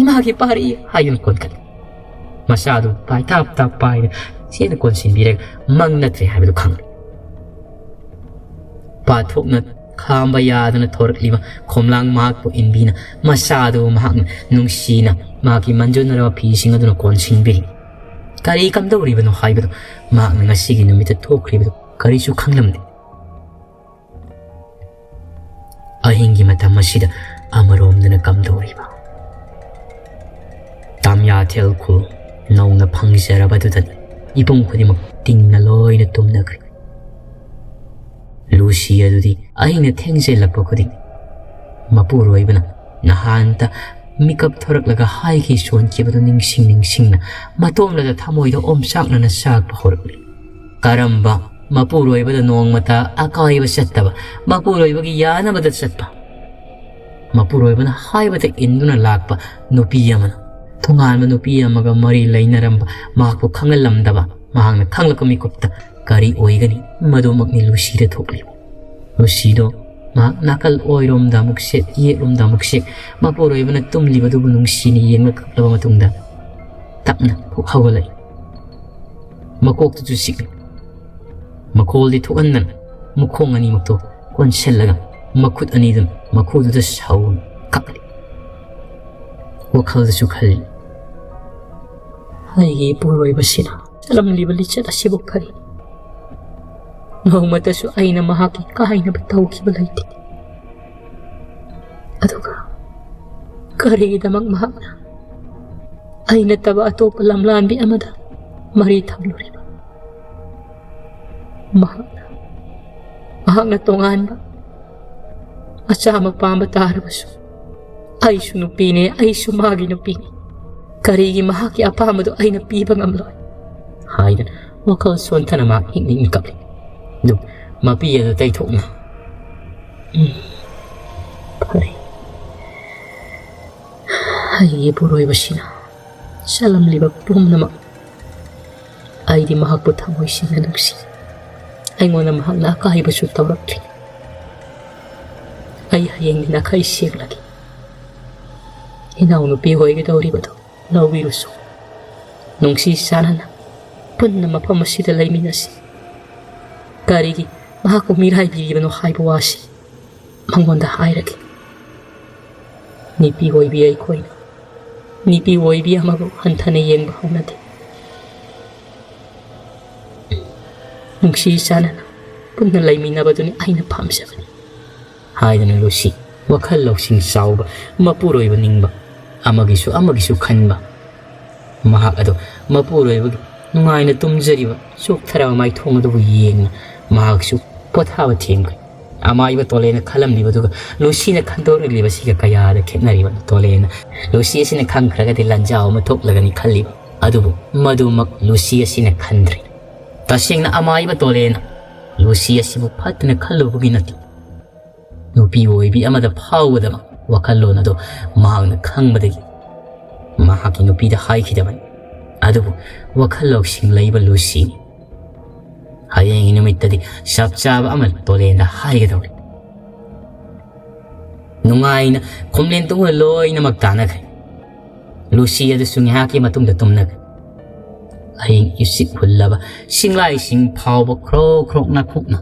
"ꯏꯃꯥꯒꯤ ꯄꯥꯔꯤ" ꯍꯥꯏꯗꯨꯅ ꯀꯣꯟꯈꯠꯂꯤ꯫ ꯃꯆꯥꯗꯨ ꯄꯥꯏꯇꯥꯞ ꯇꯥꯞ ꯄꯥꯏꯔꯦ꯫ ꯆꯦꯅ ꯀꯣꯟꯁꯤꯟꯕꯤꯔꯒ ꯃꯪ ꯅꯠꯇ꯭ꯔꯦ ꯍꯥꯏꯕꯗꯨ ꯈꯪꯂꯦ꯫ ꯄꯥꯊꯣꯛꯅ ꯈꯥꯝꯕ ꯌꯥꯗꯅ ꯊꯣꯔꯛꯂꯤꯕ ꯈꯣꯝꯂꯥꯡ ꯃꯍꯥꯛꯄꯨ ꯏꯟꯕꯤꯅ ꯃꯆꯥꯗꯨꯕꯨ ꯃꯍꯥꯛꯅ ꯅꯨꯡꯁꯤꯅ ꯃꯍꯥꯛꯀꯤ ꯃꯟꯖꯨꯅꯔꯕ ꯐꯤꯁꯤꯡ ꯑꯗꯨꯅ ꯀꯣꯟꯁꯤꯟꯕꯤꯔꯤ꯫ ꯀꯔꯤ ꯀꯝꯗꯧꯔꯤꯕꯅꯣ ꯍꯥꯏꯕꯗꯨ ꯃꯍꯥꯛꯅ ꯉꯁꯤꯒꯤ ꯅꯨꯃꯤꯠꯇ ꯊꯣꯛꯈ꯭ꯔꯤꯕꯗꯨ ꯀꯔꯤꯁꯨ ꯈꯪꯂꯝꯗꯦ꯫ ꯑꯍꯤꯡꯒꯤ ꯃꯇꯝ ꯑꯁꯤꯗ ꯑꯃꯔꯣꯝꯗꯅ ꯀꯝꯗꯧꯔꯤꯕ? ꯇꯥꯃꯤꯌꯥꯊꯦꯜ ꯈꯨꯜ ꯅꯧꯅ ꯐꯪꯖꯔꯕꯗꯨꯗꯅꯤ ꯃꯤꯄꯨꯝ ꯈꯨꯗꯤꯡꯃꯛ ꯇꯤꯡꯅ ꯂꯣꯏꯅ ꯇꯨꯝꯅꯈ꯭ꯔꯦ꯫ ꯂꯨꯁꯤ ꯑꯗꯨꯗꯤ ꯑꯍꯤꯡꯅ ꯊꯦꯡꯖꯤꯜꯂꯛꯄ ꯈꯨꯗꯤꯡ ꯃꯄꯨꯔꯣꯏꯕꯅ ꯅꯍꯥꯟꯇ ꯃꯤꯀꯞ ꯊꯣꯔꯛꯂꯒ ꯍꯥꯏꯈꯤ ꯁꯣꯟꯈꯤꯕꯗꯨ ꯅꯤꯡꯁꯤꯡ ꯅꯤꯡꯁꯤꯡꯅ ꯃꯇꯣꯝꯂꯗ ꯊꯃꯣꯏꯗ ꯑꯣꯝꯆꯥꯛꯅꯅ ꯆꯥꯛꯄ ꯍꯧꯔꯛꯂꯤ꯫ ꯀꯔꯝꯕ ꯃꯄꯨꯔꯣꯏꯕꯗ ꯅꯣꯡꯃꯇ ꯑꯀꯥꯏꯕ ꯆꯠꯇꯕ, ꯃꯄꯨꯔꯣꯏꯕꯒꯤ ꯌꯥꯅꯕꯗ ꯆꯠꯄ, ꯃꯄꯨꯔꯣꯏꯕꯅ ꯍꯥꯏꯕꯗ ꯏꯟꯗꯨꯅ ꯂꯥꯛꯄ ꯅꯨꯄꯤ ꯑꯃꯅ ꯇꯣꯉꯥꯟꯕ ꯅꯨꯄꯤ ꯑꯃꯒ ꯃꯔꯤ ꯂꯩꯅꯔꯝꯕ ꯃꯍꯥꯛꯄꯨ ꯈꯪꯍꯜꯂꯝꯗꯕ, ꯃꯍꯥꯛꯅ ꯈꯪꯂꯛꯄ ꯃꯤꯀꯨꯞꯇ ꯀꯔꯤ ꯑꯣꯏꯒꯅꯤ? ꯃꯗꯨꯃꯛꯅꯤ ꯂꯨꯁꯤꯗ ꯊꯣꯛꯂꯤꯕ꯫ ꯂꯨꯁꯤꯗꯣ ꯃꯍꯥꯛ ꯅꯥꯀꯜ ꯑꯣꯏꯔꯣꯝꯗ ꯑꯃꯨꯛ ꯁꯦꯠ, ꯌꯦꯠꯂꯣꯝꯗ ꯑꯃꯨꯛ ꯁꯦꯠ, ꯃꯄꯨꯔꯣꯏꯕꯅ ꯇꯨꯝꯂꯤꯕꯗꯨꯕꯨ ꯅꯨꯡꯁꯤꯅ ꯌꯦꯡꯂꯛꯂꯕ ꯃꯇꯨꯡꯗ ꯇꯞꯅ ꯍꯧꯒꯠꯂꯛꯏ꯫ ꯃꯀꯣꯛꯇꯨꯁꯨ ꯆꯤꯛꯂꯤ꯫ ꯃꯈꯣꯜꯗꯤ ꯊꯣꯛꯍꯟꯗꯅ ꯃꯈꯣꯡ ꯑꯅꯤꯃꯛꯇꯣ ꯀꯣꯟꯁꯤꯜꯂꯒ ꯃꯈꯨꯠ ꯑꯅꯤꯗꯨꯅ ꯃꯈꯨꯗꯨꯗ ꯁꯥꯎꯅ ꯀꯛꯂꯤ꯫ ꯋꯥꯈꯜꯗꯁꯨ ꯈꯜꯂꯤ, "ꯑꯩꯒꯤ ꯏꯄꯨꯔꯣꯏꯕꯁꯤꯅ ꯆꯠꯂꯝꯂꯤꯕ ꯂꯤꯆꯠ ꯑꯁꯤꯕꯨ ꯀꯔꯤ? ꯅꯣꯡꯃꯇꯁꯨ ꯑꯩꯅ ꯃꯍꯥꯛꯀꯤ ꯀꯥꯏꯅꯕ ꯇꯧꯈꯤꯕ ꯂꯩꯇꯦ꯫ ꯑꯗꯨꯒ ꯀꯔꯤꯒꯤꯗꯃꯛ ꯃꯍꯥꯛꯅ ꯑꯩ ꯅꯠꯇꯕ ꯑꯇꯣꯞꯄ ꯂꯝꯂꯥꯟꯕꯤ ꯑꯃꯗ ꯃꯔꯤ ꯊꯝꯂꯨꯔꯤꯕ? ꯃꯍꯥꯛꯅ, ꯃꯍꯥꯛꯅ ꯇꯣꯉꯥꯟꯕ ꯑꯆꯥꯝꯕ ꯄꯥꯝꯕ ꯇꯥꯔꯕꯁꯨ, ꯑꯩꯁꯨ ꯅꯨꯄꯤꯅꯦ, ꯑꯩꯁꯨ ꯃꯥꯒꯤ ꯅꯨꯄꯤꯅꯤ꯫ ꯀꯔꯤꯒꯤ ꯃꯍꯥꯛꯀꯤ ꯑꯄꯥꯝꯕꯗꯨ ꯑꯩꯅ ꯄꯤꯕ ꯉꯝꯂꯣꯏ?" ꯍꯥꯏꯗꯨꯅ ꯋꯥꯈꯜ ꯁꯣꯟꯊꯅ ꯃꯍꯥꯛ ꯍꯤꯛ ꯍꯤꯛꯅ ꯀꯞꯂꯤ꯫ ꯑꯗꯨ ꯃꯄꯤ ꯑꯗꯨ ꯇꯩꯊꯣꯛꯅ, "ꯎꯝ, ꯐꯔꯦ꯫ ꯑꯩꯒꯤ ꯏꯄꯨꯔꯣꯏꯕꯁꯤꯅ ꯆꯠꯂꯝꯂꯤꯕ ꯄꯨꯝꯅꯃꯛ ꯑꯩꯗꯤ ꯃꯍꯥꯛꯄꯨ ꯊꯃꯣꯏ ꯁꯦꯡꯅ ꯅꯨꯡꯁꯤ꯫ ꯑꯩꯉꯣꯟꯗ ꯃꯍꯥꯛꯅ ꯑꯀꯥꯏꯕꯁꯨ ꯇꯧꯔꯛꯇ꯭ꯔꯤ꯫ ꯑꯩ ꯍꯌꯦꯡꯗꯤ ꯅꯥꯈꯩ ꯁꯦꯡꯂꯒꯦ꯫ ꯏꯅꯥꯎꯅꯨꯄꯤ ꯑꯣꯏꯒꯗꯧꯔꯤꯕꯗꯨ ꯂꯧꯕꯤꯔꯨꯁꯨ꯫ ꯅꯨꯡꯁꯤ ꯆꯥꯟꯅꯅ ꯄꯨꯟꯅ ꯃꯐꯝ ꯑꯁꯤꯗ ꯂꯩꯃꯤꯟꯅꯁꯤ꯫ ꯀꯔꯤꯒꯤ ꯃꯍꯥꯛꯄꯨ ꯃꯤꯔꯥꯏꯕꯤꯔꯤꯕꯅꯣ ꯍꯥꯏꯕ ꯋꯥꯁꯤ ꯃꯉꯣꯟꯗ ꯍꯥꯏꯔꯒꯦ꯫ ꯅꯨꯄꯤ ꯑꯣꯏꯕꯤ ꯑꯩꯈꯣꯏꯅ ꯅꯨꯄꯤ ꯑꯣꯏꯕꯤ ꯑꯃꯕꯨ ꯍꯟꯊꯅ ꯌꯦꯡꯕ ꯍꯧꯅꯗꯦ꯫ ꯅꯨꯡꯁꯤ ꯆꯥꯟꯅꯅ ꯄꯨꯟꯅ ꯂꯩꯃꯤꯟꯅꯕꯗꯨꯅꯤ ꯑꯩꯅ ꯄꯥꯝꯖꯕꯅꯤ ꯍꯥꯏꯗꯨꯅ ꯂꯨꯁꯤ ꯋꯥꯈꯜ ꯂꯧꯁꯤꯡ ꯆꯥꯎꯕ, ꯃꯄꯨꯔꯣꯏꯕ ꯅꯤꯡꯕ, ꯑꯃꯒꯤꯁꯨ ꯑꯃꯒꯤꯁꯨ ꯈꯟꯕ, ꯃꯍꯥꯛ ꯑꯗꯨ ꯃꯄꯨꯔꯣꯏꯕꯒꯤ ꯅꯨꯡꯉꯥꯏꯅ ꯇꯨꯝꯖꯔꯤꯕ ꯆꯣꯛꯊꯔꯕ ꯃꯥꯏꯊꯣꯡ ꯑꯗꯨꯕꯨ ꯌꯦꯡꯅ ꯃꯍꯥꯛꯁꯨ ꯄꯣꯊꯥꯕ ꯊꯦꯝꯈ꯭ꯔꯦ꯫ ꯑꯃꯥꯏꯕ ꯇꯣꯂꯦꯅ ꯈꯜꯂꯝꯂꯤꯕꯗꯨꯒ ꯂꯨꯁꯤꯅ ꯈꯟꯗꯣꯔꯛꯂꯤꯕꯁꯤꯒ ꯀꯌꯥꯗ ꯈꯦꯠꯅꯔꯤꯕꯅꯣ꯫ ꯇꯣꯂꯦꯅ ꯂꯨꯁꯤ ꯑꯁꯤꯅ ꯈꯪꯈ꯭ꯔꯒꯗꯤ ꯂꯥꯟꯖꯥꯎ ꯑꯃ ꯊꯣꯛꯂꯒꯅꯤ ꯈꯜꯂꯤꯕ, ꯑꯗꯨꯕꯨ ꯃꯗꯨꯃꯛ ꯂꯨꯁꯤ ꯑꯁꯤꯅ ꯈꯟꯗ꯭ꯔꯦ꯫ ꯇꯁꯦꯡꯅ ꯑꯃꯥꯏꯕ ꯇꯣꯂꯦꯅ ꯂꯨꯁꯤ ꯑꯁꯤꯕꯨ ꯐꯠꯇꯅ ꯈꯜꯂꯨꯕꯒꯤ ꯅꯠꯇꯦ, ꯅꯨꯄꯤ ꯑꯣꯏꯕꯤ ꯑꯃꯗ ꯐꯥꯎꯒꯗꯕ ꯋꯥꯈꯜꯂꯣꯟ ꯑꯗꯨ ꯃꯍꯥꯛꯅ ꯈꯪꯕꯗꯒꯤ ꯃꯍꯥꯛꯀꯤ ꯅꯨꯄꯤꯗ ꯍꯥꯏꯈꯤꯗꯕꯅꯤ꯫ ꯑꯗꯨꯕꯨ ꯋꯥꯈꯜ ꯂꯧꯁꯤꯡ ꯂꯩꯕ ꯂꯨꯁꯤꯅꯤ꯫ ꯍꯌꯦꯡꯒꯤ ꯅꯨꯃꯤꯠꯇꯗꯤ ꯆꯞ ꯆꯥꯕ ꯑꯃ ꯇꯣꯂꯦꯟꯗ ꯍꯥꯏꯒꯗꯧꯔꯤ꯫ ꯅꯨꯡꯉꯥꯏꯅ ꯈꯣꯝꯂꯦꯟ ꯇꯨꯡꯅ ꯂꯣꯏꯅꯃꯛ ꯇꯥꯟꯅꯈ꯭ꯔꯦ꯫ ꯂꯨꯁꯤ ꯑꯗꯨꯁꯨ ꯉꯥꯏꯍꯥꯛꯀꯤ ꯃꯇꯨꯡꯗ ꯇꯨꯝꯅꯈ꯭ꯔꯦ꯫ ꯑꯍꯤꯡ ꯏꯆꯤꯛ ꯍꯨꯜꯂꯕ ꯁꯤꯡꯂꯥꯏꯁꯤꯡ ꯐꯥꯎꯕ ꯈ꯭ꯔꯣꯛ ꯈ꯭ꯔꯣꯛ ꯅꯥꯈꯣꯛꯅ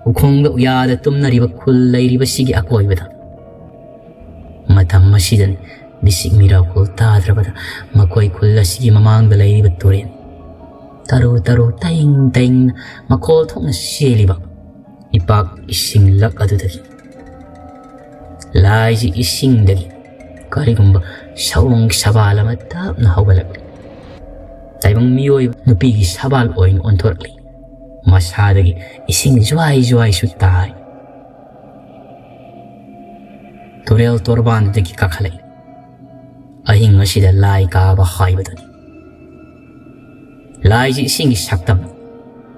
ꯎꯈꯣꯡꯗ ꯎꯌꯥꯗ ꯇꯨꯝꯅꯔꯤꯕ ꯈꯨꯜ ꯂꯩꯔꯤꯕꯁꯤꯒꯤ ꯑꯀꯣꯏꯕꯗ꯫ ꯃꯇꯝ ꯑꯁꯤꯗꯅꯤ ꯃꯤꯆꯤꯛ ꯃꯤꯔꯥꯎꯈꯣꯜ ꯇꯥꯗ꯭ꯔꯕꯗ ꯃꯈꯣꯏ ꯈꯨꯜ ꯑꯁꯤꯒꯤ ꯃꯃꯥꯡꯗ ꯂꯩꯔꯤꯕ ꯇꯨꯔꯦꯜ ꯇꯔꯨ ꯇꯔꯨ ꯇꯌꯦꯡ ꯇꯌꯦꯡꯅ ꯃꯈꯣꯜ ꯊꯣꯛꯅ ꯆꯦꯜꯂꯤꯕ ꯏꯄꯥꯛ ꯏꯁꯤꯡ ꯂꯛ ꯑꯗꯨꯗꯒꯤ ꯂꯥꯏꯁꯤ ꯏꯁꯤꯡꯗꯒꯤ ꯀꯔꯤꯒꯨꯝꯕ ꯁꯑꯣꯡ ꯁꯕꯥꯜ ꯑꯃ ꯇꯞꯅ ꯍꯧꯒꯠꯂꯛꯂꯤ꯫ ꯇꯥꯏꯕꯪ ꯃꯤꯑꯣꯏꯕ ꯅꯨꯄꯤꯒꯤ ꯁꯕꯥꯜ ꯑꯣꯏꯅ ꯑꯣꯟꯊꯣꯔꯛꯂꯤ꯫ ꯃꯁꯥꯗꯒꯤ ꯏꯁꯤꯡ ꯖ꯭ꯋꯥꯏ ꯖ꯭ꯋꯥꯏꯁꯨ ꯇꯥꯏ꯫ ꯇꯨꯔꯦꯜ ꯇꯣꯔꯕꯥꯟꯗꯒꯤ ꯀꯥꯈꯠꯂꯛꯏ꯫ ꯑꯍꯤꯡ ꯑꯁꯤꯗ ꯂꯥꯏ ꯀꯥꯕ ꯍꯥꯏꯕꯗꯨꯅꯤ꯫ ꯂꯥꯏꯁꯤ ꯏꯁꯤꯡꯒꯤ ꯁꯛꯇꯝ,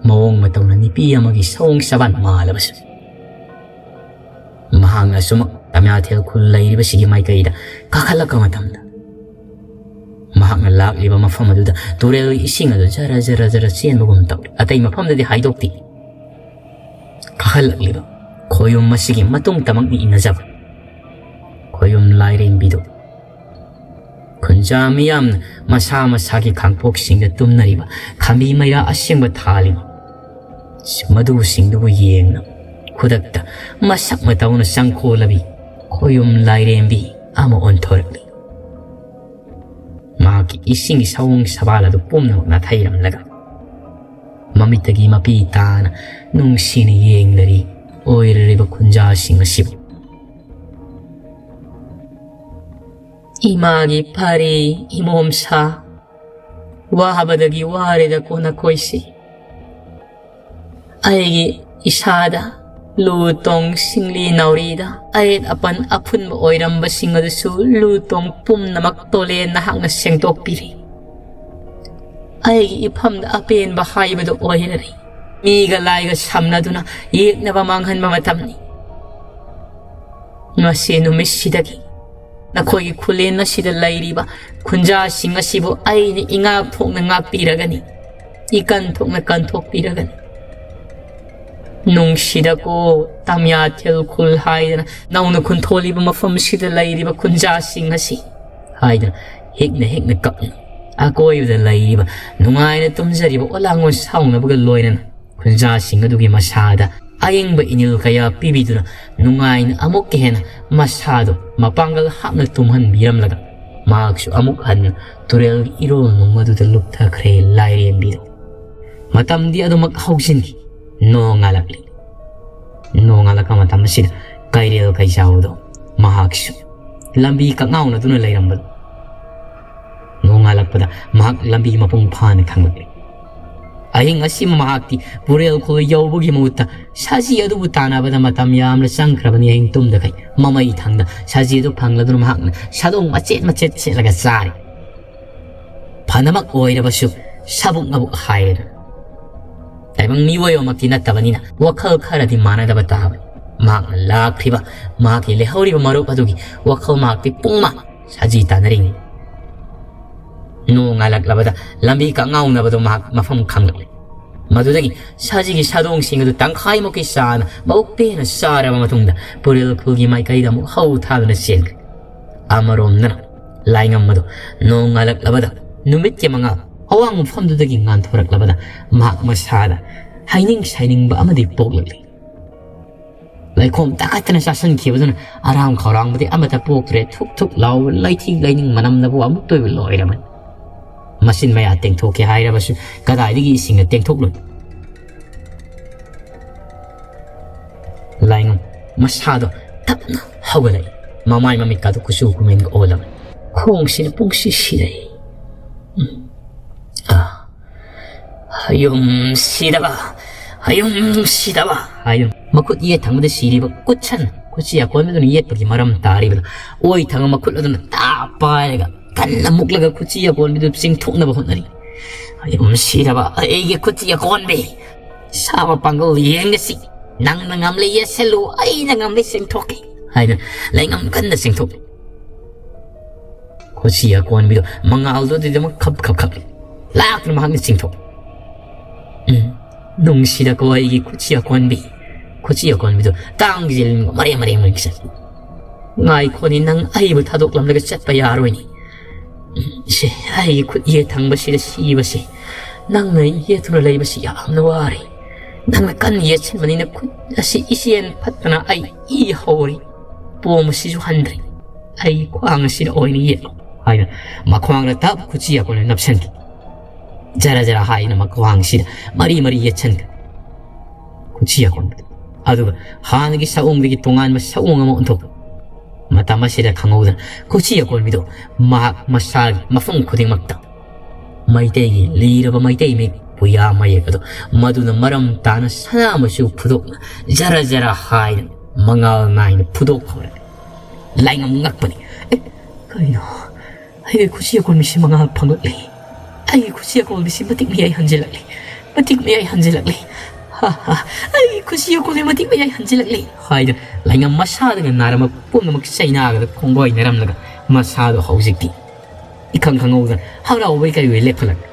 ꯃꯑꯣꯡ ꯃꯇꯧꯅ ꯅꯨꯄꯤ ꯑꯃꯒꯤ ꯁꯑꯣꯡ ꯁꯕꯥꯟ ꯃꯥꯜꯂꯕꯁꯨ, ꯃꯍꯥꯛꯅ ꯑꯁꯨꯃꯛ ꯇꯃ꯭ꯌꯥꯊꯦꯜ ꯈꯨꯜ ꯂꯩꯔꯤꯕꯁꯤꯒꯤ ꯃꯥꯏꯀꯩꯗ ꯀꯥꯈꯠꯂꯛꯄ ꯃꯇꯝꯗ, ꯃꯍꯥꯛꯅ ꯂꯥꯛꯂꯤꯕ ꯃꯐꯝ ꯑꯗꯨꯗ ꯇꯨꯔꯦꯜꯒꯤ ꯏꯁꯤꯡ ꯑꯗꯨ ꯖꯔ ꯖꯔ ꯖꯔ ꯆꯦꯟꯕꯒꯨꯝ ꯇꯧꯏ꯫ ꯑꯇꯩ ꯃꯐꯝꯗꯗꯤ ꯍꯥꯏꯗꯣꯛꯇꯦ꯫ ꯀꯥꯈꯠꯂꯛꯂꯤꯕ ꯈꯣꯌꯨꯝ ꯑꯁꯤꯒꯤ ꯃꯇꯨꯡ ꯇꯃꯛꯅꯤ ꯏꯟꯅꯖꯕ ꯈꯣꯌꯨꯝ ꯂꯥꯏꯔꯦꯝꯕꯤꯗꯨ꯫ ꯈꯨꯟꯖꯥ ꯃꯤꯌꯥꯝꯅ ꯃꯁꯥ ꯃꯁꯥꯒꯤ ꯈꯥꯡꯄꯣꯛꯁꯤꯡꯗ ꯇꯨꯝꯅꯔꯤꯕ ꯈꯥꯝꯕꯤ ꯃꯩꯔꯥ ꯑꯁꯦꯡꯕ ꯊꯥꯜꯂꯤꯕ ꯃꯗꯨꯁꯤꯡꯗꯨꯕꯨ ꯌꯦꯡꯅ ꯈꯨꯗꯛꯇ ꯃꯁꯛ ꯃꯇꯧꯅ ꯆꯪꯈꯣꯜꯂꯕꯤ ꯈꯣꯌꯨꯝ ꯂꯥꯏꯔꯦꯝꯕꯤ ꯑꯃ ꯑꯣꯟꯊꯣꯔꯛꯂꯤ꯫ ꯃꯍꯥꯛꯀꯤ ꯏꯁꯤꯡꯒꯤ ꯁꯑꯣꯡ ꯁꯕꯥꯜ ꯑꯗꯨ ꯄꯨꯝꯅꯃꯛ ꯅꯥꯊꯩꯔꯝꯂꯒ ꯃꯃꯤꯠꯇꯒꯤ ꯃꯄꯤ ꯇꯥꯅ ꯅꯨꯡꯁꯤꯅ ꯌꯦꯡꯂꯔꯤ ꯑꯣꯏꯔꯔꯤꯕ ꯈꯨꯟꯖꯥꯁꯤꯡ ꯑꯁꯤꯕꯨ꯫ "ꯏꯃꯥꯒꯤ ꯐꯥꯔꯤ ꯏꯃꯣꯝꯁꯥ, ꯋꯥꯕꯗꯒꯤ ꯋꯥꯔꯦꯗꯀꯣ ꯅꯈꯣꯏꯁꯤ꯫ ꯑꯩꯒꯤ ꯏꯁꯥꯗ ꯂꯨ ꯇꯣꯡ ꯁꯤꯡꯂꯤ ꯅꯥꯎꯔꯤꯗ ꯑꯌꯦꯠ ꯑꯄꯟ ꯑꯐꯨꯟꯕ ꯑꯣꯏꯔꯝꯕꯁꯤꯡ ꯑꯗꯨꯁꯨ ꯂꯨ ꯇꯣꯡ ꯄꯨꯝꯅꯃꯛ ꯇꯣꯂꯦꯟ ꯅꯍꯥꯛꯅ ꯁꯦꯡꯗꯣꯛꯄꯤꯔꯦ꯫ ꯑꯩꯒꯤ ꯏꯐꯝꯗ ꯑꯄꯦꯟꯕ ꯍꯥꯏꯕꯗꯨ ꯑꯣꯏꯔꯔꯦ꯫ ꯃꯤꯒ ꯂꯥꯏꯒ ꯁꯝꯅꯗꯨꯅ ꯌꯦꯛꯅꯕ ꯃꯥꯡꯍꯟꯕ ꯃꯇꯝꯅꯤ꯫ ꯉꯁꯤ ꯅꯨꯃꯤꯠꯁꯤꯗꯒꯤ ꯅꯈꯣꯏꯒꯤ ꯈꯨꯂꯦꯟ ꯑꯁꯤꯗ ꯂꯩꯔꯤꯕ ꯈꯨꯟꯖꯥꯁꯤꯡ ꯑꯁꯤꯕꯨ ꯑꯩꯅ ꯏꯉꯥꯛ ꯊꯣꯛꯅ ꯉꯥꯛꯄꯤꯔꯒꯅꯤ, ꯏꯀꯟ ꯊꯣꯛꯅ ꯀꯟꯊꯣꯛꯄꯤꯔꯒꯅꯤ꯫ ꯅꯨꯡꯁꯤꯗꯀꯣ ꯇꯝꯌꯥꯊꯦꯜ ꯈꯨꯜ ꯍꯥꯏꯗꯅ ꯅꯧꯅ ꯈꯨꯟꯊꯣꯜꯂꯤꯕ ꯃꯐꯝꯁꯤꯗ ꯂꯩꯔꯤꯕ ꯈꯨꯟꯖꯥꯁꯤꯡ ꯑꯁꯤ" ꯍꯥꯏꯗꯨꯅ ꯍꯦꯛꯅ ꯍꯦꯛꯅ ꯀꯞꯅ ꯑꯀꯣꯏꯕꯗ ꯂꯩꯔꯤꯕ ꯅꯨꯡꯉꯥꯏꯅ ꯇꯨꯝꯖꯔꯤꯕ ꯑꯣꯂꯥꯡꯒꯣꯜ ꯁꯥꯎꯅꯕꯒ ꯂꯣꯏꯅꯅ ꯈꯨꯟꯖꯥꯁꯤꯡ ꯑꯗꯨꯒꯤ ꯃꯁꯥꯗ ꯑꯌꯤꯡꯕ ꯏꯅꯤꯜ ꯀꯌꯥ ꯄꯤꯕꯤꯗꯨꯅ ꯅꯨꯡꯉꯥꯏꯅ ꯑꯃꯨꯛꯀ ꯍꯦꯟꯅ ꯃꯁꯥꯗꯣ ꯃꯄꯥꯡꯒꯜ ꯍꯥꯞꯅ ꯇꯨꯝꯍꯟꯕꯤꯔꯝꯂꯒ ꯃꯍꯥꯛꯁꯨ ꯑꯃꯨꯛ ꯍꯟꯅ ꯇꯨꯔꯦꯜꯒꯤ ꯏꯔꯣꯜ ꯅꯨꯡ ꯑꯗꯨꯗ ꯂꯨꯞꯊꯈ꯭ꯔꯦ ꯂꯥꯏꯔꯦꯝꯕꯤꯗꯣ꯫ ꯃꯇꯝꯗꯤ ꯑꯗꯨꯃꯛ ꯍꯧꯖꯤꯟꯈꯤ꯫ ꯅꯣꯡ ꯉꯥꯜꯂꯛꯂꯤ꯫ ꯅꯣꯡ ꯉꯥꯜꯂꯛꯄ ꯃꯇꯝ ꯑꯁꯤꯗ ꯀꯩꯔꯦꯜ ꯀꯩꯖꯥꯎꯗꯣ ꯃꯍꯥꯛꯁꯨ ꯂꯝꯕꯤ ꯀꯛꯉꯥꯎꯅꯗꯨꯅ ꯂꯩꯔꯝꯕꯗꯣ꯫ ꯅꯣꯡ ꯉꯥꯜꯂꯛꯄꯗ ꯃꯍꯥꯛ ꯂꯝꯕꯤ ꯃꯄꯨꯡ ꯐꯥꯅ ꯈꯪꯂꯛꯂꯤ꯫ ꯑꯍꯤꯡ ꯑꯁꯤꯃ ꯃꯍꯥꯛꯇꯤ ꯄꯨꯔꯦꯜ ꯈꯨꯜ ꯌꯧꯕꯒꯤ ꯃꯍꯨꯠꯇ ꯁꯖꯤ ꯑꯗꯨꯕꯨ ꯇꯥꯟꯅꯕꯗ ꯃꯇꯝ ꯌꯥꯝꯅ ꯆꯪꯈ꯭ꯔꯕꯅꯤ꯫ ꯑꯍꯤꯡ ꯇꯨꯝꯗꯈꯩ ꯃꯃꯩ ꯊꯪꯗ ꯁꯖꯤ ꯑꯗꯨ ꯐꯪꯂꯗꯨꯅ ꯃꯍꯥꯛꯅ ꯁꯥꯗꯣꯡ ꯃꯆꯦꯠ ꯃꯆꯦꯠ ꯁꯦꯠꯂꯒ ꯆꯥꯔꯤ꯫ ꯐꯅꯃꯛ ꯑꯣꯏꯔꯕꯁꯨ ꯁꯕꯨꯛ ꯃꯕꯨꯛ ꯍꯥꯏꯔꯦꯗꯅ꯫ ꯇꯥꯏꯕꯪ ꯃꯤꯑꯣꯏꯕꯃꯛꯇꯤ ꯅꯠꯇꯕꯅꯤꯅ ꯋꯥꯈꯜ ꯈꯔꯗꯤ ꯃꯥꯟꯅꯗꯕ ꯇꯥꯕꯅꯤ꯫ ꯃꯍꯥꯛꯅ ꯂꯥꯛꯈ꯭ꯔꯤꯕ ꯃꯍꯥꯛꯀꯤ ꯂꯩꯍꯧꯔꯤꯕ ꯃꯔꯨꯞ ꯑꯗꯨꯒꯤ ꯋꯥꯈꯜ ꯃꯍꯥꯛꯇꯤ ꯄꯨꯡꯃ ꯁꯖꯤ ꯇꯥꯟꯅꯔꯤꯉꯩ꯫ ꯅꯣꯡ ꯉꯥꯜꯂꯛꯂꯕꯗ ꯂꯝꯕꯤ ꯀꯛꯉꯥꯎꯅꯕꯗꯣ ꯃꯍꯥꯛ ꯃꯐꯝ ꯈꯪꯂꯛꯂꯦ꯫ ꯃꯗꯨꯗꯒꯤ ꯁꯖꯤꯒꯤ ꯁꯥꯗꯣꯡꯁꯤꯡ ꯑꯗꯨ ꯇꯪꯈꯥꯏꯃꯨꯛꯀꯤ ꯆꯥꯅ ꯃꯕꯨꯛ ꯄꯦꯟꯅ ꯆꯥꯔꯕ ꯃꯇꯨꯡꯗ ꯄꯨꯔꯦꯜ ꯈꯨꯜꯒꯤ ꯃꯥꯏꯀꯩꯗ ꯑꯃꯨꯛ ꯍꯧ ꯊꯥꯗꯨꯅ ꯆꯦꯟꯈ꯭ꯔꯦ꯫ ꯑꯃꯔꯣꯝꯗꯅ ꯂꯥꯏꯉꯝ ꯑꯗꯨ ꯅꯣꯡ ꯉꯥꯜꯂꯛꯂꯕꯗ ꯅꯨꯃꯤꯠꯀꯤ ꯃꯉꯥꯜ ꯑꯋꯥꯡ ꯃꯐꯝꯗꯨꯗꯒꯤ ꯉꯥꯟꯊꯣꯔꯛꯂꯕꯗ ꯃꯍꯥꯛ ꯃꯁꯥꯗ ꯍꯥꯏꯅꯤꯡ ꯁꯥꯏꯅꯤꯡꯕ ꯑꯃꯗꯤ ꯄꯣꯛꯂꯛꯂꯤ꯫ ꯂꯩꯈꯣꯝ ꯇꯥꯈꯠꯇꯅ ꯆꯥꯁꯤꯟꯈꯤꯕꯗꯨꯅ ꯑꯔꯥꯝ ꯈꯧꯔꯥꯡꯕꯗꯤ ꯑꯃꯠꯇ ꯄꯣꯛꯇ꯭ꯔꯦ꯫ ꯊꯨꯛ ꯊꯨꯛ ꯂꯥꯎꯕ ꯂꯩꯊꯤ ꯂꯩꯅꯤꯡ ꯃꯅꯝꯅꯕꯨ ꯑꯃꯨꯛꯇ ꯑꯣꯏꯕ ꯂꯣꯏꯔꯕꯅꯤ꯫ ꯃꯆꯤꯟ ꯃꯌꯥ ꯇꯦꯡꯊꯣꯛꯀꯦ ꯍꯥꯏꯔꯕꯁꯨ ꯀꯗꯥꯏꯗꯒꯤ ꯏꯁꯤꯡꯅ ꯇꯦꯡꯊꯣꯛꯂꯨꯅꯤ? ꯂꯥꯏꯉꯝ ꯃꯁꯥꯗꯣ ꯇꯞꯅ ꯍꯧꯒꯠꯂꯛꯏ꯫ ꯃꯃꯥꯏ ꯃꯃꯤꯠꯀꯥꯗꯣ ꯀꯨꯆꯨ ꯀꯨꯃꯦꯟꯒ ꯑꯣꯜꯂꯕꯅꯤ꯫ ꯈꯣꯡꯁꯤꯅ ꯄꯨꯡꯁꯤ ꯁꯤꯔꯛꯏ꯫ ꯎꯝ꯫ ꯑꯥ꯫ ꯍꯌꯨꯝ ꯁꯤꯗꯕ, ꯍꯌꯨꯝ ꯁꯤꯗꯕ ꯍꯥꯏꯗꯨꯅ ꯃꯈꯨꯠ ꯌꯦꯠ ꯊꯪꯕꯗ ꯁꯤꯔꯤꯕ ꯀꯨꯠꯁꯟ, ꯈꯨꯠꯁꯤ ꯑꯀꯣꯟꯕꯗꯨꯅ ꯌꯦꯠꯄꯒꯤ ꯃꯔꯝ ꯇꯥꯔꯤꯕꯗ ꯑꯣꯏ ꯊꯪꯕ ꯃꯈꯨꯠ ꯑꯗꯨꯅ ꯇꯥꯞ ꯄꯥꯏꯔꯒ ꯀꯟꯅ ꯃꯨꯛꯂꯒ ꯈꯨꯠꯁꯤ ꯑꯀꯣꯟꯕꯗꯨ ꯆꯤꯡꯊꯣꯛꯅꯕ ꯍꯣꯠꯅꯔꯤ꯫ ꯍꯌꯨꯝ ꯁꯤꯗꯕ ꯑꯩꯒꯤ ꯈꯨꯠꯁꯤ ꯑꯀꯣꯟꯕꯤ, ꯁꯥ ꯃꯄꯥꯡꯒꯜ ꯌꯦꯡꯉꯁꯤ꯫ ꯅꯪꯅ ꯉꯝꯂꯦ ꯌꯦꯠꯁꯜꯂꯨ, ꯑꯩꯅ ꯉꯝꯂꯦ ꯆꯤꯡꯊꯣꯛꯀꯦ ꯍꯥꯏꯅ ꯂꯩꯉꯝ ꯀꯟꯅ ꯆꯤꯡꯊꯣꯛꯂꯤ꯫ ꯈꯨꯠꯁꯤ ꯑꯀꯣꯟꯕꯤꯗꯣ ꯃꯉꯥꯜꯗꯨꯗꯤꯗꯃꯛ ꯈꯞ ꯈꯞ ꯈꯞꯂꯤ꯫ ꯂꯥꯛꯇꯨꯅ ꯃꯍꯥꯛꯅ ꯆꯤꯡꯊꯣꯛ꯫ ꯎꯝ, ꯅꯨꯡꯁꯤꯗꯀꯣ ꯑꯩꯒꯤ ꯈꯨꯠꯁꯤ ꯑꯀꯣꯟꯕꯤ꯫ ꯈꯨꯠꯁꯤ ꯑꯀꯣꯟꯕꯤꯗꯣ ꯇꯥꯡꯒꯤ ꯖꯤꯜ ꯃꯔꯦ ꯃꯔꯦ ꯃꯔꯦ ꯆꯠꯂꯤ꯫ ꯉꯥꯏꯈꯣꯅꯤ, ꯅꯪ ꯑꯩꯕꯨ ꯊꯥꯗꯣꯛꯂꯝꯂꯒ ꯆꯠꯄ ꯌꯥꯔꯣꯏꯅꯤ꯫ ꯏꯁꯦ, ꯑꯩꯒꯤ ꯈꯨꯠ ꯌꯦꯠ ꯊꯪꯕꯁꯤꯗ ꯁꯤꯕꯁꯤ ꯅꯪꯅ ꯌꯦꯠꯇꯨꯅ ꯂꯩꯕꯁꯤ ꯌꯥꯝꯅ ꯋꯥꯔꯦ꯫ ꯅꯪꯅ ꯀꯟꯅ ꯌꯦꯠꯁꯤꯟꯕꯅꯤꯅ ꯈꯨꯠ ꯑꯁꯤ ꯏꯆꯦꯟ ꯐꯠꯇꯅ ꯑꯩ ꯏ ꯍꯧꯔꯤ꯫ ꯄꯣꯝꯕꯁꯤꯁꯨ ꯍꯟꯗ꯭ꯔꯦ꯫ ꯑꯩ ꯈ꯭ꯋꯥꯡ ꯑꯁꯤꯗ ꯑꯣꯏꯅ ꯌꯦꯠꯂꯣ ꯍꯥꯏꯅ ꯃꯈ꯭ꯋꯥꯡꯗ ꯇꯞ ꯈꯨꯠꯁꯤ ꯑꯩꯈꯣꯏꯅ ꯅꯞꯁꯤꯟꯈꯤ꯫ ꯖꯔ ꯖꯔ ꯍꯥꯏꯅ ꯃꯈ꯭ꯋꯥꯡꯁꯤꯗ ꯃꯔꯤ ꯃꯔꯤ ꯌꯦꯠꯁꯤꯟꯈ꯭ꯔꯦ꯫ ꯈꯨꯠꯁꯤ ꯑꯩꯈꯣꯏꯅ꯫ ꯑꯗꯨꯒ ꯍꯥꯟꯅꯒꯤ ꯁꯑꯣꯡꯗꯒꯤ ꯇꯣꯉꯥꯟꯕ ꯁꯑꯣꯡ ꯑꯃ ꯑꯣꯟꯊꯣꯛꯄ꯫ ꯃꯇꯝ ꯑꯁꯤꯗ ꯈꯪꯍꯧꯗꯅ ꯈꯨꯠꯁꯤ ꯑꯀꯣꯟꯕꯤꯗꯣ ꯃꯍꯥꯛ ꯃꯁꯥꯒꯤ ꯃꯐꯝ ꯈꯨꯗꯤꯡꯃꯛꯇ ꯃꯩꯇꯩꯒꯤ ꯂꯤꯔꯕ ꯃꯩꯇꯩ ꯃꯌꯦꯛ ꯄꯨꯌꯥ ꯃꯌꯦꯛ ꯑꯗꯣ ꯃꯗꯨꯅ ꯃꯔꯝ ꯇꯥꯅ ꯁꯅꯥ ꯃꯆꯨ ꯐꯨꯗꯣꯛꯅ ꯖꯔ ꯖꯔ ꯍꯥꯏꯗꯅ ꯃꯉꯥꯜ ꯅꯥꯏꯅ ꯐꯨꯗꯣꯛ ꯍꯧꯔꯦ꯫ ꯂꯥꯏꯉꯝ ꯉꯛꯄꯅꯤ꯫ "ꯑꯦ, ꯀꯔꯤꯅꯣ? ꯑꯩꯒꯤ ꯈꯨꯠꯁꯤ ꯑꯀꯣꯟꯕꯤꯁꯤ ꯃꯉꯥꯜ ꯐꯪꯂꯛꯂꯤ꯫ ꯑꯩꯒꯤ ꯈꯨꯠꯁꯤ ꯑꯀꯣꯟꯕꯤꯁꯤ ꯃꯇꯤꯛ ꯃꯌꯥꯏ ꯍꯟꯖꯤꯜꯂꯛꯂꯤ꯫ ꯃꯇꯤꯛ ꯃꯌꯥꯏ ꯍꯟꯖꯤꯜꯂꯛꯂꯤ꯫ ꯍꯥ, ꯍꯥ, ꯑꯩꯒꯤ ꯈꯨꯠꯁꯤ ꯑꯀꯣꯟꯕꯤ ꯃꯇꯤꯛ ꯃꯌꯥꯏ ꯍꯟꯖꯤꯜꯂꯛꯂꯤ" ꯍꯥꯏꯗꯅ ꯂꯥꯏꯉꯝ ꯃꯁꯥꯗꯒ ꯅꯥꯔꯝꯕ ꯄꯨꯝꯅꯃꯛ ꯆꯩꯅꯥꯒꯗ ꯈꯣꯡꯒꯣꯏꯅꯔꯝꯂꯒ ꯃꯁꯥꯗꯣ ꯍꯧꯖꯤꯛꯇꯤ ꯏꯈꯪ ꯈꯪꯍꯧꯗꯅ ꯍꯔꯥꯎꯕꯩ ꯀꯔꯤꯑꯣꯏ ꯂꯦꯞꯈꯠꯂꯛꯂꯦ꯫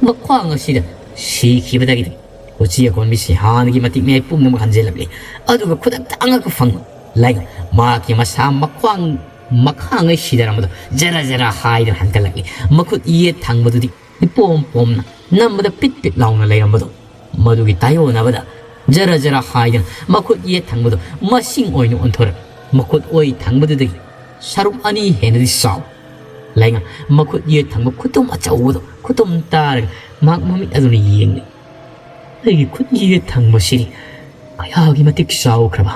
ꯃꯈ꯭ꯋꯥꯡ ꯑꯁꯤꯗ ꯁꯤꯈꯤꯕꯗꯒꯤꯗꯤ ꯎꯆꯤ ꯑꯀꯣꯟꯕꯤꯁꯤ ꯍꯥꯟꯅꯒꯤ ꯃꯇꯤꯛ ꯃꯌꯥꯏ ꯄꯨꯝꯅꯃꯛ ꯍꯟꯖꯤꯜꯂꯛꯂꯤ꯫ ꯑꯗꯨꯒ ꯈꯨꯗꯛꯇ ꯑꯉꯛꯄ ꯐꯪꯕ ꯂꯥꯏꯉꯝ ꯃꯍꯥꯛꯀꯤ ꯃꯁꯥ ꯃꯈ꯭ꯋꯥꯡ ꯃꯈꯥꯉꯩ ꯁꯤꯗꯔꯝꯕꯗꯣ ꯖꯔ ꯖꯔ ꯍꯥꯏꯗꯅ ꯍꯟꯒꯠꯂꯛꯂꯤ꯫ ꯃꯈꯨꯠ ꯌꯦꯠ ꯊꯪꯕꯗꯨꯗꯤ ꯏꯄꯣꯝ ꯄꯣꯝꯅ ꯅꯝꯕꯗ ꯄꯤꯠ ꯄꯤꯠ ꯂꯥꯎꯅ ꯂꯩꯔꯝꯕꯗꯣ ꯃꯗꯨꯒꯤ ꯇꯥꯏꯑꯣꯟꯅꯕꯗ ꯖꯔ ꯖꯔ ꯍꯥꯏꯗꯅ ꯃꯈꯨꯠ ꯌꯦꯠ ꯊꯪꯕꯗꯣ ꯃꯁꯤꯡ ꯑꯣꯏꯅ ꯑꯣꯟꯊꯣꯔꯛ꯫ ꯃꯈꯨꯠ ꯑꯣꯏ ꯊꯪꯕꯗꯨꯗꯒꯤ ꯁꯔꯨꯛ ꯑꯅꯤ ꯍꯦꯟꯅꯗꯤ ꯆꯥꯎ꯫ ꯂꯥꯏꯉꯝ ꯃꯈꯨꯠ ꯌꯦꯠ ꯊꯪꯕ ꯈꯨꯇꯨꯝ ꯑꯆꯧꯕꯗꯣ ꯈꯨꯇꯨꯝ ꯇꯥꯔꯒ ꯃꯍꯥꯛ ꯃꯃꯤꯠ ꯑꯗꯨꯅ ꯌꯦꯡꯂꯤ꯫ "ꯑꯩꯒꯤ ꯈꯨꯠ ꯌꯦꯠ ꯊꯪꯕꯁꯤꯗꯤ ꯀꯌꯥꯒꯤ ꯃꯇꯤꯛ ꯆꯥꯎꯈ꯭ꯔꯕ!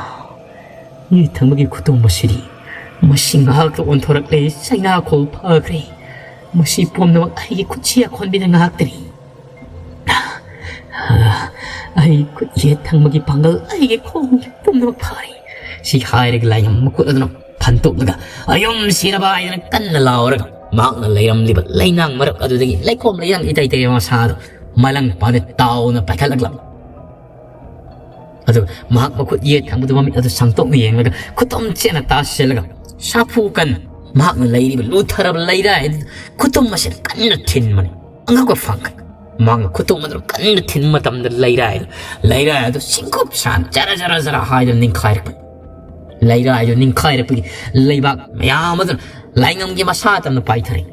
ꯌꯦꯠ ꯊꯪꯕꯒꯤ ꯈꯨꯇꯨꯝ ꯑꯁꯤꯗꯤ ꯃꯁꯤ ꯉꯥꯏꯍꯥꯛꯇ ꯑꯣꯟꯊꯣꯔꯛꯂꯦ, ꯆꯩꯅꯥꯈꯣꯜ ꯐꯈ꯭ꯔꯦ꯫ ꯃꯁꯤ ꯄꯨꯝꯅꯃꯛ ꯑꯩꯒꯤ ꯈꯨꯠꯁꯤ ꯑꯈꯣꯟꯕꯤꯅ ꯉꯥꯛꯇꯅꯤ꯫ ꯑꯩ ꯈꯨꯠ ꯌꯦꯠ ꯊꯪꯕꯒꯤ ꯄꯥꯡꯒꯜ ꯑꯩꯒꯤ ꯈꯣꯡ ꯄꯨꯝꯅꯃꯛ ꯐꯥꯔꯤ"꯫ ꯁꯤ ꯍꯥꯏꯔꯒ ꯂꯥꯏꯉꯝ ꯃꯈꯨꯠ ꯑꯗꯨꯅ ꯐꯟꯇꯣꯛꯂꯒ "ꯑꯌꯨꯝ ꯁꯤꯔꯕ" ꯍꯥꯏꯗꯅ ꯀꯟꯅ ꯂꯥꯎꯔꯒ ꯃꯍꯥꯛꯅ ꯂꯩꯔꯝꯂꯤꯕ ꯂꯩꯅꯥꯡ ꯃꯔꯛ ꯑꯗꯨꯗꯒꯤ ꯂꯩꯈꯣꯝ ꯂꯩꯅꯥꯡ ꯏꯇꯩ ꯇꯩꯕ ꯃꯁꯥꯗꯣ ꯃꯂꯪ ꯄꯥꯟꯗ ꯇꯥꯎꯅ ꯄꯥꯏꯈꯠꯂꯛꯂꯝꯃꯤ꯫ ꯑꯗꯨꯒ ꯃꯍꯥꯛ ꯃꯈꯨꯠ ꯌꯦꯠ ꯊꯪꯕꯗꯨ ꯃꯃꯤꯠ ꯑꯗꯨ ꯁꯥꯡꯇꯣꯛꯅ ꯌꯦꯡꯂꯒ ꯈꯨꯇꯨꯝ ꯆꯦꯠꯅ ꯇꯥꯁꯤꯜꯂꯒ ꯁꯥꯐꯨ ꯀꯟꯅ ꯃꯍꯥꯛꯅ ꯂꯩꯔꯤꯕ ꯂꯨꯊꯔꯕ ꯂꯩꯔꯥꯏ ꯑꯗꯨꯗ ꯈꯨꯇꯨꯝ ꯑꯁꯤꯅ ꯀꯟꯅ ꯊꯤꯟꯕꯅꯤ꯫ ꯑꯉꯛꯄ ꯐꯪꯈ꯭ꯔꯦ꯫ ꯃꯍꯥꯛꯅ ꯈꯨꯇꯨꯝ ꯑꯗꯨ ꯀꯟꯅ ꯊꯤꯟꯕ ꯃꯇꯝꯗ ꯂꯩꯔꯥꯏ ꯑꯗꯨ, ꯂꯩꯔꯥꯏ ꯑꯗꯨ ꯁꯤꯡꯀꯨꯞ ꯁꯥꯅ ꯖꯔ ꯖꯔ ꯖꯔ ꯍꯥꯏꯗꯨꯅ ꯅꯤꯡꯈꯥꯏꯔꯛꯄꯅꯤ꯫ ꯂꯩꯔꯥꯏ ꯑꯗꯨ ꯅꯤꯡꯈꯥꯏꯔꯛꯄꯒꯤ ꯂꯩꯕꯥꯛ ꯃꯌꯥꯝ ꯑꯗꯨꯅ ꯂꯥꯏꯉꯝꯒꯤ ꯃꯁꯥ ꯇꯝꯅ ꯄꯥꯏꯊꯔꯛꯏ꯫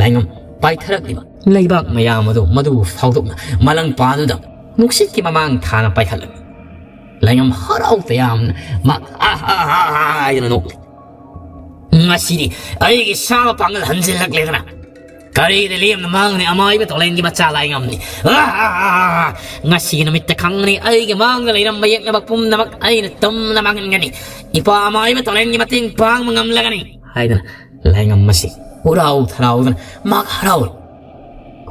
ꯂꯥꯏꯉꯝ ꯄꯥꯏꯊꯔꯛꯂꯤꯕ ꯂꯩꯕꯥꯛ ꯃꯌꯥꯝ ꯑꯗꯨ ꯃꯗꯨꯕꯨ ꯐꯥꯎꯗꯣꯛꯅ ꯃꯂꯪꯄꯥꯗꯨꯗ ꯅꯨꯡꯁꯤꯠꯀꯤ ꯃꯃꯥꯡ ꯊꯥꯅ ꯄꯥꯏꯈꯠꯂꯛꯏ꯫ ꯂꯥꯏꯉꯝ ꯍꯔꯥꯎ ꯇꯌꯥꯝꯅ ꯃꯍꯥꯛ "ꯑꯥ, ꯑꯥ, ꯑꯥ, ꯑꯥ" ꯍꯥꯏꯗꯅ ꯅꯣꯛꯂꯤ꯫ "ꯉꯁꯤꯗꯤ ꯑꯩꯒꯤ ꯁꯥ ꯃꯄꯥꯡꯒꯜ ꯍꯟꯖꯤꯜꯂꯛꯂꯦꯗꯅ꯫ ꯀꯔꯤꯗ ꯂꯦꯝꯅ ꯃꯥꯡꯅꯤ ꯑꯃꯥꯏꯕ ꯇꯣꯂꯦꯟꯒꯤ ꯃꯆꯥ ꯂꯥꯏꯉꯝꯅꯤ꯫ ꯑꯥ, ꯑꯥ, ꯑꯥ, ꯑꯥ꯫ ꯉꯁꯤꯒꯤ ꯅꯨꯃꯤꯠꯇ ꯈꯪꯒꯅꯤ ꯑꯩꯒꯤ ꯃꯥꯡꯗ ꯂꯩꯔꯝꯕ ꯌꯦꯛꯅꯕ ꯄꯨꯝꯅꯃꯛ ꯑꯩꯅ ꯇꯝꯅ ꯃꯥꯡꯍꯟꯒꯅꯤ꯫ ꯏꯄꯥ ꯑꯃꯥꯏꯕ ꯇꯣꯂꯦꯟꯒꯤ ꯃꯇꯦꯡ ꯄꯥꯡꯕ ꯉꯝꯂꯒꯅꯤ" ꯍꯥꯏꯗꯅ ꯂꯥꯏꯉꯝ ꯑꯁꯤ ꯍꯔꯥꯎ ꯊꯔꯥꯎꯗꯅ ꯃꯍꯥꯛ ꯍꯔꯥꯎꯏ꯫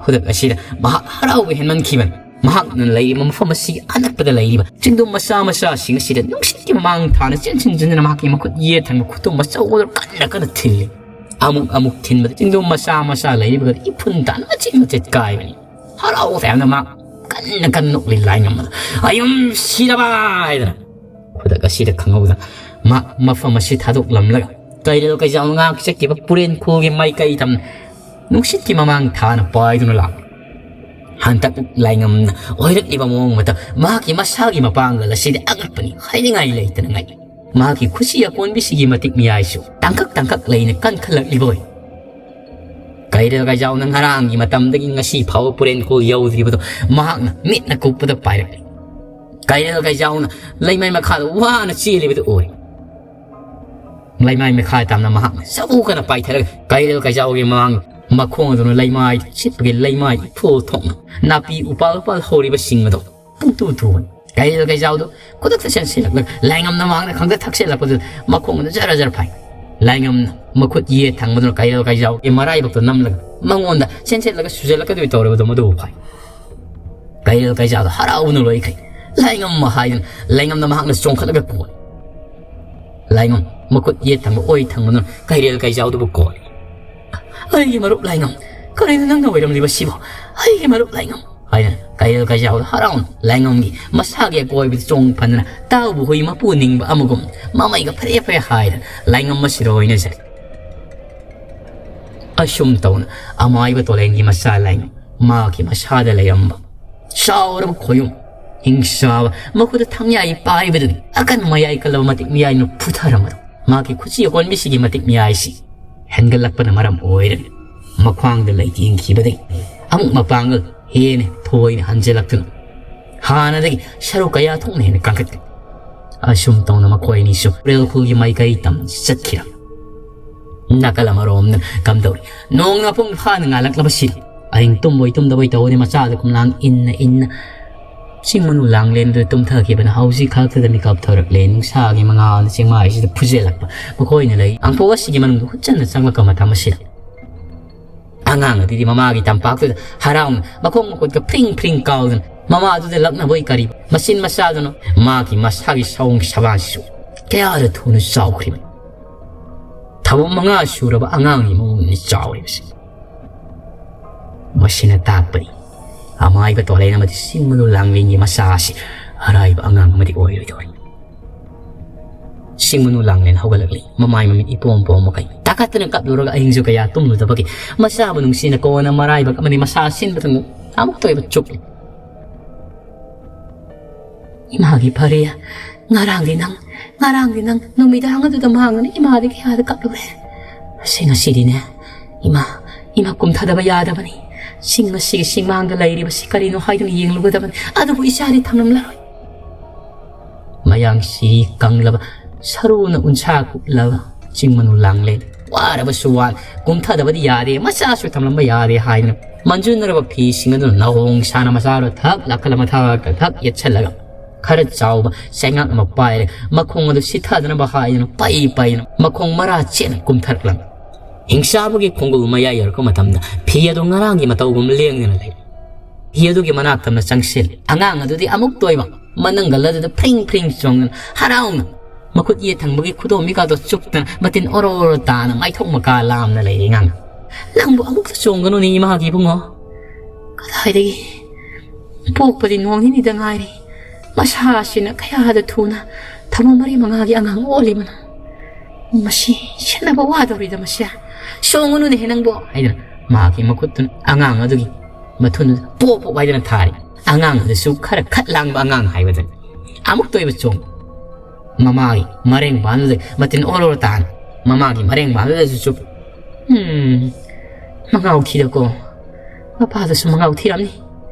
ꯈꯨꯗꯛ ꯑꯁꯤꯗ ꯃꯍꯥꯛ ꯍꯔꯥꯎꯕ ꯍꯦꯟꯃꯟꯈꯤꯕꯅ ꯃꯍꯥꯛꯅ ꯂꯩꯔꯤꯕ ꯃꯐꯝ ꯑꯁꯤ ꯑꯅꯛꯄꯗ ꯂꯩꯔꯤꯕ ꯆꯤꯡꯗꯨꯝ ꯃꯆꯥ ꯃꯆꯥꯁꯤꯡ ꯑꯁꯤꯗ ꯅꯨꯡꯁꯤꯠꯀꯤ ꯃꯃꯥꯡ ꯊꯥꯅ ꯆꯦꯟꯁꯤꯟ ꯆꯦꯟꯗꯨꯅ ꯃꯍꯥꯛꯀꯤ ꯃꯈꯨꯠ ꯌꯦꯠ ꯊꯪꯕ ꯈꯨꯇꯨꯝ ꯑꯆꯧꯕꯗꯨ ꯀꯟꯅ ꯀꯟꯅ ꯊꯤꯜꯂꯤ꯫ ꯑꯃꯨꯛ ꯑꯃꯨꯛ ꯊꯤꯟꯕꯗ ꯆꯤꯡꯗꯨꯝ ꯃꯆꯥ ꯃꯆꯥ ꯂꯩꯔꯤꯕꯒꯗꯤ ꯏꯐꯨꯟ ꯇꯥꯅ ꯃꯆꯦꯠ ꯃꯆꯦꯠ ꯀꯥꯏꯕꯅꯤ꯫ ꯍꯔꯥꯎ ꯇꯌꯥꯝꯅ ꯃꯍꯥꯛ ꯀꯟꯅ ꯀꯟꯅ ꯅꯣꯛꯂꯤ ꯂꯥꯏꯉꯝꯕꯗ "ꯑꯌꯨꯝ ꯁꯤꯔꯕ" ꯍꯥꯏꯗꯅ ꯈꯨꯗꯛ ꯑꯁꯤꯗ ꯈꯪꯍꯧꯗꯅ ꯃꯍꯥꯛ ꯃꯐꯝ ꯑꯁꯤ ꯊꯥꯗꯣꯛꯂꯝꯂꯒ ꯀꯩꯔꯦꯜ ꯀꯩꯖꯥꯎ ꯉꯥꯛ ꯆꯠꯈꯤꯕ ꯄꯨꯔꯦꯟ ꯈꯨꯜꯒꯤ ꯃꯥꯏꯀꯩ ꯇꯝꯅ ꯅꯨꯡꯁꯤꯠꯀꯤ ꯃꯃꯥꯡ ꯊꯥꯅ ꯄꯥꯏꯗꯨꯅ ꯂꯥꯛꯂꯤ꯫ ꯍꯟꯗꯛ ꯂꯥꯏꯉꯝꯅ ꯑꯣꯏꯔꯛꯂꯤꯕ ꯃꯑꯣꯡ ꯃꯇꯧ, ꯃꯍꯥꯛꯀꯤ ꯃꯁꯥꯒꯤ ꯃꯄꯥꯡꯒꯜ ꯑꯁꯤꯗꯤ ꯑꯉꯛꯄꯅꯤ, ꯍꯥꯏꯅꯤꯡꯉꯥꯏ ꯂꯩꯇꯅ ꯉꯛꯏ꯫ ꯃꯍꯥꯛꯀꯤ ꯈꯨꯁꯤ ꯑꯀꯣꯟꯕꯤꯁꯤꯒꯤ ꯃꯇꯤꯛ ꯃꯌꯥꯏꯁꯨ ꯇꯥꯡꯀꯛ ꯇꯥꯡꯀꯛ ꯂꯩꯅ ꯀꯟꯈꯠꯂꯛꯂꯤꯕ ꯑꯣꯏ꯫ ꯀꯩꯔꯦꯜ ꯀꯩꯖꯥꯎꯅ ꯉꯔꯥꯡꯒꯤ ꯃꯇꯝꯗꯒꯤ ꯉꯁꯤ ꯐꯥꯎꯕ ꯄꯨꯔꯦꯟ ꯈꯨꯜ ꯌꯧꯗ꯭ꯔꯤꯕꯗꯨ ꯃꯍꯥꯛꯅ ꯃꯤꯠꯅ ꯀꯨꯞꯄꯗ ꯄꯥꯏꯔꯛꯂꯤ꯫ ꯀꯩꯔꯦꯜ ꯀꯩꯖꯥꯎꯅ ꯂꯩꯃꯥꯏ ꯃꯈꯥꯗ ꯋꯥꯅ ꯆꯦꯜꯂꯤꯕꯗꯨ ꯎꯔꯦ꯫ ꯂꯩꯃꯥꯏ ꯃꯈꯥ ꯇꯝꯅ ꯃꯍꯥꯛꯅ ꯆꯕꯨꯛ ꯀꯟꯅ ꯄꯥꯏꯊꯔꯒ ꯀꯩꯔꯦꯜ ꯀꯩꯖꯥꯎꯒꯤ ꯃꯃꯥꯡ ꯃꯈꯣꯡ ꯑꯗꯨꯅ ꯂꯩꯃꯥꯏ ꯆꯤꯠꯄꯒꯤ ꯂꯩꯃꯥꯏ ꯏꯐꯨꯜ ꯊꯣꯛꯅ ꯅꯥꯄꯤ ꯎꯄꯥꯜ ꯎꯄꯥꯜ ꯍꯧꯔꯤꯕꯁꯤꯡ ꯑꯗꯨ ꯄꯨꯡꯇꯨ ꯇꯨꯕꯅꯤ꯫ ꯀꯩꯔꯦꯜ ꯀꯩꯖꯥꯎꯗꯨ ꯈꯨꯗꯛꯇ ꯆꯦꯟꯁꯤꯜꯂꯛꯂꯒ ꯂꯥꯏꯉꯝꯅ ꯃꯍꯥꯛꯅ ꯈꯪꯗ ꯊꯛꯆꯤꯜꯂꯛꯄꯗꯨꯗ ꯃꯈꯣꯡ ꯑꯗꯨ ꯖꯔ ꯖꯔ ꯐꯥꯏ꯫ ꯂꯥꯏꯉꯝꯅ ꯃꯈꯨꯠ ꯌꯦꯠ ꯊꯪꯕꯗꯨꯅ ꯀꯩꯔꯦꯜ ꯀꯩꯖꯥꯎꯒꯤ ꯃꯔꯥꯏꯕꯛꯇ ꯅꯝꯂꯒ ꯃꯉꯣꯟꯗ ꯆꯦꯟꯁꯤꯜꯂꯒ ꯁꯨꯖꯜꯂꯛꯀꯗꯣꯏ ꯇꯧꯔꯤꯕꯗꯨ ꯃꯗꯨꯕꯨ ꯐꯥꯏ꯫ ꯀꯩꯔꯦꯜ ꯀꯩꯖꯥꯎꯗ ꯍꯔꯥꯎꯅ ꯂꯣꯏꯈ꯭ꯔꯦ꯫ ꯂꯥꯏꯉꯝ ꯍꯥꯏꯗꯨꯅ ꯂꯥꯏꯉꯝꯅ ꯃꯍꯥꯛꯅ ꯆꯣꯡꯈꯠꯂꯒ ꯀꯣꯜꯂꯤ꯫ ꯂꯥꯏꯉꯝ ꯃꯈꯨꯠ ꯌꯦꯠ ꯊꯪꯕ ꯑꯣꯏ ꯊꯪꯕꯗꯨꯅ ꯀꯩꯔꯦꯜ ꯀꯩꯖꯥꯎꯗꯨꯕꯨ ꯀꯣꯜꯂꯤ꯫ "ꯑꯩꯒꯤ ꯃꯔꯨꯞ ꯂꯥꯏꯉꯝ, ꯀꯔꯤꯅꯣ ꯅꯪꯅ ꯑꯣꯏꯔꯝꯂꯤꯕꯁꯤꯕꯣ? ꯑꯩꯒꯤ ꯃꯔꯨꯞ ꯂꯥꯏꯉꯝ!" ꯍꯥꯏꯅ ꯀꯩꯔꯦꯜ ꯀꯩꯖꯥꯎꯗ ꯍꯔꯥꯎꯅ ꯂꯥꯏꯉꯝꯒꯤ ꯃꯁꯥꯒꯤ ꯑꯀꯣꯏꯕꯗ ꯆꯣꯡ ꯐꯟꯗꯅ ꯇꯥꯎꯕ ꯍꯨꯏ ꯃꯄꯨ ꯅꯤꯡꯕ ꯑꯃꯒꯨꯝ ꯃꯃꯩꯒ ꯐꯔꯦ ꯐꯔꯦ ꯍꯥꯏꯗꯅ ꯂꯥꯏꯉꯝ ꯑꯁꯤꯗ ꯑꯣꯏꯅꯖꯔꯤ꯫ ꯑꯁꯨꯝ ꯇꯧꯅ ꯑꯃꯥꯏꯕ ꯇꯣꯂꯦꯟꯒꯤ ꯃꯆꯥ ꯂꯥꯏꯉꯝ ꯃꯥꯒꯤ ꯃꯁꯥꯗ ꯂꯩꯔꯝꯕ ꯆꯥꯎꯔꯕ ꯈꯣꯌꯨꯝ ꯍꯤꯡꯆꯥꯕ ꯃꯈꯨꯠꯇ ꯊꯥꯡꯌꯥꯏ ꯄꯥꯏꯕꯗꯨꯒꯤ ꯑꯀꯟ ꯃꯌꯥꯏ ꯀꯜꯂꯕ ꯃꯇꯤꯛ ꯃꯌꯥꯏꯅ ꯐꯨꯊꯔꯝꯕꯗꯣ ꯃꯥꯒꯤ ꯈꯨꯠꯁꯤ ꯑꯀꯣꯟꯕꯤꯁꯤꯒꯤ ꯃꯇꯤꯛ ꯃꯌꯥꯏꯁꯤ ꯍꯦꯟꯒꯠꯂꯛꯄꯅ ꯃꯔꯝ ꯑꯣꯏꯔꯒ ꯃꯈ꯭ꯋꯥꯡꯗ ꯂꯩꯇꯦꯡꯈꯤꯕꯗꯒꯤ ꯑꯃꯨꯛ ꯃꯄꯥꯡꯒꯜ ꯍꯦꯟꯅ ꯊꯣꯏꯅ ꯍꯟꯖꯤꯜꯂꯛꯇꯨꯅ ꯍꯥꯟꯅꯗꯒꯤ ꯁꯔꯨꯛ ꯀꯌꯥ ꯊꯣꯛꯅ ꯍꯦꯟꯅ ꯀꯟꯈꯠꯈꯤ꯫ ꯑꯁꯨꯝ ꯇꯧꯅ ꯃꯈꯣꯏ ꯑꯅꯤꯁꯨ ꯎꯔꯦꯜ ꯈꯨꯜꯒꯤ ꯃꯥꯏꯀꯩ ꯇꯝꯅ ꯆꯠꯈꯤꯔꯝꯃꯤ꯫ ꯅꯥꯀꯜ ꯑꯃꯔꯣꯝꯗ ꯀꯝꯗꯧꯔꯤ? ꯅꯣꯡꯅ ꯃꯄꯨꯡ ꯐꯥꯅ ꯉꯥꯜꯂꯛꯂꯕꯁꯤꯗ ꯑꯍꯤꯡ ꯇꯨꯝꯕꯣꯏ ꯇꯨꯝꯗꯕꯣꯏ ꯇꯧꯕꯅꯤ ꯃꯆꯥꯗ ꯈꯨꯝꯂꯥꯡ ꯏꯟꯅ ꯏꯟꯅ ꯆꯤꯡ ꯃꯅꯨꯡ ꯂꯥꯡꯂꯦꯟꯗꯨꯗ ꯇꯨꯝꯊꯈꯤꯕꯅ ꯍꯧꯖꯤꯛ ꯈꯛꯇꯗ ꯃꯤꯀꯞ ꯊꯣꯔꯛꯂꯦ꯫ ꯅꯨꯡꯁꯥꯒꯤ ꯃꯉꯥꯜꯅ ꯆꯤꯡꯃꯥꯏꯁꯤꯗ ꯐꯨꯖꯤꯜꯂꯛꯄ ꯃꯈꯣꯏꯅ ꯂꯩ ꯑꯪꯐꯧ ꯑꯁꯤꯒꯤ ꯃꯅꯨꯡꯗ ꯍꯨꯠꯆꯟꯅ ꯆꯪꯂꯛꯄ ꯃꯇꯝ ꯑꯁꯤꯗ ꯑꯉꯥꯡ ꯑꯗꯨꯗꯤ ꯃꯃꯥꯒꯤ ꯇꯝꯄꯥꯛꯇꯨꯗ ꯍꯔꯥꯎꯅ ꯃꯈꯣꯡ ꯃꯈꯨꯠꯀ ꯐ꯭ꯔꯤꯡ ꯐ꯭ꯔꯤꯡ ꯀꯥꯎꯗꯅ ꯃꯃꯥꯗꯨꯗ ꯂꯛꯅꯕꯣꯏ ꯀꯔꯤ ꯃꯆꯤꯟ ꯃꯆꯥꯗꯨꯅ ꯃꯥꯒꯤ ꯃꯁꯥꯒꯤ ꯁꯑꯣꯡ ꯁꯕꯥꯟꯁꯤꯁꯨ ꯀꯌꯥꯗ ꯊꯨꯅ ꯆꯥꯎꯈ꯭ꯔꯤꯕꯅꯤ꯫ ꯊꯥꯕꯨꯝ ꯃꯉꯥ ꯁꯨꯔꯕ ꯑꯉꯥꯡꯒꯤ ꯃꯑꯣꯡꯅꯤ ꯆꯥꯎꯔꯤꯕꯁꯤ꯫ ꯃꯁꯤꯅ ꯇꯥꯛꯄꯗꯤ ꯑꯃꯥꯏꯕ ꯇꯣꯂꯦꯟ ꯑꯃꯗꯤ ꯆꯤꯡ ꯃꯅꯨ ꯂꯥꯡꯂꯦꯟꯒꯤ ꯃꯆꯥ ꯑꯁꯤ ꯑꯔꯥꯏꯕ ꯑꯉꯥꯡ ꯑꯃꯗꯤ ꯑꯣꯏꯔꯣꯏꯗꯧꯔꯤ꯫ ꯆꯤꯡ ꯃꯅꯨ ꯂꯥꯡꯂꯦꯟ ꯍꯧꯒꯠꯂꯛꯂꯤ꯫ ꯃꯃꯥꯏ ꯃꯃꯤꯠ ꯏꯄꯣꯝ ꯄꯣꯝ ꯃꯈꯩ ꯇꯥꯈꯠꯇꯅ ꯀꯞꯂꯨꯔꯒ ꯑꯍꯤꯡꯁꯨ ꯀꯌꯥ ꯇꯨꯝꯂꯨꯗꯕꯒꯤ ꯃꯆꯥꯕꯨ ꯅꯨꯡꯁꯤꯅ ꯀꯣꯟꯅ ꯃꯔꯥꯏꯕꯛ ꯑꯃꯗꯤ ꯃꯁꯥ ꯁꯤꯟꯕ ꯊꯨꯡꯅ ꯑꯃꯨꯛꯇ ꯑꯣꯏꯕ ꯆꯨꯞꯂꯤ꯫ "ꯏꯃꯥꯒꯤ ꯐꯔꯦ, ꯉꯔꯥꯡꯗꯤ ꯅꯪ, ꯉꯔꯥꯡꯗꯤ ꯅꯪ ꯅꯨꯃꯤꯗꯥꯡ ꯑꯗꯨꯗ ꯃꯥꯡꯗꯅ ꯏꯃꯥꯗꯤ ꯀꯌꯥꯗ ꯀꯞꯂꯨꯔꯦ꯫ ꯑꯁꯤ ꯉꯁꯤꯗꯤꯅꯦ, ꯏꯃꯥ, ꯏꯃꯥ ꯀꯨꯝꯊꯗꯕ ꯌꯥꯗꯕꯅꯤ꯫ ꯆꯤꯡ ꯑꯁꯤꯒꯤ ꯆꯤꯡꯃꯥꯡꯗ ꯂꯩꯔꯤꯕꯁꯤ ꯀꯔꯤꯅꯣ ꯍꯥꯏꯗꯨꯅ ꯌꯦꯡꯂꯨꯒꯗꯕꯅꯤ꯫ ꯑꯗꯨꯕꯨ ꯏꯆꯥꯗꯤ ꯊꯝꯂꯝꯂꯔꯣꯏ꯫ ꯃꯌꯥꯡ ꯁꯤꯔꯤ ꯀꯪꯂꯕ, ꯁꯔꯨꯅ ꯎꯟꯁꯥ ꯀꯨꯞꯂꯕ ꯆꯤꯡ ꯃꯅꯨ ꯂꯥꯡꯂꯦ꯫ ꯋꯥꯔꯕꯁꯨ ꯋꯥ ꯀꯨꯝꯊꯗꯕꯗꯤ ꯌꯥꯗꯦ, ꯃꯆꯥꯁꯨ ꯊꯝꯂꯝꯕ ꯌꯥꯗꯦ ꯍꯥꯏꯗꯨꯅ ꯃꯟꯖꯨꯟꯅꯔꯕ ꯐꯤꯁꯤꯡ ꯑꯗꯨꯅ ꯅꯥꯍꯣꯡ ꯁꯥꯅ ꯃꯆꯥꯗꯣ ꯊꯛ ꯂꯥꯈꯠꯂ ꯃꯊꯛꯇ ꯊꯛ ꯌꯦꯠꯁꯜꯂꯒ ꯈꯔ ꯆꯥꯎꯕ ꯆꯩꯉꯥꯛ ꯑꯃ ꯄꯥꯏꯔꯒ ꯃꯈꯣꯡ ꯑꯗꯨ ꯁꯤꯊꯗꯅꯕ ꯍꯥꯏꯗꯨꯅ ꯄꯩ ꯄꯩꯅ ꯃꯈꯣꯡ ꯃꯔꯥ ꯆꯦꯠꯅ ꯀꯨꯝꯊꯔꯛꯂꯝꯃꯤ꯫ ꯍꯤꯡꯆꯥꯕꯒꯤ ꯈꯣꯡꯒꯨꯜ ꯃꯌꯥ ꯌꯧꯔꯛꯄ ꯃꯇꯝꯗ ꯐꯤ ꯑꯗꯨ ꯉꯔꯥꯡꯒꯤ ꯃꯇꯧꯒꯨꯝ ꯂꯦꯡꯗꯅ ꯂꯩ꯫ ꯐꯤ ꯑꯗꯨꯒꯤ ꯃꯅꯥꯛ ꯇꯝꯅ ꯆꯪꯁꯤꯜꯂꯤ꯫ ꯑꯉꯥꯡ ꯑꯗꯨꯗꯤ ꯑꯃꯨꯛꯇ ꯑꯣꯏꯕ ꯃꯅꯪꯒꯜ ꯑꯗꯨꯗ ꯐ꯭ꯔꯤꯡ ꯐ꯭ꯔꯤꯡ ꯆꯣꯡꯗꯅ ꯍꯔꯥꯎꯅ ꯃꯈꯨꯠ ꯌꯦꯠ ꯊꯪꯕꯒꯤ ꯈꯨꯗꯣꯝꯕꯤꯒꯗꯣ ꯆꯨꯞꯇꯅ ꯃꯇꯤꯟ ꯑꯣꯔꯣ ꯑꯣꯔꯣ ꯇꯥꯅ ꯃꯥꯏꯊꯣꯛ ꯃꯀꯥ ꯂꯥꯝꯅ ꯂꯩꯔꯤ꯫ ꯑꯉꯥꯡ, "ꯅꯪꯕꯨ ꯑꯃꯨꯛꯇ ꯆꯣꯡꯒꯅꯨꯅꯦ ꯏꯃꯥꯒꯤ ꯏꯕꯨꯡꯉꯣ꯫ ꯀꯗꯥꯏꯗꯒꯤ ꯄꯣꯛꯄꯗꯤ ꯅꯣꯡ ꯅꯤꯅꯤꯗ ꯉꯥꯏꯔꯤ, ꯃꯁꯥꯁꯤꯅ ꯀꯌꯥꯗ ꯊꯨꯅ ꯊꯥ ꯃꯔꯤ ꯃꯉꯥꯒꯤ ꯑꯉꯥꯡ ꯑꯣꯜꯂꯤꯕꯅꯣ꯫ ꯃꯁꯤ ꯁꯦꯟꯅꯕ ꯋꯥꯗꯧꯔꯤꯗ ꯃꯁꯤ꯫ ꯆꯣꯡꯉꯨꯅꯨꯅꯦꯍꯦ ꯅꯪꯕꯣ" ꯍꯥꯏꯗꯅ ꯃꯍꯥꯛꯀꯤ ꯃꯈꯨꯠꯇꯨꯅ ꯑꯉꯥꯡ ꯑꯗꯨꯒꯤ ꯃꯊꯨꯟꯗꯨꯗ ꯄꯣꯞ ꯄꯣꯞ ꯍꯥꯏꯗꯅ ꯊꯥꯔꯤ꯫ ꯑꯉꯥꯡ ꯑꯗꯨꯁꯨ ꯈꯔ ꯈꯠ ꯂꯥꯡꯕ ꯑꯉꯥꯡ ꯍꯥꯏꯕꯗꯨꯅꯤ꯫ ꯑꯃꯨꯛꯇ ꯑꯣꯏꯕ ꯆꯣꯡ꯫ ꯃꯃꯥꯒꯤ ꯃꯔꯦꯡ ꯄꯥꯟꯗꯨꯗ ꯃꯇꯤꯟ ꯑꯣꯔꯣ ꯇꯥꯅ ꯃꯃꯥꯒꯤ ꯃꯔꯦꯡ ꯄꯥꯟꯗꯨꯗꯁꯨ ꯆꯨꯞ꯫ "ꯎꯝ, ꯃꯉꯥꯎ ꯊꯤꯔꯀꯣ꯫ ꯃꯄꯥꯗꯁꯨ ꯃꯉꯥꯎ ꯊꯤꯔꯝꯅꯤ"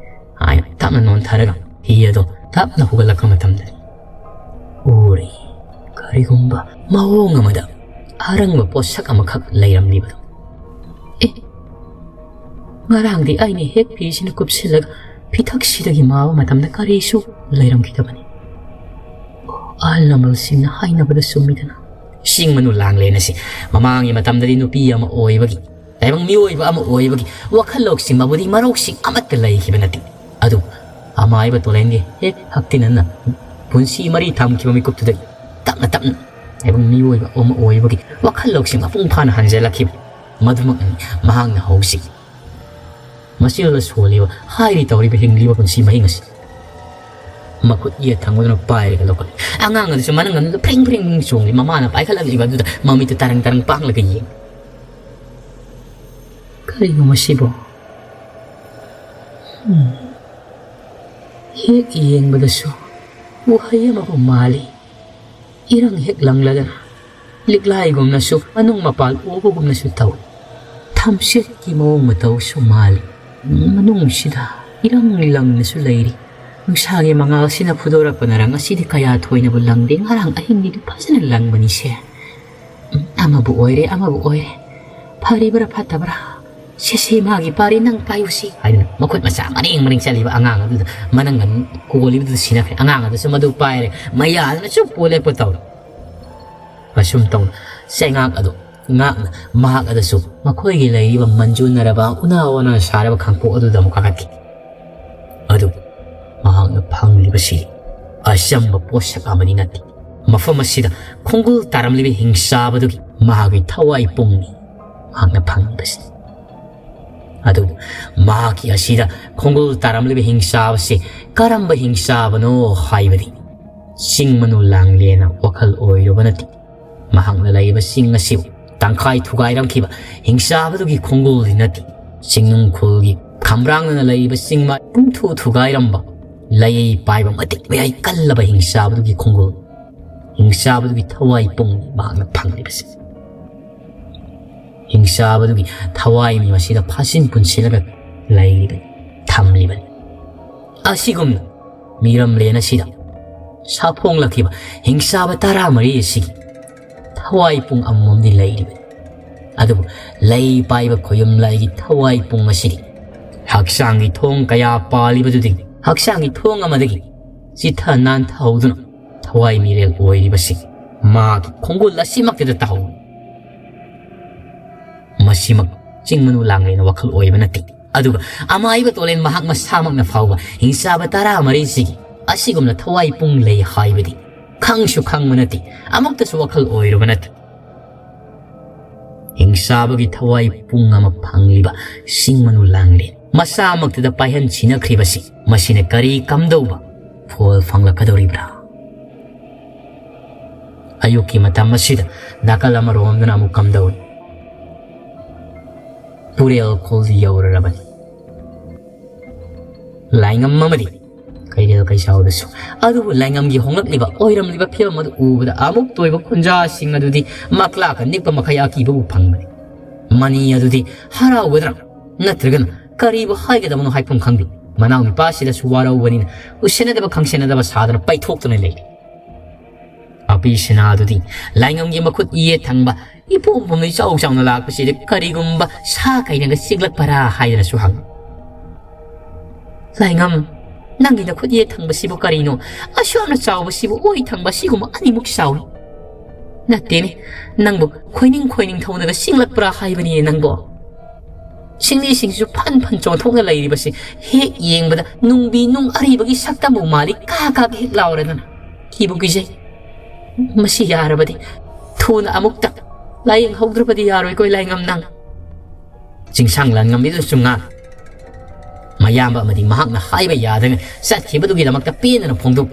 ꯍꯥꯏꯅ ꯇꯞꯅ ꯅꯣꯟꯊꯔꯒ ꯍꯤ ꯑꯗꯣ ꯇꯞꯅ ꯍꯧꯒꯠꯂꯛꯄ ꯃꯇꯝꯗꯗꯤ ꯎꯔꯤ꯫ ꯀꯔꯤꯒꯨꯝꯕ ꯃꯑꯣꯡ ꯑꯃꯗ ꯑꯔꯪꯕ ꯄꯣꯠꯁꯛ ꯑꯃꯈꯛ ꯂꯩꯔꯝꯂꯤꯕꯗꯣ꯫ "ꯑꯦ, ꯉꯔꯥꯡꯗꯤ ꯑꯩꯅ ꯍꯦꯛ ꯐꯤꯁꯤꯅ ꯀꯨꯞꯁꯤꯜꯂꯒ ꯐꯤꯊꯛꯁꯤꯗꯒꯤ ꯃꯥꯕ ꯃꯇꯝꯗ ꯀꯔꯤꯁꯨ ꯂꯩꯔꯝꯈꯤꯗꯕꯅꯤ꯫ ꯑꯣ, ꯑꯍꯜ ꯂꯃꯟꯁꯤꯡꯅ ꯍꯥꯏꯅꯕꯗ ꯆꯨꯝꯃꯤꯗꯅ꯫" ꯆꯤꯡ ꯃꯅꯨ ꯂꯥꯡꯂꯦꯟ ꯑꯁꯤ ꯃꯃꯥꯡꯒꯤ ꯃꯇꯝꯗꯗꯤ ꯅꯨꯄꯤ ꯑꯃ ꯑꯣꯏꯕꯒꯤ, ꯇꯥꯏꯕꯪ ꯃꯤꯑꯣꯏꯕ ꯑꯃ ꯑꯣꯏꯕꯒꯤ ꯋꯥꯈꯜ ꯂꯧꯁꯤꯡ ꯃꯕꯨꯗꯤ ꯃꯔꯧꯁꯤꯡ ꯑꯃꯠꯇ ꯂꯩꯈꯤꯕ ꯅꯠꯇꯦ꯫ ꯑꯗꯨꯕꯨ ꯑꯃꯥꯏꯕ ꯇꯣꯂꯦꯟꯒꯤ ꯍꯦꯛ ꯍꯛꯇꯤꯟꯅꯅ ꯄꯨꯟꯁꯤ ꯃꯔꯤ ꯊꯝꯈꯤꯕ ꯃꯤꯀꯨꯞꯇꯨꯗꯒꯤ ꯇꯞꯅ ꯇꯞꯅ ꯇꯥꯏꯕꯪ ꯃꯤꯑꯣꯏꯕ ꯑꯃ ꯑꯣꯏꯕꯒꯤ ꯋꯥꯈꯜ ꯂꯧꯁꯤꯡ ꯃꯄꯨꯡ ꯐꯥꯅ ꯍꯟꯖꯤꯜꯂꯛꯈꯤꯕ꯫ ꯃꯗꯨꯃꯛꯅꯤ ꯃꯍꯥꯛꯅ ꯍꯧꯖꯤꯛ ꯃꯆꯤꯜꯗ ꯁꯣꯜꯂꯤꯕ, ꯍꯥꯏꯔꯤ ꯇꯧꯔꯤꯕ ꯍꯤꯡꯂꯤꯕ ꯄꯨꯟꯁꯤ ꯃꯍꯤꯡ ꯑꯁꯤ꯫ ꯃꯈꯨꯠ ꯌꯦꯠ ꯊꯪꯕꯗꯨꯅ ꯄꯥꯏꯔꯒ ꯂꯧꯈꯠꯂꯤ꯫ ꯑꯉꯥꯡ ꯑꯗꯨꯁꯨ ꯃꯅꯪꯒꯟꯗꯨꯗ ꯐ꯭ꯔꯤꯡ ꯐ꯭ꯔꯤꯡ ꯆꯣꯡꯂꯤ꯫ ꯃꯃꯥꯅ ꯄꯥꯏꯈꯠꯂꯛꯂꯤꯕ ꯑꯗꯨꯗ ꯃꯃꯤꯠꯇ ꯇꯔꯪ ꯇꯔꯪ ꯄꯥꯡꯂꯒ ꯌꯦꯡꯂꯤ꯫ "ꯀꯔꯤꯅꯣ ꯃꯁꯤꯕꯣ? ꯎꯝ, ꯍꯦꯛ ꯌꯦꯡꯕꯗꯁꯨ ꯎꯍꯩ ꯑꯃꯕꯨ ꯃꯥꯜꯂꯤ꯫ ꯏꯔꯪ ꯍꯦꯛ ꯂꯪꯂꯗꯅ ꯂꯤꯛꯂꯥꯏꯒꯨꯝꯅꯁꯨ ꯃꯅꯨꯡ ꯃꯄꯥꯜ ꯎꯕꯒꯨꯝꯅꯁꯨ ꯇꯧꯏ꯫ ꯊꯝꯆꯦꯠꯀꯤ ꯃꯑꯣꯡ ꯃꯇꯧꯁꯨ ꯃꯥꯜꯂꯤ꯫ ꯃꯅꯨꯡꯁꯤꯗ ꯏꯔꯪ ꯂꯪꯅꯁꯨ ꯂꯩꯔꯤ꯫ ꯅꯨꯡꯁꯥꯒꯤ ꯃꯉꯥꯜꯁꯤꯅ ꯐꯨꯗꯣꯔꯛꯄꯅꯔ ꯉꯁꯤꯗꯤ ꯀꯌꯥ ꯊꯣꯏꯅꯕꯨ ꯂꯪꯗꯦ꯫ ꯉꯔꯥꯡ ꯑꯍꯤꯡꯒꯤꯗꯤ ꯐꯖꯅ ꯂꯪꯕꯅꯤꯁꯦ꯫ ꯎꯝ, ꯑꯃꯕꯨ ꯑꯣꯏꯔꯦ, ꯑꯃꯕꯨ ꯑꯣꯏꯔꯦ꯫ ꯐꯔꯤꯕ꯭ꯔꯥ ꯐꯠꯇꯕ꯭ꯔꯥ? "ꯁꯦ, ꯁꯦ, ꯃꯥꯒꯤ ꯄꯥꯔꯤ, ꯅꯪ ꯄꯥꯏꯌꯨꯁꯤ," ꯍꯥꯏꯗꯅ ꯃꯈꯨꯠ ꯃꯆꯥ ꯃꯔꯦꯡ ꯃꯔꯦꯡ ꯆꯠꯂꯤꯕ ꯑꯉꯥꯡ ꯑꯗꯨꯗ ꯃꯅꯪꯒꯟ ꯀꯣꯜꯂꯤꯕꯗꯨꯗ ꯁꯤꯟꯅꯈ꯭ꯔꯦ꯫ ꯑꯉꯥꯡ ꯑꯗꯨꯁꯨ ꯃꯗꯨ ꯄꯥꯏꯔꯦ, ꯃꯌꯥꯗꯨꯅ ꯁꯨꯝ ꯄꯣ ꯂꯦꯞꯄ ꯇꯧꯔꯦ꯫ ꯑꯁꯨꯝ ꯇꯧꯅ ꯆꯩꯉꯥꯛ ꯑꯗꯨ ꯉꯥꯛꯅ ꯃꯍꯥꯛ ꯑꯗꯨꯁꯨ ꯃꯈꯣꯏꯒꯤ ꯂꯩꯔꯤꯕ ꯃꯟꯖꯨꯅꯔꯕ ꯎꯅꯥ ꯋꯥꯅ ꯁꯥꯔꯕ ꯈꯥꯡꯄꯣꯛ ꯑꯗꯨꯗ ꯑꯃꯨꯛ ꯀꯥꯈꯠꯈꯤ꯫ ꯑꯗꯨꯕꯨ ꯃꯍꯥꯛꯅ ꯐꯪꯂꯤꯕꯁꯤ ꯑꯆꯝꯕ ꯄꯣꯠꯁꯛ ꯑꯃꯗꯤ ꯅꯠꯇꯦ꯫ ꯃꯐꯝ ꯑꯁꯤꯗ ꯈꯣꯡꯒꯨꯜ ꯇꯥꯔꯝꯂꯤꯕ ꯍꯤꯡꯆꯥꯕꯗꯨꯒꯤ ꯃꯍꯥꯛꯀꯤ ꯊꯋꯥꯏ ꯄꯨꯡꯅꯤ ꯃꯍꯥꯛꯅ ꯐꯪꯂꯤꯕꯁꯤ꯫ ꯑꯗꯨꯕꯨ ꯃꯍꯥꯛꯀꯤ ꯑꯁꯤꯗ ꯈꯣꯡꯒꯨꯜ ꯇꯥꯔꯝꯂꯤꯕ ꯍꯤꯡꯆꯥꯕꯁꯤ ꯀꯔꯝꯕ ꯍꯤꯡꯆꯥꯕꯅꯣ ꯍꯥꯏꯕꯗꯤ ꯆꯤꯡ ꯃꯅꯨ ꯂꯥꯡꯂꯦꯅ ꯋꯥꯈꯜ ꯑꯣꯏꯔꯨꯕ ꯅꯠꯇꯦ꯫ ꯃꯍꯥꯛꯅ ꯂꯩꯔꯤꯕ ꯆꯤꯡ ꯑꯁꯤꯕꯨ ꯇꯪꯈꯥꯏ ꯊꯨꯒꯥꯏꯔꯝꯈꯤꯕ ꯍꯤꯡꯆꯥꯕꯗꯨꯒꯤ ꯈꯣꯡꯒꯨꯜꯗꯤ ꯅꯠꯇꯦ꯫ ꯆꯤꯡꯅꯨꯡ ꯈꯨꯜꯒꯤ ꯈꯝꯕ꯭ꯔꯥꯡꯅꯅ ꯂꯩꯔꯤꯕ ꯆꯤꯡꯃꯥꯏ ꯄꯨꯝꯊꯨ ꯊꯨꯒꯥꯏꯔꯝꯕ ꯂꯩ ꯄꯥꯏꯕ ꯃꯇꯤꯛ ꯃꯌꯥꯏ ꯀꯜꯂꯕ ꯍꯤꯡꯆꯥꯕꯗꯨꯒꯤ ꯈꯣꯡꯒꯨꯜ, ꯍꯤꯡꯆꯥꯕꯗꯨꯒꯤ ꯊꯋꯥꯏ ꯄꯨꯡꯅꯤ ꯃꯍꯥꯛꯅ ꯐꯪꯂꯤꯕꯁꯤ꯫ ꯍꯤꯡꯆꯥꯕꯗꯨꯒꯤ ꯊꯋꯥꯏ ꯃꯤ ꯑꯁꯤꯗ ꯐꯥꯁꯤꯟ ꯄꯨꯟꯁꯤꯜꯂꯒ ꯂꯩꯔꯤꯕꯅꯤ, ꯊꯝꯂꯤꯕꯅꯤ꯫ ꯑꯁꯤꯒꯨꯝꯅ ꯃꯤꯔꯝꯂꯦꯟ ꯑꯁꯤꯗ ꯁꯥꯐꯣꯡꯂꯛꯈꯤꯕ ꯍꯤꯡꯆꯥꯕ ꯇꯔꯥꯃꯔꯤ ꯑꯁꯤꯒꯤ ꯊꯋꯥꯏ ꯄꯨꯡ ꯑꯃꯃꯝꯗꯤ ꯂꯩꯔꯤꯕꯅꯤ꯫ ꯑꯗꯨꯕꯨ ꯂꯩ ꯄꯥꯏꯕ ꯈꯣꯌꯨꯝ ꯂꯥꯏꯒꯤ ꯊꯋꯥꯏ ꯄꯨꯡ ꯑꯁꯤꯗꯤ ꯍꯛꯆꯥꯡꯒꯤ ꯊꯣꯡ ꯀꯌꯥ ꯄꯥꯜꯂꯤꯕꯗꯨꯗꯒꯤ ꯍꯛꯆꯥꯡꯒꯤ ꯊꯣꯡ ꯑꯃꯗꯒꯤ ꯆꯤꯊ ꯅꯥꯟꯊꯍꯧꯗꯨꯅ ꯊꯋꯥꯏ ꯃꯤꯔꯦꯜ ꯑꯣꯏꯔꯤꯕꯁꯤ ꯃꯥꯒꯤ ꯈꯣꯡꯒꯨꯜ ꯑꯁꯤꯃꯛꯇꯗ ꯇꯥꯍꯧꯏ꯫ ꯃꯁꯤꯃꯛ ꯆꯤꯡ ꯃꯅꯨ ꯂꯥꯡꯂꯦꯅ ꯋꯥꯈꯜ ꯑꯣꯏꯕ ꯅꯠꯇꯦ꯫ ꯑꯗꯨꯒ ꯑꯃꯥꯏꯕ ꯇꯣꯂꯦꯟ ꯃꯍꯥꯛ ꯃꯁꯥꯃꯛꯅ ꯐꯥꯎꯕ ꯍꯤꯡꯆꯥꯕ ꯇꯔꯥꯃꯔꯤꯁꯤꯒꯤ ꯑꯁꯤꯒꯨꯝꯅ ꯊꯋꯥꯏ ꯄꯨꯡ ꯂꯩ ꯍꯥꯏꯕꯗꯤ ꯈꯪꯁꯨ ꯈꯪꯕ ꯅꯠꯇꯦ, ꯑꯃꯨꯛꯇꯁꯨ ꯋꯥꯈꯜ ꯑꯣꯏꯔꯨꯕ ꯅꯠꯇꯦ꯫ ꯍꯤꯡꯆꯥꯕꯒꯤ ꯊꯋꯥꯏ ꯄꯨꯡ ꯑꯃ ꯐꯪꯂꯤꯕ ꯆꯤꯡ ꯃꯅꯨ ꯂꯥꯡꯂꯦꯟ ꯃꯁꯥꯃꯛꯇꯗ ꯄꯥꯏꯍꯟ ꯁꯤꯟꯅꯈ꯭ꯔꯤꯕꯁꯤ ꯃꯁꯤꯅ ꯀꯔꯤ ꯀꯝꯗꯧꯕ ꯐꯣꯜ ꯐꯪꯂꯛꯀꯗꯧꯔꯤꯕ꯭ꯔꯥ? ꯑꯌꯨꯛꯀꯤ ꯃꯇꯝ ꯑꯁꯤꯗ ꯅꯥꯀꯜ ꯑꯃꯔꯣꯝꯗꯅ ꯑꯃꯨꯛ ꯀꯝꯗꯧꯔꯤ? ꯄꯨꯔꯦꯜ ꯈꯨꯜ ꯌꯧꯔꯔꯕꯅꯤ꯫ ꯂꯥꯏꯉꯝ ꯑꯃꯗꯤ ꯀꯩꯔꯦꯜ ꯀꯩꯆꯥꯎꯗꯁꯨ꯫ ꯑꯗꯨꯕꯨ ꯂꯥꯏꯉꯝꯒꯤ ꯍꯣꯡꯂꯛꯂꯤꯕ ꯑꯣꯏꯔꯝꯂꯤꯕ ꯐꯤꯕꯝ ꯑꯗꯨ ꯎꯕꯗ ꯑꯃꯨꯛ ꯇꯣꯏꯕ ꯈꯨꯟꯖꯥꯁꯤꯡ ꯑꯗꯨꯗꯤ ꯃꯛꯂꯥꯛꯀ ꯅꯤꯛꯄ ꯃꯈꯩ ꯑꯀꯤꯕꯕꯨ ꯐꯪꯕꯅꯤ꯫ ꯃꯅꯤ ꯑꯗꯨꯗꯤ ꯍꯔꯥꯎꯒꯗ꯭ꯔꯥ ꯅꯠꯇ꯭ꯔꯒꯅ ꯀꯔꯤꯕꯨ ꯍꯥꯏꯒꯗꯕꯅꯣ ꯍꯥꯏꯐꯝ ꯈꯪꯗꯦ꯫ ꯃꯅꯥꯎ ꯅꯨꯄꯥꯁꯤꯗꯁꯨ ꯋꯥꯔꯧꯕꯅꯤꯅ ꯎꯁꯤꯟꯅꯗꯕ ꯈꯪꯁꯤꯟꯅꯗꯕ ꯁꯥꯗꯨꯅ ꯄꯩꯊꯣꯛꯇꯨꯅ ꯂꯩꯔꯤ꯫ ꯑꯄꯤ ꯁꯅꯥꯗꯨꯗꯤ ꯂꯥꯏꯉꯝꯒꯤ ꯃꯈꯨꯠ ꯌꯦꯠ ꯊꯪꯕ ꯏꯄꯣꯝ ꯄꯣꯝꯅ ꯏꯆꯥꯎ ꯆꯥꯎꯅ ꯂꯥꯛꯄꯁꯤꯗ ꯀꯔꯤꯒꯨꯝꯕ ꯁꯥ ꯀꯩꯅꯒ ꯆꯤꯛꯂꯛꯄꯔꯥ ꯍꯥꯏꯗꯅꯁꯨ ꯍꯪꯉꯤ꯫ "ꯂꯥꯏꯉꯝ, ꯅꯪꯒꯤ ꯅꯈꯨꯠ ꯌꯦꯠ ꯊꯪꯕꯁꯤꯕꯨ ꯀꯔꯤꯅꯣ? ꯑꯁꯨꯛ ꯌꯥꯝꯅ ꯆꯥꯎꯕꯁꯤꯕꯨ ꯑꯣꯏ ꯊꯪꯕ ꯑꯁꯤꯒꯨꯝꯕ ꯑꯅꯤꯃꯨꯛ ꯆꯥꯎꯏ꯫ ꯅꯠꯇꯦꯅꯦ, ꯅꯪꯕꯨ ꯈꯣꯏꯅꯤꯡ ꯈꯣꯏꯅꯤꯡ ꯊꯧꯅꯒ ꯆꯤꯡꯂꯛꯄ꯭ꯔꯥ ꯍꯥꯏꯕꯅꯤꯅꯦ ꯅꯪꯕꯣ꯫ ꯁꯤꯡꯂꯤꯁꯤꯡꯁꯤꯁꯨ ꯐꯟ ꯐꯟ ꯆꯣꯡꯊꯣꯛꯅ ꯂꯩꯔꯤꯕꯁꯤ ꯍꯦꯛ ꯌꯦꯡꯕꯗ ꯅꯨꯡꯕꯤ ꯅꯨꯡ ꯑꯔꯤꯕꯒꯤ ꯁꯛꯇꯝꯕꯨ ꯃꯥꯜꯂꯤ, ꯀꯥ ꯀꯥ ꯍꯦꯛ ꯂꯥꯎꯔꯗꯅ꯫ ꯀꯤꯕꯨ ꯀꯤꯖꯩ꯫ ꯃꯁꯤ ꯌꯥꯔꯕꯗꯤ ꯊꯨꯅ ꯑꯃꯨꯛꯇ ꯂꯥꯏꯌꯦꯡꯍꯧꯗ꯭ꯔꯕꯗꯤ ꯌꯥꯔꯣꯏꯀꯣ ꯂꯥꯏꯉꯝ ꯅꯪ꯫" ꯆꯤꯡꯁꯥꯡ ꯂꯥꯟꯉꯝꯕꯤꯗꯨꯅꯁꯨ ꯉꯥꯡ꯫ ꯃꯌꯥꯝꯕ ꯑꯃꯗꯤ ꯃꯍꯥꯛꯅ ꯍꯥꯏꯕ ꯌꯥꯗꯅ ꯆꯠꯈꯤꯕꯗꯨꯒꯤꯗꯃꯛꯇ ꯄꯦꯟꯗꯅ ꯐꯣꯡꯗꯣꯛ꯫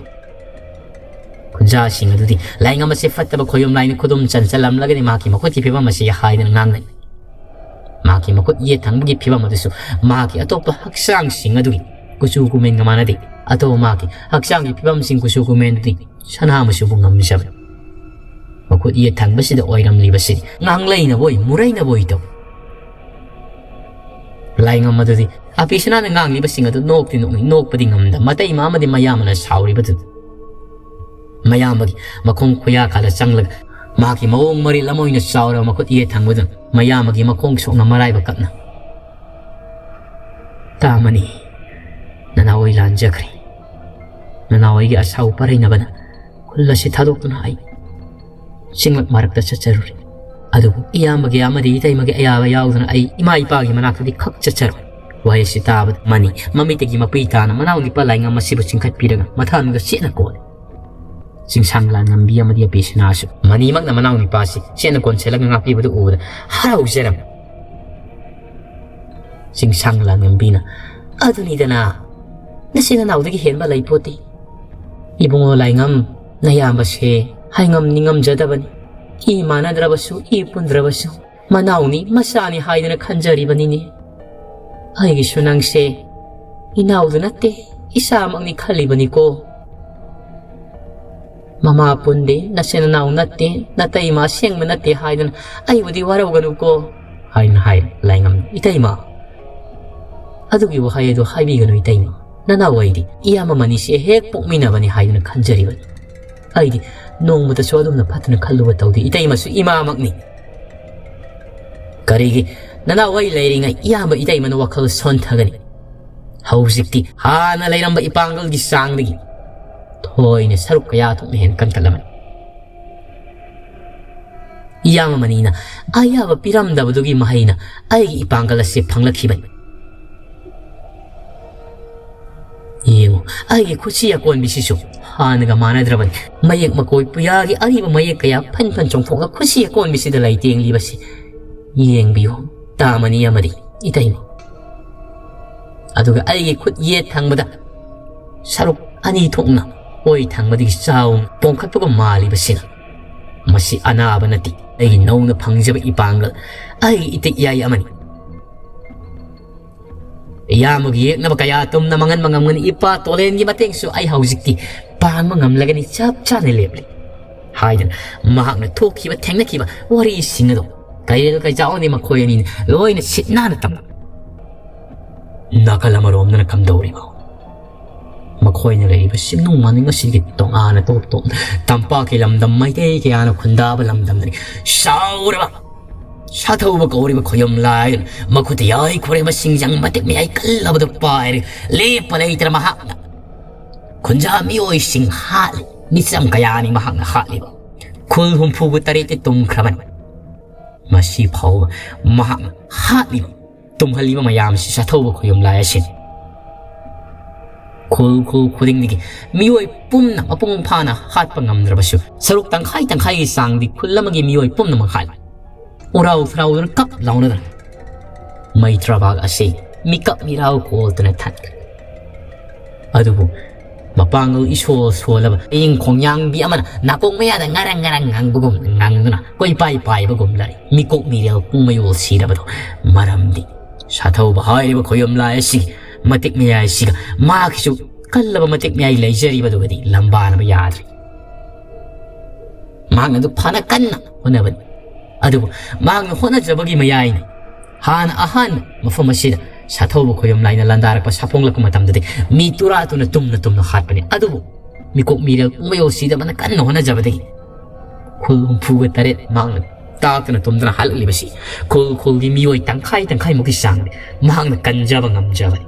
ꯈꯨꯟꯖꯥꯁꯤꯡ ꯑꯗꯨꯗꯤ ꯂꯥꯏꯉꯝ ꯑꯁꯤ ꯐꯠꯇꯕ ꯈꯣꯏꯌꯨꯝ ꯂꯥꯏꯅ ꯈꯨꯗꯨꯝ ꯆꯟꯁꯤꯜꯂꯝꯂꯒꯅꯤ ꯃꯍꯥꯛꯀꯤ ꯃꯈꯨꯠꯀꯤ ꯐꯤꯕꯝ ꯑꯁꯤ ꯍꯥꯏꯗꯅ ꯉꯥꯡꯅꯩ꯫ ꯃꯍꯥꯛꯀꯤ ꯃꯈꯨꯠ ꯌꯦꯠ ꯊꯪꯕꯒꯤ ꯐꯤꯕꯝ ꯑꯗꯨꯁꯨ ꯃꯍꯥꯛꯀꯤ ꯑꯇꯣꯞꯄ ꯍꯛꯆꯥꯡꯁꯤꯡ ꯑꯗꯨꯒꯤ ꯀꯨꯆꯨ ꯀꯨꯃꯦꯟꯒ ꯃꯥꯟꯅꯗꯦ꯫ ꯑꯇꯣꯞꯄ ꯃꯍꯥꯛꯀꯤ ꯍꯛꯆꯥꯡꯒꯤ ꯐꯤꯕꯝꯁꯤꯡ ꯀꯨꯆꯨ ꯀꯨꯃꯦꯟꯗꯨꯗꯤ ꯁꯅꯥ ꯃꯆꯨꯕꯨ ꯉꯝꯖꯕꯅꯤ꯫ ꯃꯈꯨꯠ ꯌꯦꯠ ꯊꯪꯕꯁꯤꯗ ꯑꯣꯏꯔꯝꯂꯤꯕꯁꯤ ꯉꯥꯡꯂꯩꯅꯕꯣꯏ ꯃꯨꯔꯩꯅꯕꯣꯏ ꯇꯧꯏ꯫ ꯂꯥꯏꯉꯝ ꯑꯗꯨꯗꯤ ꯑꯄꯤꯁꯅꯥꯅ ꯉꯥꯡꯂꯤꯕꯁꯤꯡ ꯑꯗꯨ ꯅꯣꯛꯇꯤ ꯅꯣꯛꯅꯤꯡ, ꯅꯣꯛꯄꯗꯤ ꯉꯝꯗ ꯃꯇꯩꯃ ꯑꯃꯗꯤ ꯃꯌꯥꯝꯕꯅ ꯁꯥꯎꯔꯤꯕꯗꯨ꯫ ꯃꯌꯥꯝꯕꯒꯤ ꯃꯈꯣꯡ ꯈꯨꯌꯥ ꯀꯥꯗ ꯆꯪꯂꯒ ꯃꯍꯥꯛꯀꯤ ꯃꯑꯣꯡ ꯃꯔꯤꯜ ꯑꯃ ꯑꯣꯏꯅ ꯆꯥꯎꯔꯕ ꯃꯈꯨꯠ ꯌꯦꯠ ꯊꯪꯕꯗꯨꯅ ꯃꯌꯥꯝꯕꯒꯤ ꯃꯈꯣꯡ ꯁꯣꯛꯅ ꯃꯔꯥꯏꯕꯛ ꯀꯞꯅ, "ꯇꯥꯃꯅꯤ, ꯅꯅꯥꯎ ꯑꯩ ꯂꯥꯟꯖꯈ꯭ꯔꯦ꯫ ꯅꯅꯥꯎ ꯑꯩꯒꯤ ꯑꯁꯥꯎ ꯄꯔꯩꯅꯕꯅ ꯈꯨꯜ ꯑꯁꯤ ꯊꯥꯗꯣꯛꯇꯨꯅ ꯑꯩ ꯆꯤꯡꯂꯛ ꯃꯔꯛꯇ ꯆꯠꯆꯔꯨꯔꯦ꯫ ꯑꯗꯨꯕꯨ ꯏꯌꯥꯝꯕꯒꯤ ꯑꯃꯗꯤ ꯏꯇꯩꯃꯒꯤ ꯑꯌꯥꯕ ꯌꯥꯎꯗꯅ ꯑꯩ ꯏꯃꯥ ꯏꯄꯥꯒꯤ ꯃꯅꯥꯛꯇꯗꯤ ꯈꯛ ꯆꯠꯆꯔꯣꯏ꯫" ꯋꯥꯍꯩ ꯑꯁꯤ ꯇꯥꯕꯗ ꯃꯅꯤ ꯃꯃꯤꯠꯇꯒꯤ ꯃꯄꯤ ꯇꯥꯅ ꯃꯅꯥꯎ ꯅꯨꯄꯥ ꯂꯥꯏꯉꯝ ꯑꯁꯤꯕꯨ ꯆꯤꯡꯈꯠꯄꯤꯔꯒ ꯃꯊꯥꯅꯨꯗ ꯆꯦꯠꯅ ꯀꯣꯜꯂꯤ꯫ ꯆꯤꯡꯁꯥꯡ ꯂꯥꯟꯉꯝꯕꯤ ꯑꯃꯗꯤ ꯑꯄꯤꯁꯅꯥꯁꯨ ꯃꯅꯤꯃꯛꯅ ꯃꯅꯥꯎ ꯅꯨꯄꯥꯁꯤ ꯆꯦꯠꯅ ꯀꯣꯟꯁꯤꯜꯂꯒ ꯉꯥꯛꯄꯤꯕꯗꯨ ꯎꯕꯗ ꯍꯔꯥꯎꯖꯔꯝꯃꯤ꯫ ꯆꯤꯡꯁꯥꯡ ꯂꯥꯟꯉꯝꯕꯤꯅ, "ꯑꯗꯨꯅꯤꯗꯅ, ꯅꯆꯤꯟ ꯅꯅꯥꯎꯗꯒꯤ ꯍꯦꯟꯕ ꯂꯩꯄꯣꯠꯇꯦ꯫ ꯏꯕꯨꯡꯉꯣ ꯂꯥꯏꯉꯝ, ꯅꯌꯥꯝꯕꯁꯦ ꯍꯥꯏꯉꯝꯅꯤ ꯉꯝꯖꯗꯕꯅꯤ꯫ ꯏ ꯃꯥꯟꯅꯗ꯭ꯔꯕꯁꯨ, ꯏ ꯄꯨꯟꯗ꯭ꯔꯕꯁꯨ, ꯃꯅꯥꯎꯅꯤ, ꯃꯆꯥꯅꯤ ꯍꯥꯏꯗꯅ ꯈꯟꯖꯔꯤꯕꯅꯤꯅꯦ꯫ ꯑꯩꯒꯤꯁꯨ ꯅꯪꯁꯦ ꯏꯅꯥꯎꯗꯨ ꯅꯠꯇꯦ, ꯏꯆꯥꯃꯛꯅꯤ ꯈꯜꯂꯤꯕꯅꯤꯀꯣ꯫ ꯃꯃꯥ ꯄꯨꯟꯗꯦ, ꯅꯆꯤꯟ ꯅꯅꯥꯎ ꯅꯠꯇꯦ, ꯅꯇꯩꯃ ꯑꯁꯦꯡꯕ ꯅꯠꯇꯦ ꯍꯥꯏꯗꯅ ꯑꯩꯕꯨꯗꯤ ꯋꯥꯔꯧꯒꯅꯨꯀꯣ," ꯍꯥꯏꯅ ꯍꯥꯏ ꯂꯥꯏꯉꯝ꯫ "ꯏꯇꯩꯃ, ꯑꯗꯨꯒꯤ ꯋꯥꯍꯩ ꯑꯗꯨ ꯍꯥꯏꯕꯤꯒꯅꯨ ꯏꯇꯩꯃ꯫ ꯅꯅꯥꯎ ꯑꯩꯗꯤ ꯏꯌꯥꯝꯕ ꯃꯅꯤꯁꯦ ꯍꯦꯛ ꯄꯣꯛꯃꯤꯟꯅꯕꯅꯤ ꯍꯥꯏꯗꯨꯅ ꯈꯟꯖꯔꯤꯕꯅꯤ꯫ ꯑꯩꯗꯤ ꯅꯣꯡꯃꯇꯁꯨ ꯑꯗꯨꯝꯅ ꯐꯠꯇꯅ ꯈꯜꯂꯨꯕ ꯇꯧꯗꯦ꯫ ꯏꯇꯩꯃꯁꯨ ꯏꯃꯥꯃꯛꯅꯤ꯫ ꯀꯔꯤꯒꯤ ꯅꯅꯥꯎ ꯑꯩ ꯂꯩꯔꯤꯉꯩ ꯏꯌꯥꯝꯕ ꯏꯇꯩꯃꯅ ꯋꯥꯈꯜ ꯁꯣꯟꯊꯒꯅꯤ? ꯍꯧꯖꯤꯛꯇꯤ ꯍꯥꯟꯅ ꯂꯩꯔꯝꯕ ꯏꯄꯥꯡꯒꯜꯒꯤ ꯆꯥꯡꯗꯒꯤ ꯊꯣꯏꯅ ꯁꯔꯨꯛ ꯀꯌꯥ ꯊꯣꯛꯅ ꯍꯦꯟꯅ ꯀꯟꯈꯠꯂꯕꯅꯤ꯫ ꯏꯌꯥꯝꯕ ꯃꯅꯤꯅ ꯑꯌꯥꯕ ꯄꯤꯔꯝꯗꯕꯗꯨꯒꯤ ꯃꯍꯩꯅ ꯑꯩꯒꯤ ꯏꯄꯥꯡꯒꯜ ꯑꯁꯤ ꯐꯪꯂꯛꯈꯤꯕꯅꯤ꯫ ꯌꯦꯡꯉꯨ, ꯑꯩꯒꯤ ꯈꯨꯠꯁꯤ ꯑꯀꯣꯟꯕꯤꯁꯤꯁꯨ ꯍꯥꯟꯅꯒ ꯃꯥꯟꯅꯗ꯭ꯔꯕꯅꯤ꯫ ꯃꯌꯦꯛ ꯃꯀꯣꯏ ꯄꯨꯌꯥꯒꯤ ꯑꯔꯤꯕ ꯃꯌꯦꯛ ꯀꯌꯥ ꯐꯟ ꯐꯟ ꯆꯣꯡꯊꯣꯛꯂ ꯈꯨꯠꯁꯤ ꯑꯀꯣꯟꯕꯤꯁꯤꯗ ꯂꯩꯇꯦꯡꯂꯤꯕꯁꯤ ꯌꯦꯡꯕꯤꯌꯨ, ꯇꯥꯃꯅꯤ ꯑꯃꯗꯤ ꯏꯇꯩꯃ꯫ ꯑꯗꯨꯒ ꯑꯩꯒꯤ ꯈꯨꯠ ꯌꯦꯠ ꯊꯪꯕꯗ ꯁꯔꯨꯛ ꯑꯅꯤ ꯊꯣꯛꯅ ꯑꯣꯏ ꯊꯪꯕꯗꯒꯤ ꯆꯥꯎꯅ ꯄꯣꯡꯈꯠꯄꯒ ꯃꯥꯜꯂꯤꯕꯁꯤꯅ, ꯃꯁꯤ ꯑꯅꯥꯕ ꯅꯠꯇꯦ, ꯑꯩꯒꯤ ꯅꯧꯅ ꯐꯪꯖꯕ ꯏꯄꯥꯡꯒꯜ, ꯑꯩꯒꯤ ꯏꯇꯤꯛ ꯏꯌꯥꯏ ꯑꯃꯅꯤ꯫ ꯏꯌꯥꯝꯕꯒꯤ ꯌꯦꯛꯅꯕ ꯀꯌꯥ ꯇꯨꯝꯅ ꯃꯥꯡꯍꯟꯕ ꯉꯝꯒꯅꯤ, ꯏꯄꯥ ꯇꯣꯂꯦꯟꯒꯤ ꯃꯇꯦꯡꯁꯨ ꯑꯩ ꯍꯧꯖꯤꯛꯇꯤ ꯄꯥꯡꯕ ꯉꯝꯂꯒꯅꯤ, ꯆꯞ ꯆꯥꯅ ꯂꯦꯞꯂꯤ ꯍꯥꯏꯗꯅ ꯃꯍꯥꯛꯅ ꯊꯣꯛꯈꯤꯕ ꯊꯦꯡꯅꯈꯤꯕ ꯋꯥꯔꯤꯁꯤꯡ ꯑꯗꯣ ꯀꯩꯔꯦꯜ ꯀꯩꯆꯥꯎꯅꯤ ꯃꯈꯣꯏ ꯑꯅꯤꯅ ꯂꯣꯏꯅ ꯁꯤꯠ ꯅꯥꯟꯅ ꯇꯝꯂꯝꯃꯤ꯫ ꯅꯥꯀꯜ ꯑꯃꯔꯣꯝꯗꯅ ꯀꯝꯗꯧꯔꯤꯕ? ꯃꯈꯣꯏꯅ ꯂꯩꯔꯤꯕ ꯆꯤꯡꯅꯨꯡ ꯃꯥꯅꯤꯡ ꯑꯁꯤꯒꯤ ꯇꯣꯉꯥꯟꯅ ꯇꯣꯞ ꯇꯣꯞꯅ ꯇꯝꯄꯥꯛꯀꯤ ꯂꯝꯗꯝ ꯃꯩꯇꯩ ꯀꯌꯥꯅ ꯈꯨꯟꯗꯥꯕ ꯂꯝꯗꯝꯗꯅꯤ꯫ ꯆꯥꯎꯔꯕ ꯁꯥꯊꯧꯕ ꯀꯧꯔꯤꯕ ꯈꯣꯌꯨꯝ ꯂꯥꯏ ꯃꯈꯨꯠꯇ ꯌꯥꯏ ꯈꯣꯔꯤꯕ ꯁꯤꯡꯖꯪ ꯃꯇꯤꯛ ꯃꯌꯥꯏ ꯀꯜꯂꯕꯗꯨ ꯄꯥꯏꯔꯒ ꯂꯦꯞꯄ ꯂꯩꯇꯅ ꯃꯍꯥꯛꯅ ꯈꯨꯟꯖꯥ ꯃꯤꯑꯣꯏꯁꯤꯡ ꯍꯥꯠꯂꯤ꯫ ꯃꯤꯆꯝ ꯀꯌꯥꯅꯤ ꯃꯍꯥꯛꯅ ꯍꯥꯠꯂꯤꯕ꯫ ꯈꯨꯜ ꯍꯨꯝꯐꯨꯒ ꯇꯔꯦꯠꯇꯤ ꯇꯨꯝꯈ꯭ꯔꯕꯅꯤ꯫ ꯃꯁꯤ ꯐꯥꯎꯕ ꯃꯍꯥꯛꯅ ꯍꯥꯠꯂꯤꯕ, ꯇꯨꯝꯍꯜꯂꯤꯕ ꯃꯌꯥꯝꯁꯤ ꯁꯥꯊꯧꯕ ꯈꯣꯌꯨꯝ ꯂꯥꯏ ꯑꯁꯤꯅꯤ꯫ ꯈꯨꯜ ꯈꯨꯜ ꯈꯨꯗꯤꯡꯗꯒꯤ ꯃꯤꯑꯣꯏ ꯄꯨꯝꯅ ꯃꯄꯨꯡ ꯐꯥꯅ ꯍꯥꯠꯄ ꯉꯝꯗ꯭ꯔꯕꯁꯨ ꯁꯔꯨꯛ ꯇꯪꯈꯥꯏ ꯇꯪꯈꯥꯏꯒꯤ ꯆꯥꯡꯗꯤ ꯈꯨꯜ ꯑꯃꯒꯤ ꯃꯤꯑꯣꯏ ꯄꯨꯝꯅꯃꯛ ꯍꯥꯠꯂꯤ꯫ ꯎꯔꯥꯎ ꯊꯔꯥꯎꯗꯨꯅ ꯀꯞ ꯂꯥꯎꯅꯗꯅ ꯃꯩꯇ꯭ꯔꯥꯕꯥꯛ ꯑꯁꯤ ꯃꯤꯀꯞ ꯃꯤꯔꯥꯎ ꯀꯣꯜꯗꯨꯅ ꯊꯟꯈ꯭ꯔꯦ꯫ ꯑꯗꯨꯕꯨ ꯃꯄꯥꯡꯒꯜ ꯏꯁꯣꯜ ꯁꯣꯜꯂꯕ ꯍꯌꯤꯡ ꯈꯣꯡꯌꯥꯡꯕꯤ ꯑꯃꯅ ꯅꯥꯀꯣꯡ ꯃꯌꯥꯗ ꯉꯔꯪ ꯉꯔꯪ ꯉꯪꯕꯒꯨꯝ ꯉꯪꯗꯨꯅ ꯀꯣꯏꯄꯥꯏ ꯄꯥꯏꯕꯒꯨꯝ ꯂꯩ꯫ ꯃꯤꯀꯣꯛ ꯃꯤꯔꯦꯜ ꯄꯨꯡ ꯃꯌꯣꯜ ꯁꯤꯔꯕꯗꯣ ꯃꯔꯝꯗꯤ ꯁꯥꯊꯧꯕ ꯍꯥꯏꯔꯤꯕ ꯈꯣꯌꯨꯝ ꯂꯥꯏ ꯑꯁꯤꯒꯤ ꯃꯇꯤꯛ ꯃꯌꯥꯏꯁꯤꯒ ꯃꯍꯥꯛꯀꯤꯁꯨ ꯀꯜꯂꯕ ꯃꯇꯤꯛ ꯃꯌꯥꯏ ꯂꯩꯖꯔꯤꯕꯗꯨꯒꯗꯤ ꯂꯝꯕꯥꯅꯕ ꯌꯥꯗ꯭ꯔꯦ꯫ ꯃꯍꯥꯛꯅ ꯑꯗꯨ ꯐꯅ ꯀꯟꯅ ꯍꯣꯠꯅꯕꯅꯤ꯫ ꯑꯗꯨꯕꯨ ꯃꯍꯥꯛꯅ ꯍꯣꯠꯅꯖꯕꯒꯤ ꯃꯌꯥꯏꯅ ꯍꯥꯟꯅ ꯑꯍꯥꯟꯕ ꯃꯐꯝ ꯑꯁꯤꯗ ꯁꯥꯊꯧꯕ ꯈꯣꯌꯨꯝ ꯂꯥꯏꯅ ꯂꯥꯟꯗꯥꯔꯛꯄ ꯁꯥꯐꯣꯡꯂꯛꯄ ꯃꯇꯝꯗꯗꯤ ꯃꯤ ꯇꯨꯔꯥ ꯇꯨꯅ ꯇꯨꯝꯅ ꯇꯨꯝꯅ ꯍꯥꯠꯄꯅꯤ꯫ ꯑꯗꯨꯕꯨ ꯃꯤꯀꯣꯛ ꯃꯤꯔꯦꯜ ꯄꯨꯡꯃꯌꯣꯜ ꯁꯤꯗꯕꯅ ꯀꯟꯅ ꯍꯣꯠꯅꯖꯕꯗꯒꯤ ꯈꯨꯜ ꯍꯨꯝꯐꯨꯒ ꯇꯔꯦꯠ ꯃꯍꯥꯛꯅ ꯇꯥꯛꯇꯨꯅ ꯇꯨꯝꯗꯨꯅ ꯍꯜꯂꯛꯂꯤꯕꯁꯤ ꯈꯨꯜ ꯈꯨꯜꯒꯤ ꯃꯤꯑꯣꯏ ꯇꯪꯈꯥꯏ ꯇꯪꯈꯥꯏꯃꯨꯛꯀꯤ ꯆꯥꯡꯗꯤ ꯃꯍꯥꯛꯅ ꯀꯟꯖꯕ ꯉꯝꯖꯕꯅꯤ꯫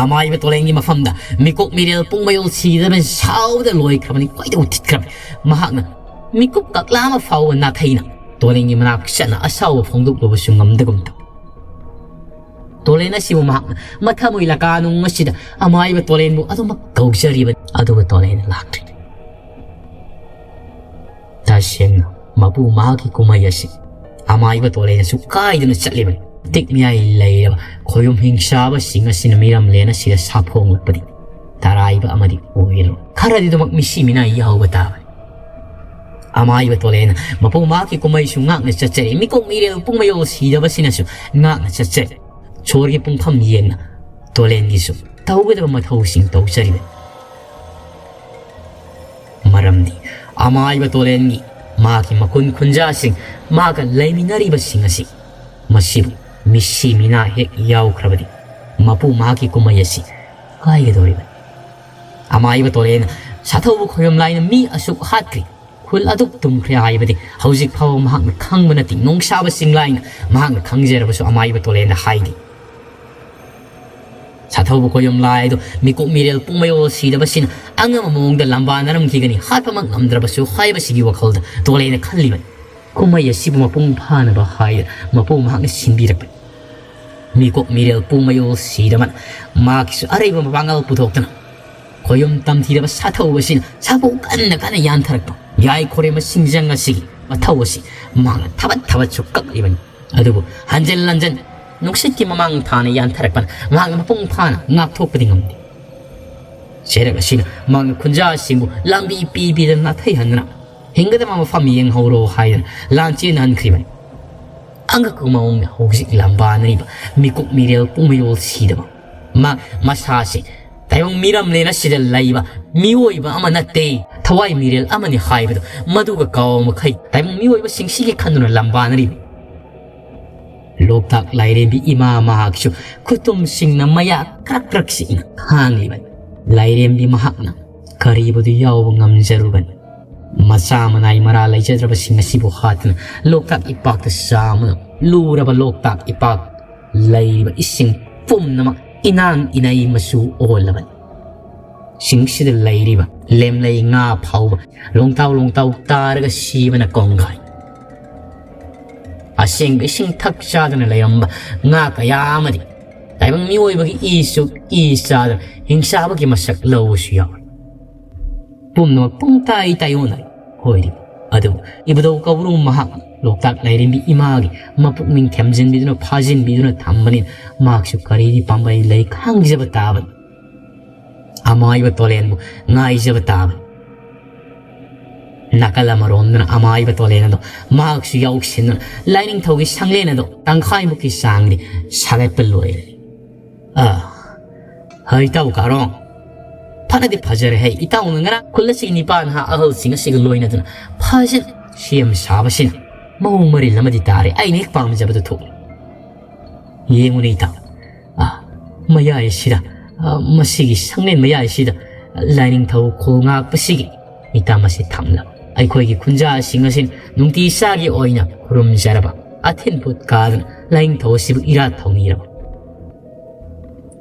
ꯑꯃꯥꯏꯕ ꯇꯣꯂꯦꯟꯒꯤ ꯃꯐꯝꯗ ꯃꯤꯀꯣꯛ ꯃꯤꯔꯦꯜ ꯄꯨꯡꯃꯌꯣꯜ ꯁꯤꯗꯕꯅ ꯁꯥꯎꯕꯗ ꯂꯣꯏꯈ꯭ꯔꯕꯅꯤ, ꯈꯣꯏꯗꯧ ꯊꯤꯠꯈ꯭ꯔꯕꯅꯤ꯫ ꯃꯍꯥꯛꯅ ꯃꯤꯀꯨꯞ ꯀꯛꯂꯥ ꯑꯃ ꯐꯥꯎꯕ ꯅꯥꯊꯩꯅ ꯇꯣꯂꯦꯟꯒꯤ ꯃꯅꯥꯛ ꯆꯠꯅ ꯑꯁꯥꯎꯕ ꯐꯣꯡꯗꯣꯛꯂꯨꯕꯁꯨ ꯉꯝꯗꯒꯨꯝ ꯇꯧ꯫ ꯇꯣꯂꯦꯟ ꯑꯁꯤꯕꯨ ꯃꯍꯥꯛꯅ ꯃꯊꯃꯣꯏ ꯂꯀꯥꯅꯨꯡ ꯑꯁꯤꯗ ꯑꯃꯥꯏꯕ ꯇꯣꯂꯦꯟꯕꯨ ꯑꯗꯨꯃꯛ ꯀꯧꯖꯔꯤꯕꯅꯤ, ꯑꯗꯨꯒ ꯇꯣꯂꯦꯟ ꯂꯥꯛꯇ꯭ꯔꯤ꯫ ꯇꯁꯦꯡꯅ ꯃꯄꯨ ꯃꯍꯥꯛꯀꯤ ꯀꯨꯝꯍꯩ ꯑꯁꯤ ꯑꯃꯥꯏꯕ ꯇꯣꯂꯦꯟꯅꯁꯨ ꯀꯥꯏꯗꯨꯅ ꯆꯠꯂꯤꯕꯅꯤ꯫ ꯇꯤꯛ ꯃꯤꯌꯥꯏ ꯂꯩꯔꯕ ꯈꯣꯌꯨꯝ ꯍꯤꯡꯁꯥꯕꯁꯤꯡ ꯑꯁꯤꯅ ꯃꯤꯔꯝꯂꯦꯟ ꯑꯁꯤꯗ ꯁꯥꯐꯣꯡꯂꯛꯄꯗꯤ ꯇꯔꯥꯏꯕ ꯑꯃꯗꯤ ꯑꯣꯏꯔꯣꯏ꯫ ꯈꯔꯗꯤꯗꯃꯛ ꯃꯤꯁꯤ ꯃꯤꯅꯥꯏ ꯌꯥꯎꯕ ꯇꯥꯕꯅꯤ꯫ ꯑꯃꯥꯏꯕ ꯇꯣꯂꯦꯟꯅ ꯃꯄꯨ ꯃꯍꯥꯛꯀꯤ ꯀꯨꯝꯍꯩꯁꯨ ꯉꯥꯛꯅ ꯆꯠꯆꯔꯤ, ꯃꯤꯀꯣꯛ ꯃꯤꯔꯦꯜ ꯄꯨꯡꯃꯌꯣꯜ ꯁꯤꯗꯕꯁꯤꯅꯁꯨ ꯉꯥꯛꯅ ꯆꯠꯆꯔꯤ꯫ ꯁꯣꯔꯒꯤ ꯄꯨꯡꯐꯝ ꯌꯦꯡꯅ ꯇꯣꯂꯦꯟꯒꯤꯁꯨ ꯇꯧꯒꯗꯕ ꯃꯊꯧꯁꯤꯡ ꯇꯧꯖꯔꯤꯕꯅꯤ꯫ ꯃꯔꯝꯗꯤ ꯑꯃꯥꯏꯕ ꯇꯣꯂꯦꯟꯒꯤ ꯃꯍꯥꯛꯀꯤ ꯃꯈꯨꯟ ꯈꯨꯟꯖꯥꯁꯤꯡ, ꯃꯍꯥꯛꯀ ꯂꯩꯃꯤꯟꯅꯔꯤꯕꯁꯤꯡ ꯑꯁꯤ ꯃꯁꯤꯕꯨ ꯃꯤꯁꯤ ꯃꯤꯅꯥ ꯍꯦꯛ ꯌꯥꯎꯈ꯭ꯔꯕꯗꯤ ꯃꯄꯨ ꯃꯍꯥꯛꯀꯤ ꯀꯨꯝꯍꯩ ꯑꯁꯤ ꯀꯥꯏꯒꯗꯧꯔꯤꯕꯅꯤ꯫ ꯑꯃꯥꯏꯕ ꯇꯣꯂꯦꯟꯅ ꯁꯥꯊꯧꯕ ꯈꯣꯌꯝ ꯂꯥꯏꯅ ꯃꯤ ꯑꯁꯨꯛ ꯍꯥꯠꯈ꯭ꯔꯤ, ꯈꯨꯜ ꯑꯗꯨꯛ ꯇꯨꯝꯈ꯭ꯔꯦ ꯍꯥꯏꯕꯗꯤ ꯍꯧꯖꯤꯛ ꯐꯥꯎꯕ ꯃꯍꯥꯛꯅ ꯈꯪꯕ ꯅꯠꯇꯦ꯫ ꯅꯣꯡꯁꯥꯕ ꯆꯤꯡꯂꯥꯏꯅ ꯃꯍꯥꯛꯅ ꯈꯪꯖꯔꯕꯁꯨ ꯑꯃꯥꯏꯕ ꯇꯣꯂꯦꯟꯗ ꯍꯥꯏꯗꯦ꯫ ꯁꯥꯊꯧꯕ ꯈꯣꯌꯝ ꯂꯥꯏ ꯑꯗꯨ ꯃꯤꯀꯨꯞ ꯃꯤꯔꯦꯜ ꯄꯨꯡꯃꯌꯣꯜ ꯁꯤꯗꯕꯁꯤꯅ ꯑꯉꯝꯕ ꯃꯑꯣꯡꯗ ꯂꯝꯕꯥꯅꯔꯝꯈꯤꯒꯅꯤ, ꯍꯥꯠꯄꯃꯛ ꯉꯝꯗ꯭ꯔꯕꯁꯨ ꯍꯥꯏꯕꯁꯤꯒꯤ ꯋꯥꯈꯜꯗ ꯇꯣꯂꯦꯟꯅ ꯈꯜꯂꯤꯕꯅꯤ꯫ ꯀꯨꯝꯍꯩ ꯑꯁꯤꯕꯨ ꯃꯄꯨꯡ ꯐꯥꯅꯕ ꯍꯥꯏꯗꯅ ꯃꯄꯨ ꯃꯍꯥꯛꯅ ꯁꯤꯟꯕꯤꯔꯛꯄꯅꯤ꯫ ꯃꯤꯀꯨꯞ ꯃꯤꯔꯦꯜ ꯄꯨꯡꯃꯌꯣꯜ ꯁꯤꯗꯕꯅ ꯃꯍꯥꯛꯀꯤꯁꯨ ꯑꯔꯩꯕ ꯃꯄꯥꯡꯒꯜ ꯄꯨꯊꯣꯛꯇꯨꯅ ꯈꯣꯌꯨꯝ ꯇꯝꯊꯤꯔꯕ ꯁꯥꯊꯧ ꯑꯁꯤꯅ ꯁꯥꯐꯨ ꯀꯟꯅ ꯀꯟꯅ ꯌꯥꯟꯊꯔꯛꯄ ꯌꯥꯏ ꯈꯣꯔꯦꯝꯕ ꯁꯤꯡꯖꯪ ꯑꯁꯤꯒꯤ ꯃꯊꯧ ꯑꯁꯤ ꯃꯍꯥꯛꯅ ꯊꯕꯠ ꯊꯕꯠꯁꯨ ꯀꯛꯂꯤꯕꯅꯤ꯫ ꯑꯗꯨꯕꯨ ꯍꯟꯖꯤꯟ ꯍꯟꯖꯤꯟ ꯅꯨꯡꯁꯤꯠꯀꯤ ꯃꯃꯥꯡ ꯊꯥꯅ ꯌꯥꯟꯊꯔꯛꯄꯅ ꯃꯍꯥꯛꯅ ꯃꯄꯨꯡ ꯐꯥꯅ ꯉꯥꯛꯊꯣꯛꯄꯗꯤ ꯉꯝꯗꯦ꯫ ꯆꯩꯔꯛ ꯑꯁꯤꯅ ꯃꯍꯥꯛꯅ ꯈꯨꯟꯖꯥꯁꯤꯡꯕꯨ ꯂꯝꯕꯤ ꯄꯤ ꯄꯤꯗꯅ ꯅꯥꯊꯩꯍꯟꯗꯨꯅ ꯍꯤꯡꯒꯗꯕ ꯃꯐꯝ ꯌꯦꯡꯍꯧꯔꯣ ꯍꯥꯏꯗꯅ ꯂꯥꯟ ꯆꯦꯟꯍꯟꯈ꯭ꯔꯤꯕꯅꯤ꯫ ꯑꯉꯛꯄ ꯃꯑꯣꯡꯗ ꯍꯧꯖꯤꯛ ꯂꯝꯕꯥꯅꯔꯤꯕ ꯃꯤꯀꯨꯞ ꯃꯤꯔꯦꯜ ꯄꯨꯡꯃꯌꯣꯜ ꯁꯤꯗꯕ ꯃꯥ ꯃꯁꯥꯁꯤ ꯇꯥꯏꯕꯪ ꯃꯤꯔꯝꯂꯦꯟ ꯑꯁꯤꯗ ꯂꯩꯕ ꯃꯤꯑꯣꯏꯕ ꯑꯃ ꯅꯠꯇꯦ, ꯊꯋꯥꯏ ꯃꯤꯔꯦꯜ ꯑꯃꯅꯤ ꯍꯥꯏꯕꯗꯨ ꯃꯗꯨꯒ ꯀꯥꯎ ꯃꯈꯩ ꯇꯥꯏꯕꯪ ꯃꯤꯑꯣꯏꯕꯁꯤꯡꯁꯤꯒꯤ ꯈꯟꯗꯨꯅ ꯂꯝꯕꯥꯅꯔꯤꯕ ꯂꯣꯛꯇꯥꯛ ꯂꯥꯏꯔꯦꯝꯕꯤ ꯏꯃꯥ ꯃꯍꯥꯛꯁꯨ ꯈꯨꯇꯨꯝꯁꯤꯡꯅ ꯃꯌꯥ ꯀ꯭ꯔꯛ ꯀ꯭ꯔꯛ ꯁꯤꯛꯅ ꯈꯥꯡꯂꯤꯕꯅꯤ꯫ ꯂꯥꯏꯔꯦꯝꯕꯤ ꯃꯍꯥꯛꯅ ꯀꯔꯤꯕꯨꯗꯤ ꯌꯥꯎꯕ ꯉꯝꯖꯔꯨꯕꯅꯤ꯫ ꯃꯆꯥ ꯃꯅꯥꯏ ꯃꯔꯥ ꯂꯩꯖꯗ꯭ꯔꯕꯁꯤꯡ ꯑꯁꯤꯕꯨ ꯍꯥꯠꯇꯨꯅ ꯂꯣꯛꯇꯥꯛ ꯏꯄꯥꯛꯇ ꯆꯥꯝꯃꯗ ꯂꯨꯔꯕ ꯂꯣꯛꯇꯥꯛ ꯏꯄꯥꯛ ꯂꯩꯔꯤꯕ ꯏꯁꯤꯡ ꯄꯨꯝꯅꯃꯛ ꯏꯅꯥꯡ ꯏꯅꯩ ꯃꯆꯨ ꯑꯣꯜꯂꯕꯅꯤ꯫ ꯁꯤꯡꯁꯤꯗ ꯂꯩꯔꯤꯕ ꯂꯦꯝꯂꯩ ꯉꯥ ꯐꯥꯎꯕ ꯂꯣꯡꯇꯥꯎ ꯂꯣꯡꯇꯥꯎ ꯇꯥꯔꯒ ꯁꯤꯕꯅ ꯀꯣꯡꯒꯥꯏ꯫ ꯑꯁꯦꯡꯕ ꯏꯁꯤꯡ ꯊꯛ ꯆꯥꯗꯨꯅ ꯂꯩꯔꯝꯕ ꯉꯥ ꯀꯌꯥ ꯑꯃꯗꯤ ꯇꯥꯏꯕꯪ ꯃꯤꯑꯣꯏꯕꯒꯤ ꯏꯁꯨ ꯏ ꯆꯥꯗꯨꯅ ꯍꯤꯡꯆꯥꯕꯒꯤ ꯃꯁꯛ ꯂꯧꯕꯁꯨ ꯌꯥꯎꯔꯤ꯫ ꯄꯨꯝꯅꯃꯛ ꯄꯨꯡꯇꯥꯏ ꯇꯥꯏꯑꯣꯟꯅꯔꯦ꯫ ꯍꯣꯏꯔꯤꯕ ꯑꯗꯨꯕꯨ ꯏꯕꯨꯙꯧ ꯀꯧꯕ꯭ꯔꯨ ꯃꯍꯥꯛ ꯂꯣꯛꯇꯥꯛ ꯂꯥꯏꯔꯦꯝꯕꯤ ꯏꯃꯥꯒꯤ ꯃꯄꯨꯛꯅꯤꯡ ꯊꯦꯝꯖꯤꯟꯕꯤꯗꯨꯅ ꯐꯥꯖꯤꯟꯕꯤꯗꯨꯅ ꯊꯝꯕꯅꯤꯅ ꯃꯍꯥꯛꯁꯨ ꯀꯔꯤꯗꯤ ꯄꯥꯝꯕꯩ ꯂꯩ ꯈꯪꯖꯕ ꯇꯥꯕꯅꯤ꯫ ꯑꯃꯥꯏꯕ ꯇꯣꯂꯦꯟꯕꯨ ꯉꯥꯏꯖꯕ ꯇꯥꯕꯅꯤ꯫ ꯅꯥꯀꯜ ꯑꯃꯔꯣꯝꯗꯅ ꯑꯃꯥꯏꯕ ꯇꯣꯂꯦꯟ ꯑꯗꯣ ꯃꯍꯥꯛꯁꯨ ꯌꯥꯎꯁꯤꯟꯗꯨꯅ ꯂꯥꯏꯅꯤꯡꯊꯧꯒꯤ ꯁꯪꯂꯦꯟ ꯑꯗꯣ ꯇꯪꯈꯥꯏꯃꯨꯛꯀꯤ ꯆꯥꯡꯗꯤ ꯁꯥꯒꯠꯄ ꯂꯣꯏꯔꯦ꯫ ꯑ, ꯍꯩ ꯏꯇꯥꯎ ꯀꯥꯔꯣꯡ, ꯐꯅꯗꯤ ꯐꯖꯔꯦ꯫ ꯍꯩ ꯏꯇꯥꯎꯅ ꯉꯔꯥꯡ ꯈꯨꯜ ꯑꯁꯤꯒꯤ ꯅꯤꯄꯥ ꯅꯍꯥ ꯑꯍꯜꯁꯤꯡ ꯑꯁꯤꯒ ꯂꯣꯏꯅꯗꯨꯅ ꯐꯖꯅ ꯁꯦꯝ ꯁꯥꯕꯁꯤꯅ ꯃꯑꯣꯡ ꯃꯔꯤꯜ ꯑꯃꯗꯤ ꯇꯥꯔꯦ꯫ ꯑꯩꯅ ꯍꯦꯛ ꯄꯥꯝꯖꯕꯗꯨ ꯊꯣꯛꯂꯦ꯫ ꯌꯦꯡꯉꯨꯅꯦ ꯏꯇꯥꯎ, ꯑ, ꯃꯌꯥꯏ ꯑꯁꯤꯗ, ꯑ, ꯃꯁꯤꯒꯤ ꯁꯪꯂꯦꯟ ꯃꯌꯥꯏ ꯑꯁꯤꯗ ꯂꯥꯏꯅꯤꯡꯊꯧ ꯈꯨꯜ ꯉꯥꯛꯄꯁꯤꯒꯤ ꯃꯤꯇꯝ ꯑꯁꯤ ꯊꯝꯂꯕ ꯑꯩꯈꯣꯏꯒꯤ ꯈꯨꯟꯖꯥꯁꯤꯡ ꯑꯁꯤꯅ ꯅꯨꯡꯇꯤ ꯏꯁꯥꯒꯤ ꯑꯣꯏꯅ ꯈꯨꯔꯨꯝꯖꯔꯕ ꯑꯊꯤꯟ ꯄꯣꯠ ꯀꯥꯗꯨꯅ ꯂꯥꯏꯅꯤꯡꯊꯧ ꯑꯁꯤꯕꯨ ꯏꯔꯥꯠ ꯊꯧꯅꯤꯔꯕ꯫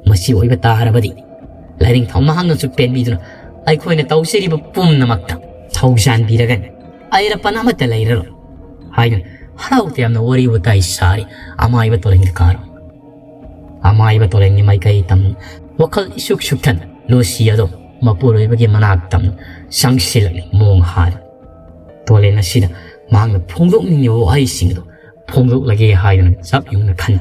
ꯃꯁꯤ ꯑꯣꯏꯕ ꯇꯥꯔꯕꯗꯤ ꯂꯥꯏꯅꯤꯡꯊꯧ ꯃꯍꯥꯛꯅꯁꯨ ꯄꯦꯟꯕꯤꯗꯨꯅ ꯑꯩꯈꯣꯏꯅ ꯇꯧꯖꯔꯤꯕ ꯄꯨꯝꯅꯃꯛꯇ ꯊꯧꯖꯥꯟꯕꯤꯔꯒꯅꯤ꯫ ꯑꯩꯔ ꯄꯟ ꯑꯃꯠꯇ ꯂꯩꯔꯔꯣꯏ ꯍꯥꯏꯗꯨꯅ ꯍꯔꯥꯎ ꯇꯌꯥꯝꯅ ꯋꯥꯔꯤ ꯋꯥꯇꯥꯏ ꯁꯥꯔꯤ ꯑꯃꯥꯏꯕ ꯇꯣꯔꯦꯟꯒꯤ ꯀꯥꯔꯣ꯫ ꯑꯃꯥꯏꯕ ꯇꯣꯔꯦꯟꯒꯤ ꯃꯥꯏꯀꯩ ꯇꯝ ꯋꯥꯈꯜ ꯏꯁꯨꯛ ꯁꯨꯛꯊꯟ ꯂꯨꯁꯤ ꯑꯗꯣ ꯃꯄꯨꯔꯣꯏꯕꯒꯤ ꯃꯅꯥꯛ ꯇꯝꯅ ꯆꯪꯁꯤꯜꯂꯛꯂꯤ ꯃꯑꯣꯡ ꯍꯥꯏꯔꯤ꯫ ꯇꯣꯔꯦꯟ ꯑꯁꯤꯗ ꯃꯍꯥꯛꯅ ꯐꯣꯡꯗꯣꯛꯅꯤꯡꯉꯤꯕ ꯋꯥꯍꯩꯁꯤꯡ ꯑꯗꯨ ꯐꯣꯡꯗꯣꯛꯂꯒꯦ ꯍꯥꯏꯗꯨꯅ ꯆꯞ ꯌꯨꯡꯅ ꯈꯟ